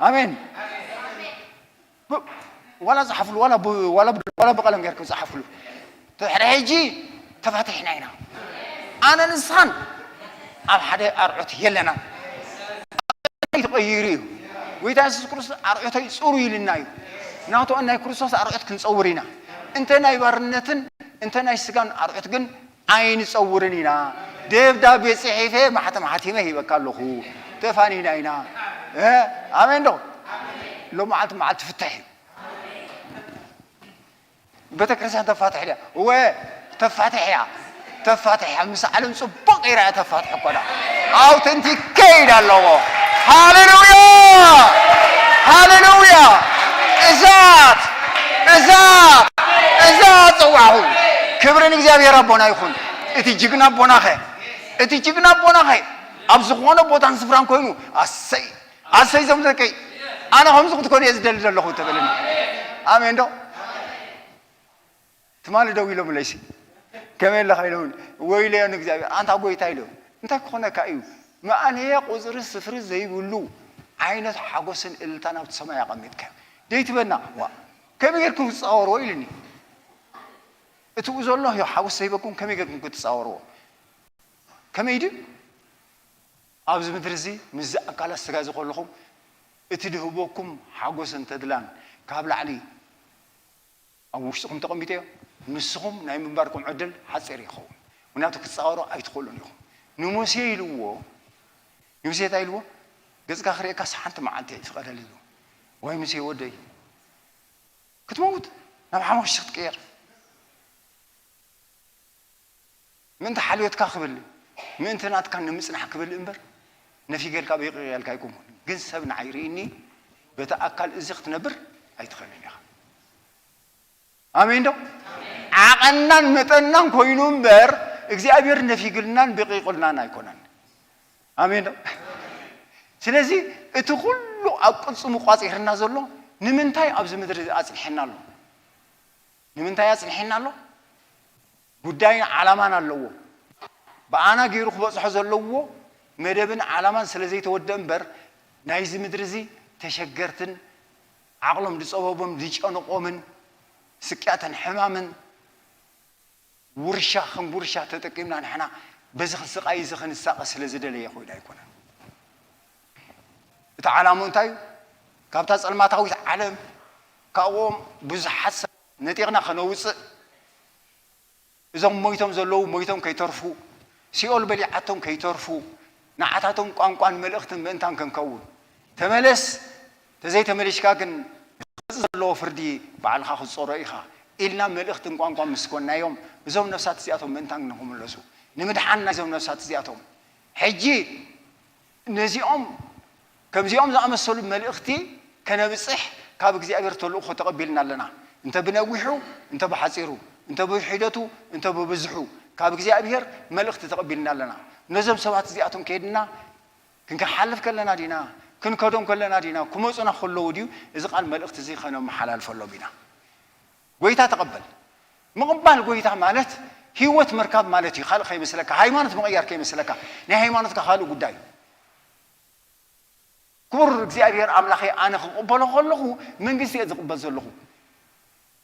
ኣሜን። ብ-፣ ዋላ ጸሓፍሉ፣ ዋላ ብ-፣ ዋላ ብ-፣ ዋላ ብቐለም ጌርኩም ጸሓፍሉ። ድሕሪ ሕጂ ተፋቲሕና ኢና። ኣነ ንስኻን ኣብ ሓደ ኣርዑት የለናን። ተቐይሩ እዩ። ጎይታ የሱስ ክርስቶስ ኣርዑተይ ጽሩ ኢልና እዩ። ናቱ ናይ ክርስቶስ ኣርዑት ክንጸውር ኢና። እንተ ናይ ባርነትን እንተ ናይ ስጋን ኣርዑት ግን ኣይንጸውርን ኢና። ደብዳቤ ጽሒፈ ማሕተም ሓቲመ ሂበካ ኣለኹ። ተፋኒና ኢና። እ? ኣሜን ዶ? ሎም መዓልቲ መዓልቲ ፍትሕ እዩ። ቤተ ክርስቲያን ተፋትሕ ድያ? እወ፣ ተፋትሕ እያ። ተፋትሕ እያ። ምስ ዓለም ጽቡቕ ገይራ እያ ተፋትሕ እኮ ዳ። ኣውተንቲክ ከይድ ኣለዎ። ሃሌሉያ! ሃሌሉያ! እዛት፣ እዛት፣ እዛት ጸዋዕኹም። ክብሪ ንእግዚኣብሔር ኣቦና ይኹን። እቲ ጅግና ኣቦናኸ፣ እቲ ጅግና ኣቦናኸ ኣብ ዝኾነ ቦታን ስፍራን ኮይኑ፣ ኣሰይ፣ ኣሰይ ዞም ደቀይ፣ ኣነ ከምዚ ክትኮኑ እየ ዝደሊ ዘለኹ ተበለኒ። ኣሜን ዶ? ትማሊ ደው ኢሎምለይሲ፣ ከመይ ኣለኻ ኢሎምኒ። ወይለዮ ንእግዚኣብሔር፣ ኣንታ ጐይታ ኢሎም። እንታይ ክኾነካ እዩ? መኣነየ ቁጽሪ ስፍሪ ዘይብሉ ዓይነት ሓጎስን እልልታን ኣብቲ ሰማይ ኣቐሚጥካዮ። ደይትበና፣ ዋ፣ ከመይ ጌርኩም ክትጻወርዎ ኢሉኒ። እትኡ ዘሎ ሓጎስ ዘይበኩም ከመይ ጌርኩም ክትጻወርዎ? ከመይ ድዩ? ኣብዚ ምድሪ እዚ ምስዚ ኣካላት ስጋ እዚ ከለኹም እቲ ድህበኩም ሓጎስን ተድላን ካብ ላዕሊ ኣብ ውሽጥኹም ተቐሚጡ እዮ። ንስኹም ናይ ምንባርኩም ዕድል ሓፂር ይኸውን። ምክንያቱ ክትፃወሩ ኣይትኽእሉን ኢኹም። ንሙሴ ኢልዎ፣ ንሙሴ እንታይ ኢልዎ? ገፅካ ክርእየካስ ሓንቲ መዓልቲ ፍቐደለይ ኢልዎ። ወይ ሙሴ ወደይ ክትመውት ናብ ሓሙኽሽቲ ክትቅየር ምእንቲ ሓልዮትካ ክብል ምእንቲ ናትካ ንምጽናሕ ክብል እምበር ነፊገልካ በይቕልካ ኣይኮንኩን። ግን ሰብ ንዓይ ርእኒ በቲ ኣካል እዚ ክትነብር ኣይትኽእልን ኢኻ። ኣሜን ዶ? ዓቐናን መጠናን ኮይኑ እምበር እግዚኣብሔር ነፊግልናን በቂቕልናን ኣይኮነን። ኣሜን ዶ? ስለዚ እቲ ኩሉ ኣብ ቅልጽሙ ቋጺርና ዘሎ ንምንታይ ኣብዚ ምድሪ ኣጽንሐና ኣሎ? ንምንታይ ኣጽንሐና ኣሎ? ጉዳይን ዓላማን ኣለዎ። ብኣና ገይሩ ክበጽሖ ዘለዎ መደብን ዓላማን ስለ ዘይተወደአ እምበር ናይዚ ምድሪ እዚ ተሸገርትን ዓቕሎም ዝጸበቦም ዝጨነቖምን ስቅያትን ሕማምን ውርሻ ከም ውርሻ ተጠቂምና ንሕና በዚ ስቓይ እዚ ክንሳቐ ስለ ዝደለየ ኮይና ኣይኮነን። እቲ ዓላምኡ እንታይ እዩ? ካብታ ጸልማታዊት ዓለም ካብኦም ብዙሓት ሰባት ነጢቕና ከነውፅእ እዞም ሞይቶም ዘለዉ ሞይቶም ከይተርፉ፣ ሲኦል በሊዓቶም ከይተርፉ፣ ንዓታቶም ቋንቋን መልእኽትን ምእንታን ክንከውን። ተመለስ፣ ተዘይተመሊሽካ ግን ዝመጽእ ዘለዎ ፍርዲ ባዕልኻ ክትጾሮ ኢኻ ኢልና መልእኽትን ቋንቋን ምስ ኮንናዮም፣ እዞም ነፍሳት እዚኣቶም ምእንታን ንኽምለሱ፣ ንምድሓን ናይዞም ነፍሳት እዚኣቶም። ሕጂ ነዚኦም ከምዚኦም ዝኣመሰሉ መልእኽቲ ከነብጽሕ ካብ እግዚኣብሔር ተልእኾ ተቐቢልና ኣለና። እንተ ብነዊሑ፣ እንተ ብሓጺሩ፣ እንተ ብውሒደቱ፣ እንተ ብብዝሑ ካብ እግዚኣብሔር መልእኽቲ ተቐቢልና ኣለና። ነዞም ሰባት እዚኣቶም ከይድና ክንሓልፍ ከለና ዲና፣ ክንከዶም ከለና ዲና፣ ክመጹና ከለዉ ድዩ እዚ ቃል መልእኽቲ እዚ ከነመሓላልፈሎም ኢና። ጎይታ ተቐበል። ምቕባል ጎይታ ማለት ህይወት ምርካብ ማለት እዩ። ካልእ ከይመስለካ፣ ሃይማኖት ምቕያር ከይመስለካ፣ ናይ ሃይማኖትካ ካልእ ጉዳይ እዩ። ክቡር እግዚኣብሔር ኣምላኸይ፣ ኣነ ክቕበሎ ከለኹ መንግስቲ እየ ዝቕበል ዘለኹ።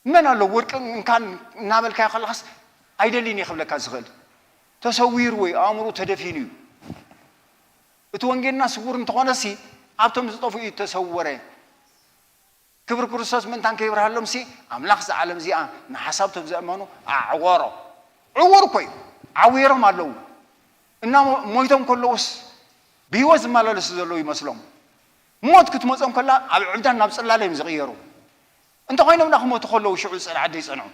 መን ኣሎ ወርቅን እንካን እናበልካዮ ከለኻስ ኣይደልን እየ ክብለካ ዝኽእል? ተሰዊሩ ወይ ኣእምሮ ተደፊኑ እዩ። እቲ ወንጌልና ስውር እንተኾነሲ ኣብቶም ዝጠፍኡ እዩ ተሰወረ። ክብሪ ክርስቶስ ምእንታን ከይብርሃሎም ሲ ኣምላኽ እዛ ዓለም እዚኣ ንሓሳብ እቶም ዘእመኑ ኣዕወሮ። ዕውር እኮ እዩ። ዓዊሮም ኣለዉ። እና ሞ-፣ ሞይቶም ከለዉስ ብህይወት ዝመላለሱ ዘለዉ ይመስሎም። ሞት ክትመጾም ከላ ኣብ ዕብዳን ናብ ጽላለ እዮም ዝቕየሩ። እንተኾይኖም ና ክሞቱ ከለዉ ሽዑ ጽንዓት ዘይጸንዑ።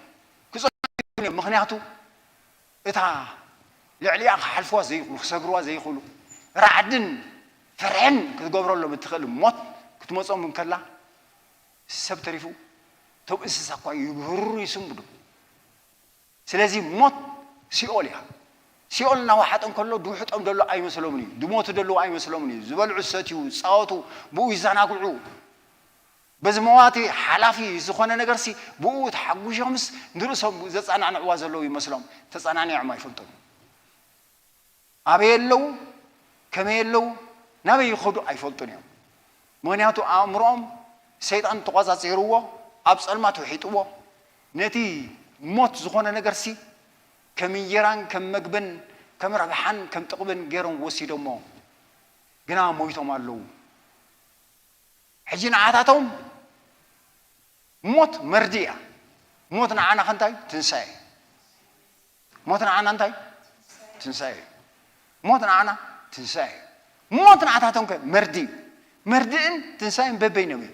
ክጸንዑ እዮም። ምኽንያቱ እታ ልዕሊኣ ክሓልፍዋ ዘይኽእሉ፣ ክሰግርዋ ዘይኽእሉ፣ ራዕድን ፍርሕን ክትገብረሎም እትኽእል ሞት ክትመጾም እንከላ፣ ሰብ ተሪፉ፣ እቶም እንስሳ እኳ ይብህሩ ይስንብዱ። ስለዚ ሞት ሲኦል እያ። ሲኦል እናወሓጠ እንከሎ ድውሕጦም ደሎ ኣይመስሎምን እዩ። ዝሞቱ ደለዉ ኣይመስሎምን እዩ። ዝበልዑ፣ ዝሰትዩ፣ ዝጻወቱ፣ ብኡ ይዘናግዑ። በዚ መዋቲ ሓላፊ ዝኾነ ነገርሲ ብኡ ተሓጒሾምስ ንርእሶም ዘጸናንዕዋ ዘለዉ ይመስሎም። ተጸናኒዖም ኣይፈልጡን። ኣበይ ኣለዉ፣ ከመይ ኣለዉ፣ ናበይ ይኸዱ ኣይፈልጡን እዮም። ምኽንያቱ ኣእምሮኦም ሰይጣን ተቖጻጺርዎ፣ ኣብ ጸልማት ውሒጥዎ፣ ነቲ ሞት ዝኾነ ነገርሲ ከም እንጀራን ከም መግብን ከም ረብሓን ከም ጥቕምን ገይሮም ወሲዶሞ፣ ግና ሞይቶም ኣለዉ። ሕጂ ንዓታቶም ሞት መርዲ እያ። ሞት ንዓና ከንታይ እዩ? ትንሳኤ። ሞት ንዓና እንታይ? ትንሳኤ እዩ። ሞት ንዓና ትንሳኤ እዩ። ሞት ንዓታቶም ከ መርዲ እዩ። መርድእን ትንሳኤን በበይኖም እዩ።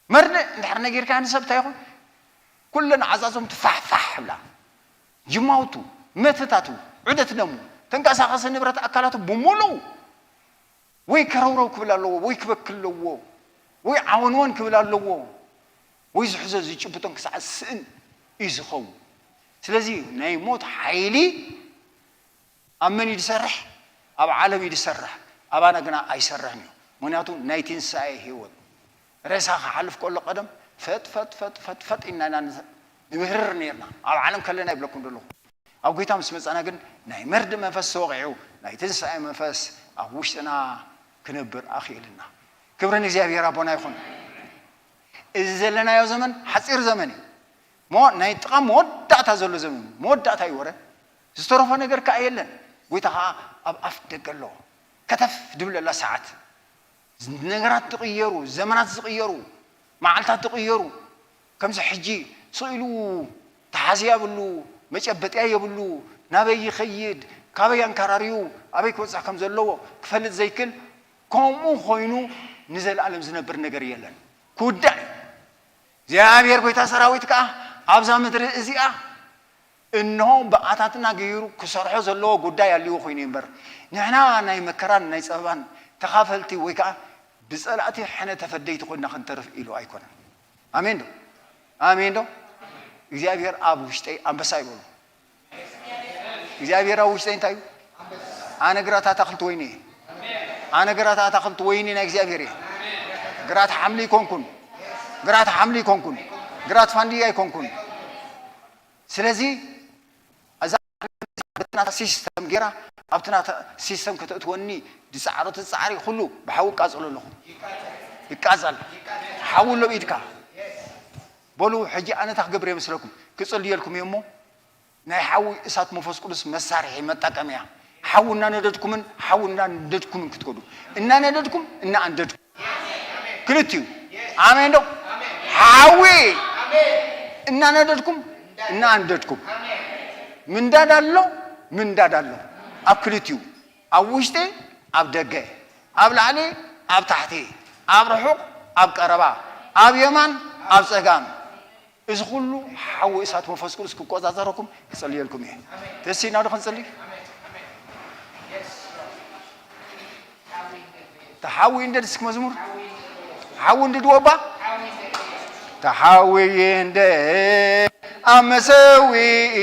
መርድእ እንድሕር ነጊርካ ንሰብ እንታይ ይኹን? ኩለን ዓዛዞም ትፋሕፋሕ ብላ። ጅማውቱ፣ መትታቱ፣ ዑደት ደሙ፣ ተንቀሳቐሲ ንብረት ኣካላቱ ብምሉኡ ወይ ከረውረው ክብል ኣለዎ፣ ወይ ክበክል ኣለዎ፣ ወይ ዓወንወን ክብል ኣለዎ፣ ወይ ዝሕዞ ዝጭብጦን ክሳዕ ዝስእን እዩ ዝኸውን። ስለዚ ናይ ሞት ሓይሊ ኣብ መን እዩ ዝሰርሕ? ኣብ ዓለም እዩ ዝሰርሕ፣ ኣባና ግና ኣይሰርሕን እዩ። ምክንያቱ ናይ ትንሳኤ ህይወት። ሬሳ ክሓልፍ ከሎ ቀደም ፈጥ ፈጥ ፈጥ ፈጥ ፈጥ ኢና ኢና ንምህርር ነርና። ኣብ ዓለም ከለና ይብለኩም ዘለኹ። ኣብ ጎይታ ምስ መጻና ግን ናይ መርድ መንፈስ ተወቒዑ ናይ ትንሳኤ መንፈስ ኣብ ውሽጥና ክነብር ኣኽኢልና። ክብሪ ንእግዚኣብሔር ኣቦና ይኹን። እዚ ዘለናዮ ዘመን ሓጺር ዘመን እዩ። ሞ ናይ ጥቓ መወዳእታ ዘሎ ዘመን መወዳእታ እዩ ወረ ዝተረፎ ነገር ከኣ የለን። ጎይታ ከኣ ኣብ ኣፍ ደገ ኣለዎ። ከተፍ ድብለላ ሰዓት። ነገራት ዝቕየሩ፣ ዘመናት ዝቕየሩ፣ መዓልታት ዝቕየሩ፣ ከምዚ ሕጂ ስቕ ኢሉ ተሓዝያ የብሉ፣ መጨበጥያ የብሉ፣ ናበይ ይኸይድ፣ ካበይ ኣንከራርዩ ኣበይ ክበጽሕ ከም ዘለዎ ክፈልጥ ዘይክል፣ ከምኡ ኮይኑ ንዘለኣለም ዝነብር ነገር የለን። ክውዳእ እዩ። እግዚኣብሔር ጎይታ ሰራዊት ከኣ ኣብዛ ምድሪ እዚኣ እንሆ ብኣታትና ገይሩ ክሰርሖ ዘለዎ ጉዳይ ኣልዎ ኮይኑ እዩ እምበር፣ ንሕና ናይ መከራን ናይ ጸበባን ተኻፈልቲ ወይ ከኣ ብጸላእቲ ሕነ ተፈደይቲ ኮይና ክንተርፍ ኢሉ ኣይኮነን። ኣሜን ዶ? ኣሜን ዶ? እግዚኣብሔር ኣብ ውሽጠይ ኣንበሳ ይበሉ። እግዚኣብሔር ኣብ ውሽጠይ እንታይ እዩ? ኣነ ግራት ኣታኽልቲ ወይኒ እየ። ኣነ ግራት ኣታኽልቲ ወይኒ ናይ እግዚኣብሔር እየ። ግራት ሓምሊ ኣይኮንኩን። ግራት ሓምሊ ኣይኮንኩን። ግራት ፋንድያ ኣይኮንኩን። ስለዚ እዛ በቲ ናታ ሲስተም ገይራ ኣብቲ ናታ ሲስተም ከተእትወኒ ዝጻዕረቶ ጻዕሪ ኩሉ ብሓዊ እቃጸሎ ኣለኹ። ይቃጸል። ሓዊ ኣሎ ብኢድካ። በሉ ሕጂ ኣነ እንታይ ክገብር እየ መስለኩም? ክጽልየልኩም እየ እሞ ናይ ሓዊ እሳት መንፈስ ቅዱስ መሳርሒ መጠቀምያ። ሓዊ እናነደድኩምን ሓዊ እናንደድኩምን ክትከዱ። እናነደድኩም እናኣንደድኩም። ክልቲኡ። ኣሜን ዶ? ሓዊ እናነደድኩም እናኣንደድኩም። ምንዳድ ኣሎ፣ ምንዳድ ኣሎ። ኣብ ክልቲኡ። ኣብ ውሽጢ፣ ኣብ ደገ። ኣብ ላዕሊ፣ ኣብ ታሕቲ። ኣብ ርሑቕ፣ ኣብ ቀረባ። ኣብ የማን፣ ኣብ ጸጋም። እዚ ኩሉ ሓዊ እሳት መንፈስ ቅዱስ ክቆጻጸረኩም ክጸልየልኩም እየ። ተሲና ዶ ክንጽሊ? ተሓዊ እንደ ድስክ መዝሙር ሓዊ እንድድወባ ተሓዊ እንደ ኣብ መሰዊኢ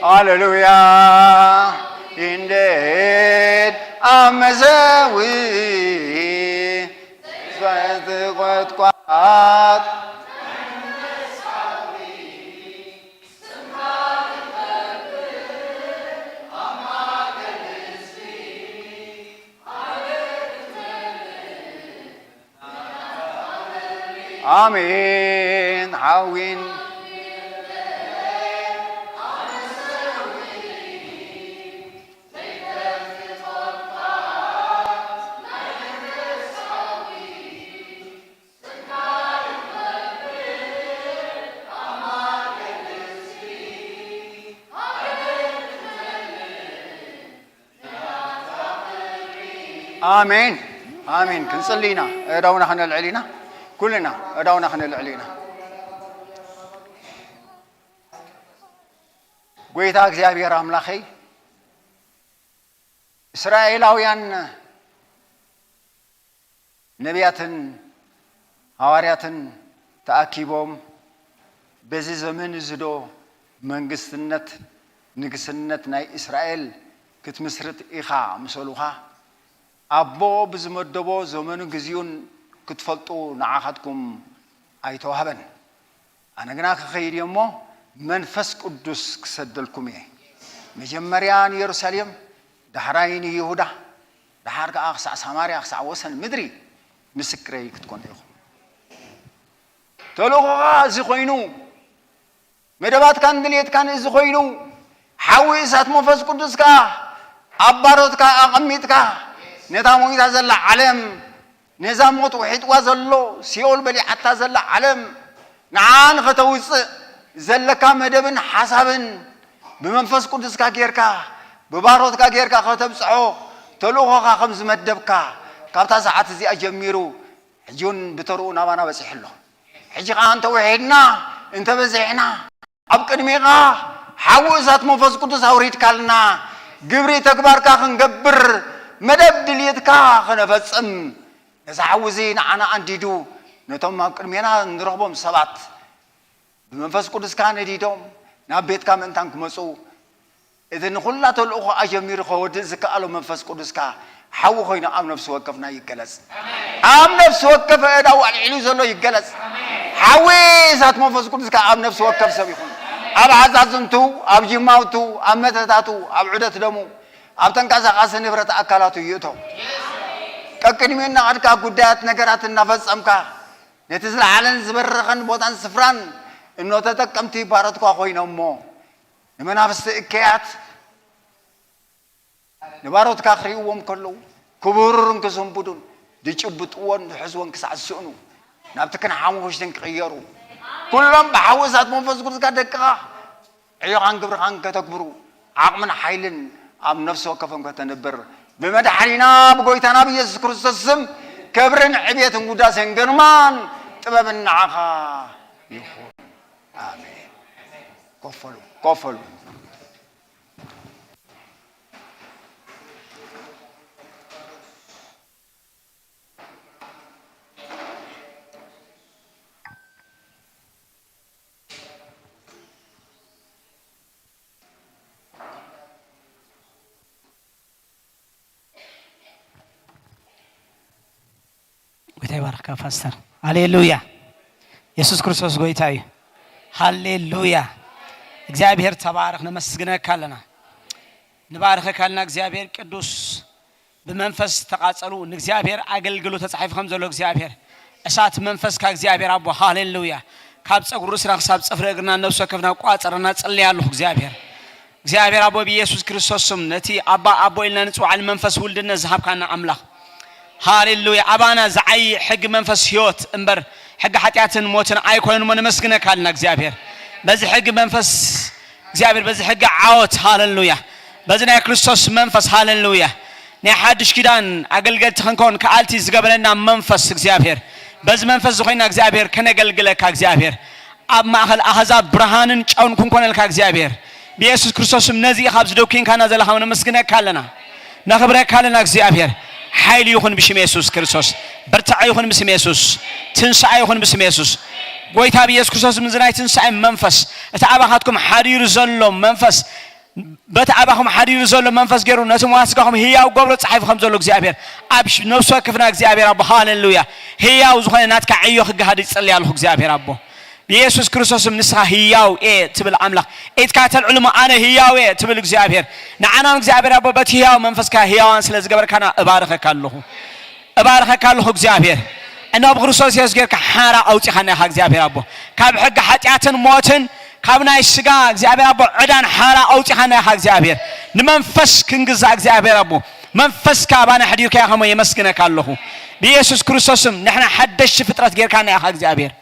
ሃሌሉያ። እንዴት ኣብ መሰዊ ዝቆጥቋጥ ኣሜን። ሓዊን ኣሜን፣ ኣሜን። ክንጽሊ ኢና። እዳውና ከነልዕል ኢና። ኩልና እዳውና ከነልዕል ኢና። ጎይታ እግዚኣብሔር ኣምላኸይ፣ እስራኤላውያን ነቢያትን ሃዋርያትን ተኣኪቦም፣ በዚ ዘመን እዚ ዶ መንግስትነት፣ ንግስነት ናይ እስራኤል ክትምስርት ኢኻ ምሰሉኻ፣ ኣቦ ብዝመደቦ ዘመኑ ግዚኡን ክትፈልጡ ንዓኻትኩም ኣይተዋህበን። ኣነ ግና ክኸይድ እየ እሞ መንፈስ ቅዱስ ክሰደልኩም እየ። መጀመርያ ንየሩሳሌም፣ ዳሕራይ ንይሁዳ፣ ደሓር ከኣ ክሳዕ ሳማርያ፣ ክሳዕ ወሰን ምድሪ ምስክረይ ክትኮኑ ኢኹም። ተልእኾኻ እዚ ኮይኑ፣ መደባትካን ድልየትካን እዚ ኮይኑ፣ ሓዊ እሳት መንፈስ ቅዱስ ከኣ ኣብ ባሮትካ ኣቐሚጥካ፣ ነታ ሞይታ ዘላ ዓለም፣ ነዛ ሞት ውሒጥዋ ዘሎ፣ ሲኦል በሊዓታ ዘላ ዓለም፣ ንዓ ንኸተውፅእ ዘለካ መደብን ሓሳብን ብመንፈስ ቅዱስካ ጌርካ፣ ብባሮትካ ጌርካ ከተብፅሖ ተልእኾኻ ከም ዝመደብካ፣ ካብታ ሰዓት እዚኣ ጀሚሩ ሕጂ እውን ብተርኡ ናባና በፂሑ ኣሎ። ሕጂ ኸዓ እንተ ውሒድና፣ እንተ በዚሕና፣ ኣብ ቅድሜኻ ሓዊ እሳት መንፈስ ቅዱስ ኣውሪድካልና፣ ግብሪ ተግባርካ ክንገብር፣ መደብ ድልየትካ ክነፈጽም፣ ነዚ ሓዊ እዚ ንዓና ኣንዲዱ፣ ነቶም ኣብ ቅድሜና ንረኽቦም ሰባት ብመንፈስ ቅዱስካ ነዲዶም ናብ ቤትካ ምእንታን ክመጹ፣ እቲ ንኹላ ተልእኾ ኣጀሚሩ ከወድእ ዝከኣሎ መንፈስ ቅዱስካ ሓዊ ኮይኑ ኣብ ነፍሲ ወከፍና ይገለጽ። ኣብ ነፍሲ ወከፍ ኣእዳው ኣልዒሉ ዘሎ ይገለጽ። ሓዊ እሳት መንፈስ ቅዱስካ ኣብ ነፍሲ ወከፍ ሰብ ይኹን። ኣብ ዓዛዝምቱ፣ ኣብ ጅማውቱ፣ ኣብ መተታቱ፣ ኣብ ዑደት ደሙ፣ ኣብ ተንቀሳቓሲ ንብረት ኣካላቱ ይእቶ። ቀቅድሚኡ እናኸድካ ጉዳያት ነገራት እናፈጸምካ፣ ነቲ ዝለዓለን ዝበረኸን ቦታን ስፍራን እኖ ተጠቀምቲ ባሮትካ ኮይኖሞ፣ ንመናፍስቲ እከያት ንባሮትካ ክርእይዎም ከለዉ፣ ክብህሩሩን ክስንብዱን፣ ዝጭብጥዎን ዝሕዝዎን ክሳዕ ዝስእኑ፣ ናብቲ ክንሓሙኽሽትን ክቕየሩ፣ ኩሎም ብሓዊ እሳት መንፈስ ቅዱስካ ደቅኻ ዕዮኻን ግብርኻን ከተግብሩ፣ ዓቕምን ሓይልን ኣብ ነፍሲ ወከፎም ከተንብር፣ ብመድሓኒና ብጎይታና ብኢየሱስ ክርስቶስ ስም ክብርን ዕብየትን ውዳሴን ግርማን ጥበብን ንዓኻ ይኹን። ኣሜን። ኮፍ በሉ፣ ኮፍ በሉ። ጎይታ ይባርኽካ ፓስተር። ሃሌሉያ። የሱስ ክርስቶስ ጎይታ እዩ። ሃሌሉያ። እግዚኣብሔር ተባረኽ። ነመስግነካ ኣለና። ንባርኸካ ኣለና። እግዚኣብሔር ቅዱስ። ብመንፈስ ተቓጸሉ፣ ንእግዚኣብሔር ኣገልግሉ ተጻሒፉ ከም ዘሎ እግዚኣብሔር። እሳት መንፈስካ እግዚኣብሔር ኣቦ። ሃሌሉያ። ካብ ጸጉሪ ርእስና ክሳብ ጽፍሪ እግርና ነፍሲ ወከፍና ቋጸረና ጽልይ ኣለኹ እግዚኣብሔር። እግዚኣብሔር ኣቦ ብኢየሱስ ክርስቶስ ስም ነቲ ኣባ ኣቦ ኢልና ንጽውዓሉ መንፈስ ውልድነት ዝሃብካና ኣምላኽ። ሃሌሉያ። ኣባና ዝዓዪ ሕጊ መንፈስ ህይወት እምበር ሕጊ ሓጢኣትን ሞትን ኣይኮነን እሞ ነመስግነካ ኣለና እግዚኣብሔር። በዚ ሕጊ መንፈስ እግዚኣብሔር በዚ ሕጊ ዓወት፣ ሃሌሉያ። በዚ ናይ ክርስቶስ መንፈስ፣ ሃሌሉያ። ናይ ሓድሽ ኪዳን ኣገልገልቲ ክንከውን ከኣልቲ ዝገበረና መንፈስ እግዚኣብሔር። በዚ መንፈስ ዝኾይና እግዚኣብሔር ከነገልግለካ እግዚኣብሔር። ኣብ ማእኸል ኣህዛብ ብርሃንን ጨውን ክንኮነልካ እግዚኣብሔር። ብየሱስ ክርስቶስ ስም ነዚ ኢኻ ኣብዚ ደኲንካና ዘለኻ ነመስግነካ ኣለና። ነኽብረካ ኣለና እግዚኣብሔር። ሓይሊ ይኹን ብሽም የሱስ ክርስቶስ። ብርታዐ ይኹን ብስም የሱስ። ትንሳኤ ይኹን ብስም የሱስ። ጎይታ ብየሱስ ክርስቶስ ስም እዚ ናይ ትንሳኤ መንፈስ፣ እቲ ኣባኻትኩም ሓዲሩ ዘሎ መንፈስ፣ በቲ ኣባኹም ሓዲሩ ዘሎ መንፈስ ገይሩ ነቲ መዋስጋኹም ህያው ገብሮ ጸሓፊ ከም ዘሎ እግዚኣብሔር ኣብ ሽ-፣ ነፍሲ ወከፍና እግዚኣብሔር ኣቦ፣ ሃሌሉያ። ህያው ዝኾነ ናትካ ዕዮ ክገሃድ ይጸልይ ኣለኹ እግዚኣብሔር ኣቦ። ብየሱስ ክርስቶስ ስም ንስኻ ህያው እየ ትብል ኣምላኽ፣ ኢድካ ተልዕሉ እሞ ኣነ ህያው እየ ትብል እግዚኣብሔር፣ ንዓናም እግዚኣብሔር ኣቦ በቲ ህያው መንፈስካ ህያዋን ስለ ዝገበርካና እባርኸካ ኣለኹ። እባርኸካ ኣለኹ እግዚኣብሔር። እነሆ ብክርስቶስ የሱስ ጌርካ ሓራ ኣውጺኻና ኢኻ እግዚኣብሔር ኣቦ። ካብ ሕጊ ሓጢኣትን ሞትን ካብ ናይ ስጋ እግዚኣብሔር ኣቦ ዕዳን ሓራ ኣውጺኻና ኢኻ እግዚኣብሔር። ንመንፈስ ክንግዛእ እግዚኣብሔር ኣቦ መንፈስካ ኣባና ኣሕዲርካ ኢኻ እሞ የመስግነካ ኣለኹ። ብየሱስ ክርስቶስ ስም ንሕና ሓደሽቲ ፍጥረት ጌርካና ኢኻ እግዚኣብሔር።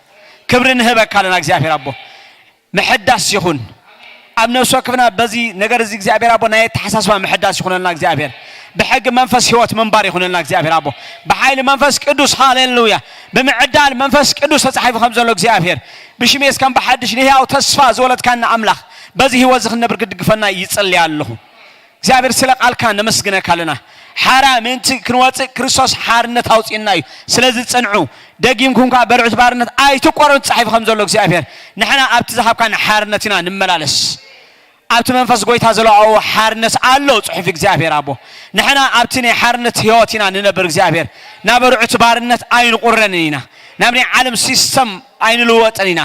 ክብሪ ንህበካ ኣለና እግዚኣብሔር ኣቦ። ምሕዳስ ይኹን ኣብ ነፍሲ ወከፍና በዚ ነገር እዚ እግዚኣብሔር ኣቦ ናይ ኣተሓሳስባ ምሕዳስ ይኹነልና እግዚኣብሔር። ብሕጊ መንፈስ ህይወት ምንባር ይኹነልና እግዚኣብሔር ኣቦ። ብሓይሊ መንፈስ ቅዱስ ሃሌሉያ። ብምዕዳል መንፈስ ቅዱስ ተጻሒፉ ከም ዘሎ እግዚኣብሔር ብሽሜስ ከም ብሓድሽ ንህያው ተስፋ ዝወለድካና ኣምላኽ በዚ ህይወት እዚ ክንነብር ክድግፈና ይጸልይ ኣለኹ። እግዚኣብሔር ስለ ቃልካ ነመስግነካ ኣለና። ሓራ ምእንቲ ክንወጽእ ክርስቶስ ሓርነት ኣውጺእና እዩ። ስለዚ ጽንዑ፣ ደጊምኩም ከኣ በርዑት ባርነት ኣይትቆረኑ ተጻሒፉ ከም ዘሎ እግዚኣብሔር ንሕና ኣብቲ ዝሃብካና ሓርነት ኢና ንመላለስ። ኣብቲ መንፈስ ጎይታ ዘለዋዎ ሓርነት ኣሎ ጽሑፍ እግዚኣብሔር ኣቦ። ንሕና ኣብቲ ናይ ሓርነት ህይወት ኢና ንነብር እግዚኣብሔር። ናብ በርዑት ባርነት ኣይንቁረንን ኢና። ናብ ናይ ዓለም ሲስተም ኣይንልወጥን ኢና።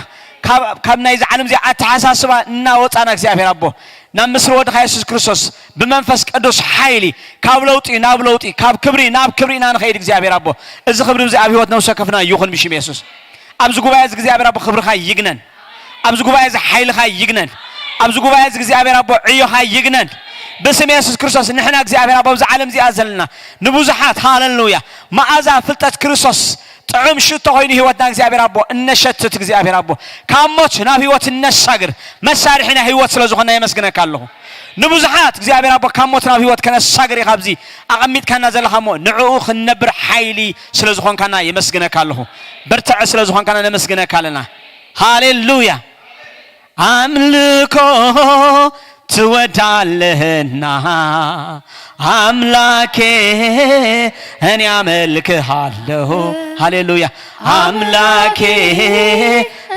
ካብ፣ ካብ ናይዚ ዓለም እዚ ኣተሓሳስባ እናወጻና እግዚኣብሔር ኣቦ ናብ ምስሪ ወድኻ የሱስ ክርስቶስ ብመንፈስ ቅዱስ ሓይሊ ካብ ለውጢ ናብ ለውጢ ካብ ክብሪ ናብ ክብሪ ኢና ንኸይድ እግዚኣብሔር ኣቦ። እዚ ክብሪ እዚ ኣብ ህይወት ነፍሲ ወከፍና ይኹን ብሽም የሱስ። ኣብዚ ጉባኤ እዚ እግዚኣብሔር ኣቦ ክብርኻ ይግነን። ኣብዚ ጉባኤ እዚ ሓይልኻ ይግነን። ኣብዚ ጉባኤ እዚ እግዚኣብሔር ኣቦ ዕዮኻ ይግነን። ብስም የሱስ ክርስቶስ ንሕና እግዚኣብሔር ኣቦ ኣብዚ ዓለም እዚኣ ዘለና ንብዙሓት ሃሌሉያ መኣዛ ፍልጠት ክርስቶስ ጥዑም ሽቶ ኮይኑ ህይወትና እግዚኣብሔር ኣቦ እነሸትት እግዚኣብሔር ኣቦ ካብ ሞት ናብ ህይወት እነሳግር መሳርሒ ናይ ህይወት ስለ ዝኾንና የመስግነካ ኣለኹ። ንብዙሓት እግዚኣብሔር ኣቦ ካብ ሞት ናብ ህይወት ከነሳግር ኢኻ ኣብዚ ኣቐሚጥካና ዘለኻ እሞ ንዕኡ ክንነብር ሓይሊ ስለ ዝኾንካና የመስግነካ ኣለኹ። ብርትዐ ስለ ዝኾንካና ነመስግነካ ኣለና። ሃሌሉያ። ኣምልኮ ትወዳለህና ኣምላኬ እኔ ኣመልክሃለሁ። ሃሌሉያ። ኣምላኬ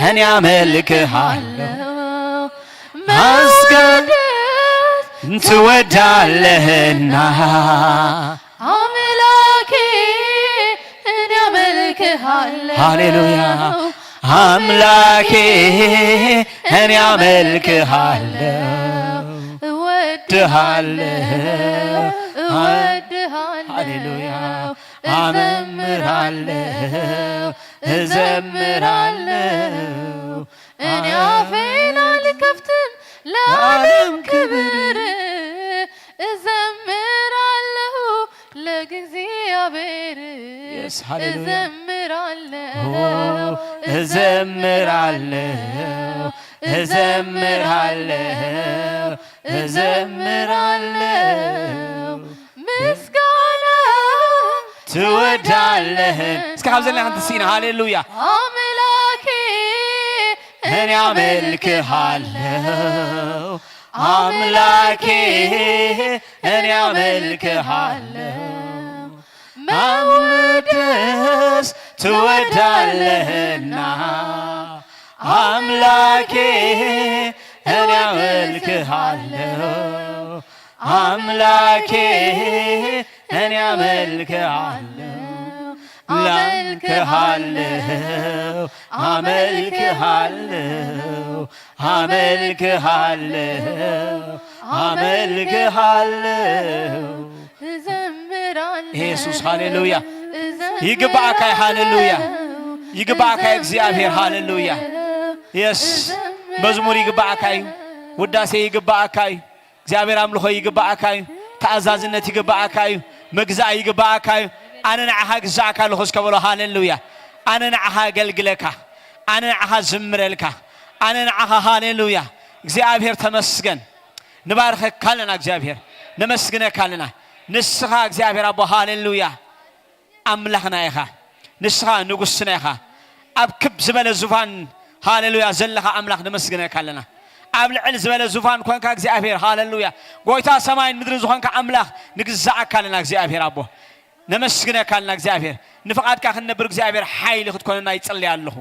እኔ ኣመልክሃለሁ። መስገን ትወዳለህና ኣምላኬ እኔ ኣመልክሃለሁ። ሃሌሉያ። ኣምላኬ እኔ ኣመልክሃለሁ። እወድሃለሁ። እወድሃለሁ። ሃሌሉያ። እዘምራለሁ። እዘምራለሁ። እኔ አፌን አልከፍትም ለዓለም ክብር እዘምራለሁ ለእግዚአብሔር። Yes, ሃሌሉያ። እዘምራለሁ። ኦ፣ እዘምራለሁ። እዘምራለሁ። እዘምራለሁ። ምስጋና ትወዳለህ። እስከ ካብ ዘለና ክንትስኢና ሃሌሉያ። ኣምላኬ እኔ ኣመልክሃለሁ። ኣምላኬ እኔ ኣመልክሃለሁ። መወደስ ትወዳለህና ኣምላኬ እኔ ኣመልክሃለሁ። ኣምላኬ እኔ ኣመልክሃለሁ። ላምክሃለሁ። ኣመልክሃለሁ። ኣመልክሃለሁ። ኣመልክሃለሁ። እዘምራለሁ። ኢየሱስ ሃሌሉያ። እዘምራለሁ። ይግባእካ ሃሌሉያ። ይግባእካ እግዚኣብሔር ሃሌሉያ። እዘምራለሁ። የስ እዘምራለሁ። መዝሙር ይግባእካ እዩ። ውዳሴ ይግባእካ እዩ። እግዚኣብሔር ኣምልኾ ይግባእካ እዩ። ተኣዛዝነት ይግባእካ እዩ። ምግዛእ ይግባእካ እዩ። ኣነ ንዓኻ ግዛእካ ኣለኹ እስከ በሎ ሃሌሉያ። ኣነ ንዓኻ ኣገልግለካ። ኣነ ንዓኻ ዝምረልካ። ኣነ ንዓኻ ሃሌሉያ። እግዚኣብሔር ተመስገን። ንባርኸካ ኣለና እግዚኣብሔር። ነመስግነካ ኣለና። ንስኻ እግዚኣብሔር ኣቦ ሃሌሉያ። ኣምላኽና ኢኻ። ንስኻ ንጉስና ኢኻ። ኣብ ክብ ዝበለ ዙፋን ሃሌሉያ ዘለኻ ኣምላኽ ነመስግነካ ኣለና። ኣብ ልዕል ዝበለ ዙፋን ኮንካ እግዚኣብሔር ሃሌሉያ። ጎይታ ሰማይን ምድርን ዝኾንካ ኣምላኽ ንግዛኣካ ኣለና እግዚኣብሔር ኣቦ። ነመስግነካ ኣለና እግዚኣብሔር። ንፍቓድካ ክንነብር እግዚኣብሔር ሓይሊ ክትኮነና ይጽልይ ኣለኹ።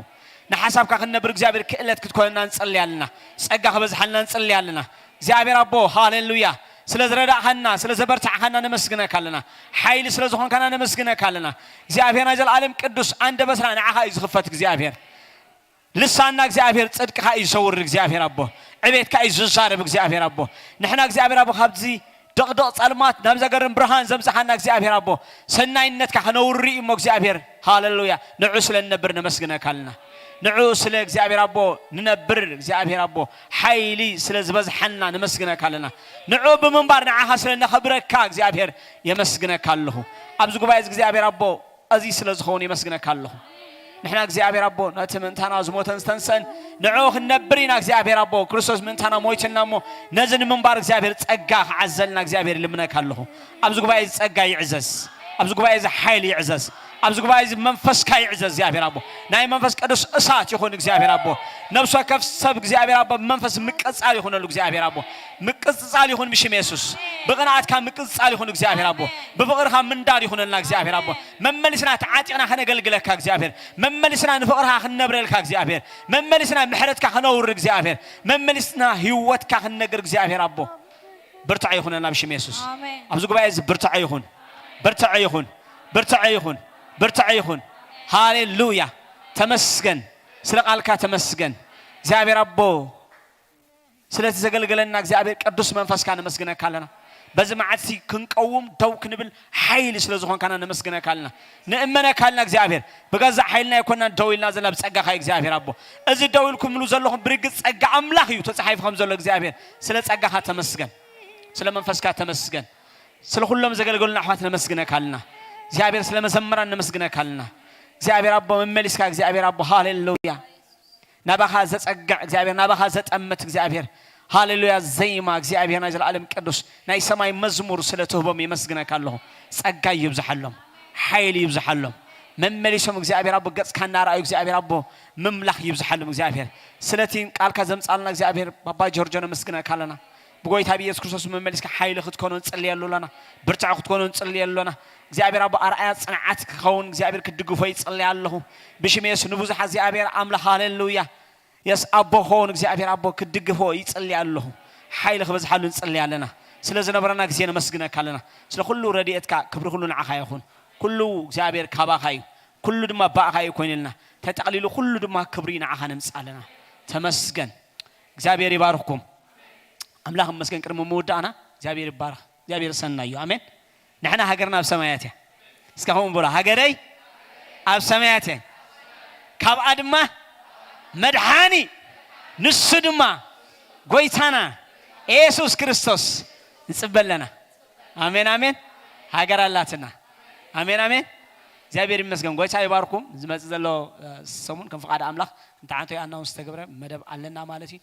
ንሓሳብካ ክንነብር እግዚኣብሔር ክእለት ክትኮነና ንጽልይ ኣለና። ጸጋ ክበዝሓልና ንጽልይ ኣለና። እግዚኣብሔር ኣቦ ሃሌሉያ። ስለ ዝረዳእኻና ስለ ዘበርታዕኻና ነመስግነካ ኣለና። ሓይሊ ስለ ዝኾንካና ነመስግነካ ኣለና። እግዚኣብሔር ናይ ዘለኣለም ቅዱስ ኣንደበትና ንዓኻ እዩ ዝኽፈት እግዚኣብሔር። ልሳንና እግዚኣብሔር ጽድቅኻ እዩ ዝሰውር እግዚኣብሔር ኣቦ። ዕቤትካ እዩ ዝዛረብ እግዚኣብሔር ኣቦ። ንሕና እግዚኣብሔር ኣቦ ካብዚ ደቕደቕ ጸልማት ናብ ዘገርም ብርሃን ዘምጻኻና እግዚኣብሔር ኣቦ ሰናይነትካ ክነውሪ እሞ እግዚኣብሔር ሃሌሉያ ንዑ ስለ ንነብር ነመስግነካ ኣለና። ንዑ ስለ እግዚኣብሔር ኣቦ ንነብር እግዚኣብሔር ኣቦ ሓይሊ ስለ ዝበዝሓልና ነመስግነካ ኣለና። ንዑ ብምንባር ንዓኻ ስለ ነኸብረካ እግዚኣብሔር የመስግነካ ኣለኹ። ኣብዚ ጉባኤ እዚ እግዚኣብሔር ኣቦ እዚ ስለ ዝኸውን የመስግነካ ኣለኹ። ንሕና እግዚኣብሔር ኣቦ ነቲ ምእንታና ዝሞተን ዝተንሰን ንዑ ክንነብር ኢና እግዚኣብሔር ኣቦ ክርስቶስ ምእንታና ሞይትና እሞ ነዚ ንምንባር እግዚኣብሔር ጸጋ ክዓዘልና እግዚኣብሔር ይልምነካ ኣለኹ። ኣብዚ ጉባኤ እዚ ጸጋ ይዕዘዝ። ኣብዚ ጉባኤ እዚ ሓይሊ ይዕዘዝ። ኣብዚ ጉባኤ እዚ መንፈስካ ይዕዘዝ እግዚኣብሔር ኣቦ። ናይ መንፈስ ቅዱስ እሳት ይኹን እግዚኣብሔር ኣቦ። ነብሲ ወከፍ ሰብ እግዚኣብሔር ኣቦ ብመንፈስ ምቅጻል ይኹነሉ እግዚኣብሔር ኣቦ። ምቅጽጻል ይኹን ብሽም የሱስ። ብቕንኣትካ ምቅጽጻል ይኹን እግዚኣብሔር ኣቦ። ብፍቕርካ ምንዳድ ይኹነልና እግዚኣብሔር ኣቦ። መመሊስና ተዓጢቕና ከነገልግለካ እግዚኣብሔር። መመሊስና ንፍቕርካ ክንነብረልካ እግዚኣብሔር። መመሊስና ምሕረትካ ከነውርድ እግዚኣብሔር። መመሊስና ህይወትካ ክንነግር እግዚኣብሔር ኣቦ። ብርትዐ ይኹነልና ብሽም የሱስ። ኣሜን። ኣብዚ ጉባኤ እዚ ብርትዐ ይኹን። ብርትዐ ይኹን። ብርትዐ ይኹን። ብርትዐ ይኹን። ሃሌሉያ። ተመስገን። ስለ ቃልካ ተመስገን። እግዚኣብሔር ኣቦ ስለቲ ዘገልገለና እግዚኣብሔር ቅዱስ መንፈስካ ነመስግነካ ኣለና። በዚ መዓልቲ ክንቀውም ደው ክንብል ሓይሊ ስለ ዝኾንካና ነመስግነካ ኣለና፣ ንእመነካ ኣለና እግዚኣብሔር። ብገዛእ ሓይልና ኣይኮናን ደው ኢልና ዘለና፣ ብጸጋኻ እዩ እግዚኣብሔር ኣቦ። እዚ ደው ኢልኩምሉ ዘለኹም ብርግጽ ጸጋ ኣምላኽ እዩ ተጻሒፉ ከም ዘሎ እግዚኣብሔር። ስለ ጸጋኻ ተመስገን፣ ስለ መንፈስካ ተመስገን። ስለ ኩሎም ዘገልገሉና ኣሕዋት ነመስግነካ ኣለና እግዚኣብሔር። ስለ መዘምራን ነመስግነካ ኣለና እግዚኣብሔር ኣቦ። መመሊስካ እግዚኣብሔር ኣቦ፣ ሃሌሉያ። ናባኻ ዘጸግዕ እግዚኣብሔር፣ ናባኻ ዘጠምት እግዚኣብሔር። ሃሌሉያ። ዜማ እግዚኣብሔር ናይ ዘላለም ቅዱስ፣ ናይ ሰማይ መዝሙር ስለ ትህቦም የመስግነካ ኣለኹ። ጸጋ ይብዝሓሎም፣ ሓይሊ ይብዝሓሎም። መመሊሶም እግዚኣብሔር ኣቦ ገጽካ እናረኣዩ እግዚኣብሔር ኣቦ ምምላኽ ይብዝሓሎም እግዚኣብሔር። ስለቲ ቃልካ ዘምጻልና እግዚኣብሔር ባባ ጆርጆ ነመስግነካ ኣለና። ብጎይታ ብኢየሱስ ክርስቶስ መመሊስካ ሓይሊ ክትኮኖ ንጽልየሉ ኣለና። ብርትዕ ክትኮኖ ንጽልየሉ ኣለና። እግዚኣብሔር ኣቦ ኣርኣያ ጽንዓት ክኸውን እግዚኣብሔር ክትድግፎ ይጽልይ ኣለኹ። ብሽም የሱስ ንብዙሓት እግዚኣብሔር ኣምላኽ ሃሌሉያ። የስ ኣቦ ክኸውን እግዚኣብሔር ኣቦ ክትድግፎ ይጽልይ ኣለኹ። ሓይሊ ክበዝሓሉ ንጽልይ ኣለና። ስለ ዝነበረና ግዜ ነመስግነካ ኣለና። ስለ ኩሉ ረድኤትካ ክብሪ ኩሉ ንዓኻ ይኹን። ኩሉ እግዚኣብሔር ካባኻ እዩ። ኩሉ ድማ ብኣኻ እዩ ኮይኑልና። ተጠቕሊሉ ኩሉ ድማ ክብሪ ንዓኻ ነምጽእ ኣለና። ተመስገን። እግዚኣብሔር ይባርኽኩም። ኣምላኽ ይመስገን። ቅድሚ ምውዳእና እግዚኣብሔር ይባርኽ። እግዚኣብሔር ሰናይ እዩ። ኣሜን። ንሕና ሃገርና ኣብ ሰማያት እያ። እስከ ከምኡ በሉ፣ ሃገረይ ኣብ ሰማያት እያ፣ ካብኣ ድማ መድሓኒ፣ ንሱ ድማ ጎይታና ኢየሱስ ክርስቶስ ንጽበ ኣለና። ኣሜን ኣሜን። ሃገር ኣላትና። ኣሜን ኣሜን። እግዚኣብሔር ይመስገን። ጎይታ ይባርኩም። ዝመጽእ ዘሎ እ፣ ሰሙን ከም ፍቓድ ኣምላኽ እንተ ዓንቶ ኣናውንስ ዝተገብረ መደብ ኣለና ማለት እዩ።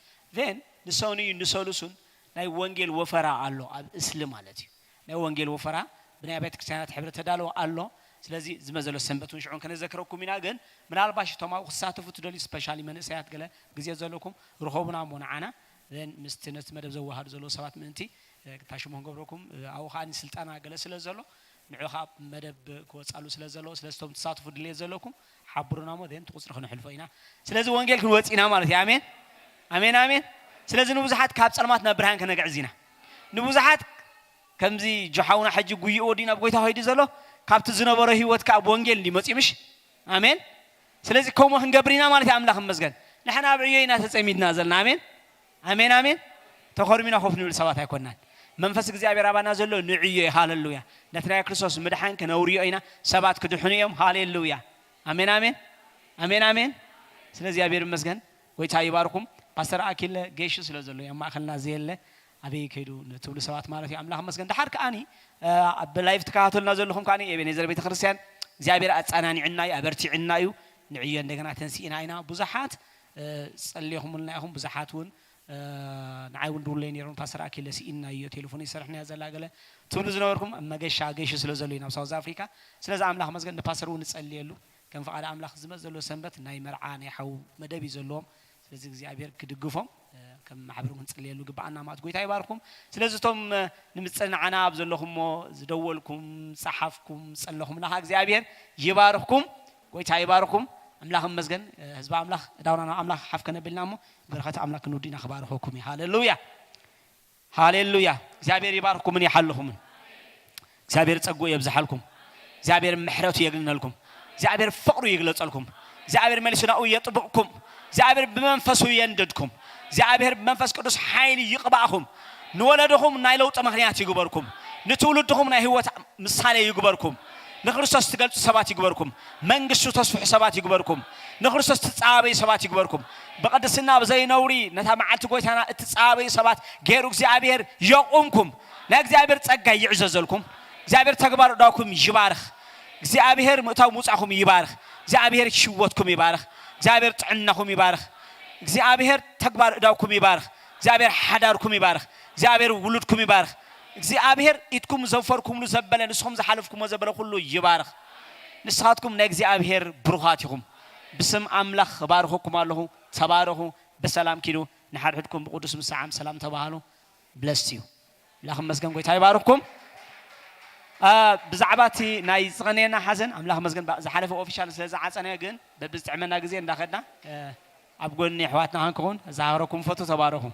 ን ንሰኑይ ንሰሉሱን ናይ ወንጌል ወፈራ ኣሎ ኣብ እስሊ ማለት እዩ። ናይ ወንጌል ወፈራ ብናይ ኣብያተ ክርስቲያናት ሕብረት ተዳለወ ኣሎ። ስለዚ ዝመ ዘሎ ሰንበት እውን ሽዑን ከነዘክረኩም ኢና። ግን ምናልባሽ እቶም ኣብኡ ክሳተፉ ትደልዩ ስፔሻሊ መንእሰያት ገለ ግዜ ዘለኩም ርኸቡና እሞ ንዓና ን ምስቲ ነቲ መደብ ዘወሃዱ ዘለዉ ሰባት ምእንቲ እ፣ እታ ሽሙ ክንገብረኩም እ፣ ኣብኡ ከዓ ስልጠና ገለ ስለ ዘሎ ንዑ ከዓ መደብ ክወፃሉ ስለ ዘለዎ ስለዚ እቶም ትሳትፉ ድልየት ዘለኩም ሓብሩና እሞ ን ቁፅሪ ክንሕልፎ ኢና። ስለዚ ወንጌል ክንወፅ ኢና ማለት እዩ። ኣሜን ኣሜን ኣሜን። ስለዚ ንብዙሓት ካብ ፀልማት ናብ ብርሃን ከነግዕዝ ኢና። ንብዙሓት ከምዚ ጆሓውና ሕጂ ጉይኡ ወዲ ናብ ጎይታ ኸይዱ ዘሎ ካብቲ ዝነበሮ ህይወት ካብ ወንጌል እንዲ መፅኡ ምሽ ኣሜን። ስለዚ ከምኡ ክንገብር ኢና ማለት እዩ። ኣምላኽ ይመስገን። ንሕና ኣብ ዕዮ ኢና ተጸሚድና ዘለና። ኣሜን ኣሜን ኣሜን። ተኾርሚና ኮፍ ንብል ሰባት ኣይኮናን። መንፈስ እግዚኣብሔር ኣባና ዘሎ ንዕዮ እዩ። ሃሌሉያ። ነቲ ናይ ክርስቶስ ምድሓን ከነውርዮ ኢና። ሰባት ክድሕኑ እዮም። ሃሌሉያ። ኣሜን ኣሜን ኣሜን ኣሜን። ስለ እግዚኣብሔር ይመስገን። ጎይታ ይባርኩም። ፓስተር ኣኪለ ጌሹ ስለ ዘሎ ኣብ ማእኸልና ዘየለ ኣበይ ከይዱ ንትብሉ ሰባት ማለት እዩ። ኣምላኽ መስገን። ድሓር ከኣኒ ኣብ ላይፍ ትከታተሉና ዘለኹም ከኣኒ ኤቤኔዘር ቤተክርስትያን እግዚኣብሔር ኣጸናኒዕና እዩ፣ ኣበርቲዕና እዩ። ንዕዮ እንደገና ተንሲእና ኢና። ብዙሓት ጸሊኹምልና ኢኹም። ብዙሓት እውን ንዓይ እውን ድውለይ ነይሮም ፓስተር ኣኪለ ስኢንናዮ ቴሌፎን ይሰርሕና ዘላ ገለ ትብሉ ዝነበርኩም መገሻ ገይሹ ስለ ዘሎ እዩ ናብ ሳውዝ ኣፍሪካ። ስለዚ ኣምላኽ መስገን ንፓስተር እውን ንጸልየሉ ከም ፍቓድ ኣምላኽ ዝመጽእ ዘሎ ሰንበት ናይ መርዓ ናይ ሓው መደብ እዩ ዘለዎም። ስለዚ እግዚኣብሔር ክድግፎም ከም ማሕበር ክንጽልየሉ ግብኣና ማለት ጎይታ ይባርኩም። ስለዚ እቶም ንምጽንዓና ኣብ ዘለኹሞ ዝደወልኩም ጸሓፍኩም ጸለኹምና ከዓ እግዚኣብሔር ይባርኽኩም። ጎይታ ይባርኩም። ኣምላኽ መስገን ህዝቢ ኣምላኽ እዳውና ናብ ኣምላኽ ሓፍ ከነብልና እሞ በረኸት ኣምላኽ ክንውድእና ክባርኸኩም እዩ። ሃሌሉያ ሃሌሉያ። እግዚኣብሔር ይባርኽኩምን ይሓልኹምን። እግዚኣብሔር ጸጉኡ የብዝሓልኩም። እግዚኣብሔር ምሕረቱ የግንነልኩም። እግዚኣብሔር ፍቕሩ ይግለጸልኩም። እግዚኣብሔር መሊሱ ናብኡ የጥብቕኩም። እግዚኣብሔር ብመንፈሱ የንድድኩም። እግዚኣብሔር ብመንፈስ ቅዱስ ሓይሊ ይቕባእኹም። ንወለድኹም ናይ ለውጢ ምኽንያት ይግበርኩም። ንትውልድኹም ናይ ህይወት ምሳሌ ይግበርኩም። ንክርስቶስ ትገልጹ ሰባት ይግበርኩም። መንግስቱ ተስፍሑ ሰባት ይግበርኩም። ንክርስቶስ ትጻበዩ ሰባት ይግበርኩም። ብቅድስና ብዘይነውሪ ነታ መዓልቲ ጎይታና እትጻበዩ ሰባት ገይሩ እግዚኣብሔር የቑምኩም። ናይ እግዚኣብሔር ጸጋ ይዕዘዘልኩም። እግዚኣብሔር ተግባር እዳኩም ይባርኽ። እግዚኣብሔር ምእታው ምውጻእኩም ይባርኽ። እግዚኣብሔር ሽወትኩም ይባርኽ። እግዚኣብሔር ጥዕናኹም ይባርኽ። እግዚኣብሔር ተግባር እዳኩም ይባርኽ። እግዚኣብሔር ሓዳርኩም ይባርኽ። እግዚኣብሔር ውሉድኩም ይባርኽ። እግዚኣብሔር ኢድኩም ዘንፈርኩምሉ ዘበለ ንስኹም ዝሓለፍኩሞ ዘበለ ኩሉ ይባርኽ። ንስኻትኩም ናይ እግዚኣብሔር ብሩኻት ኢኹም። ብስም ኣምላኽ እባርኸኩም ኣለኹ። ተባረኹ። ብሰላም ኪዱ። ንሓድሕድኩም ብቅዱስ ምሰዓም ሰላም ተባሃሉ። ብለስት እዩ። ኣምላኽ ይመስገን። ጎይታ ይባርኽኩም። አ፣ ብዛዕባ እቲ ናይ ዝቐነየና ሓዘን ኣምላኽ መስገን። ባ-፣ ዝሓለፈ ኦፊሻል ስለ ዝዓጸነ ግን በብዝጥዕመና ግዜ እንዳኸድና፣ እ፣ ኣብ ጎኒ ኣሕዋትና ክንከውን እዛኸረኩም ፈቱ። ተባረኹ።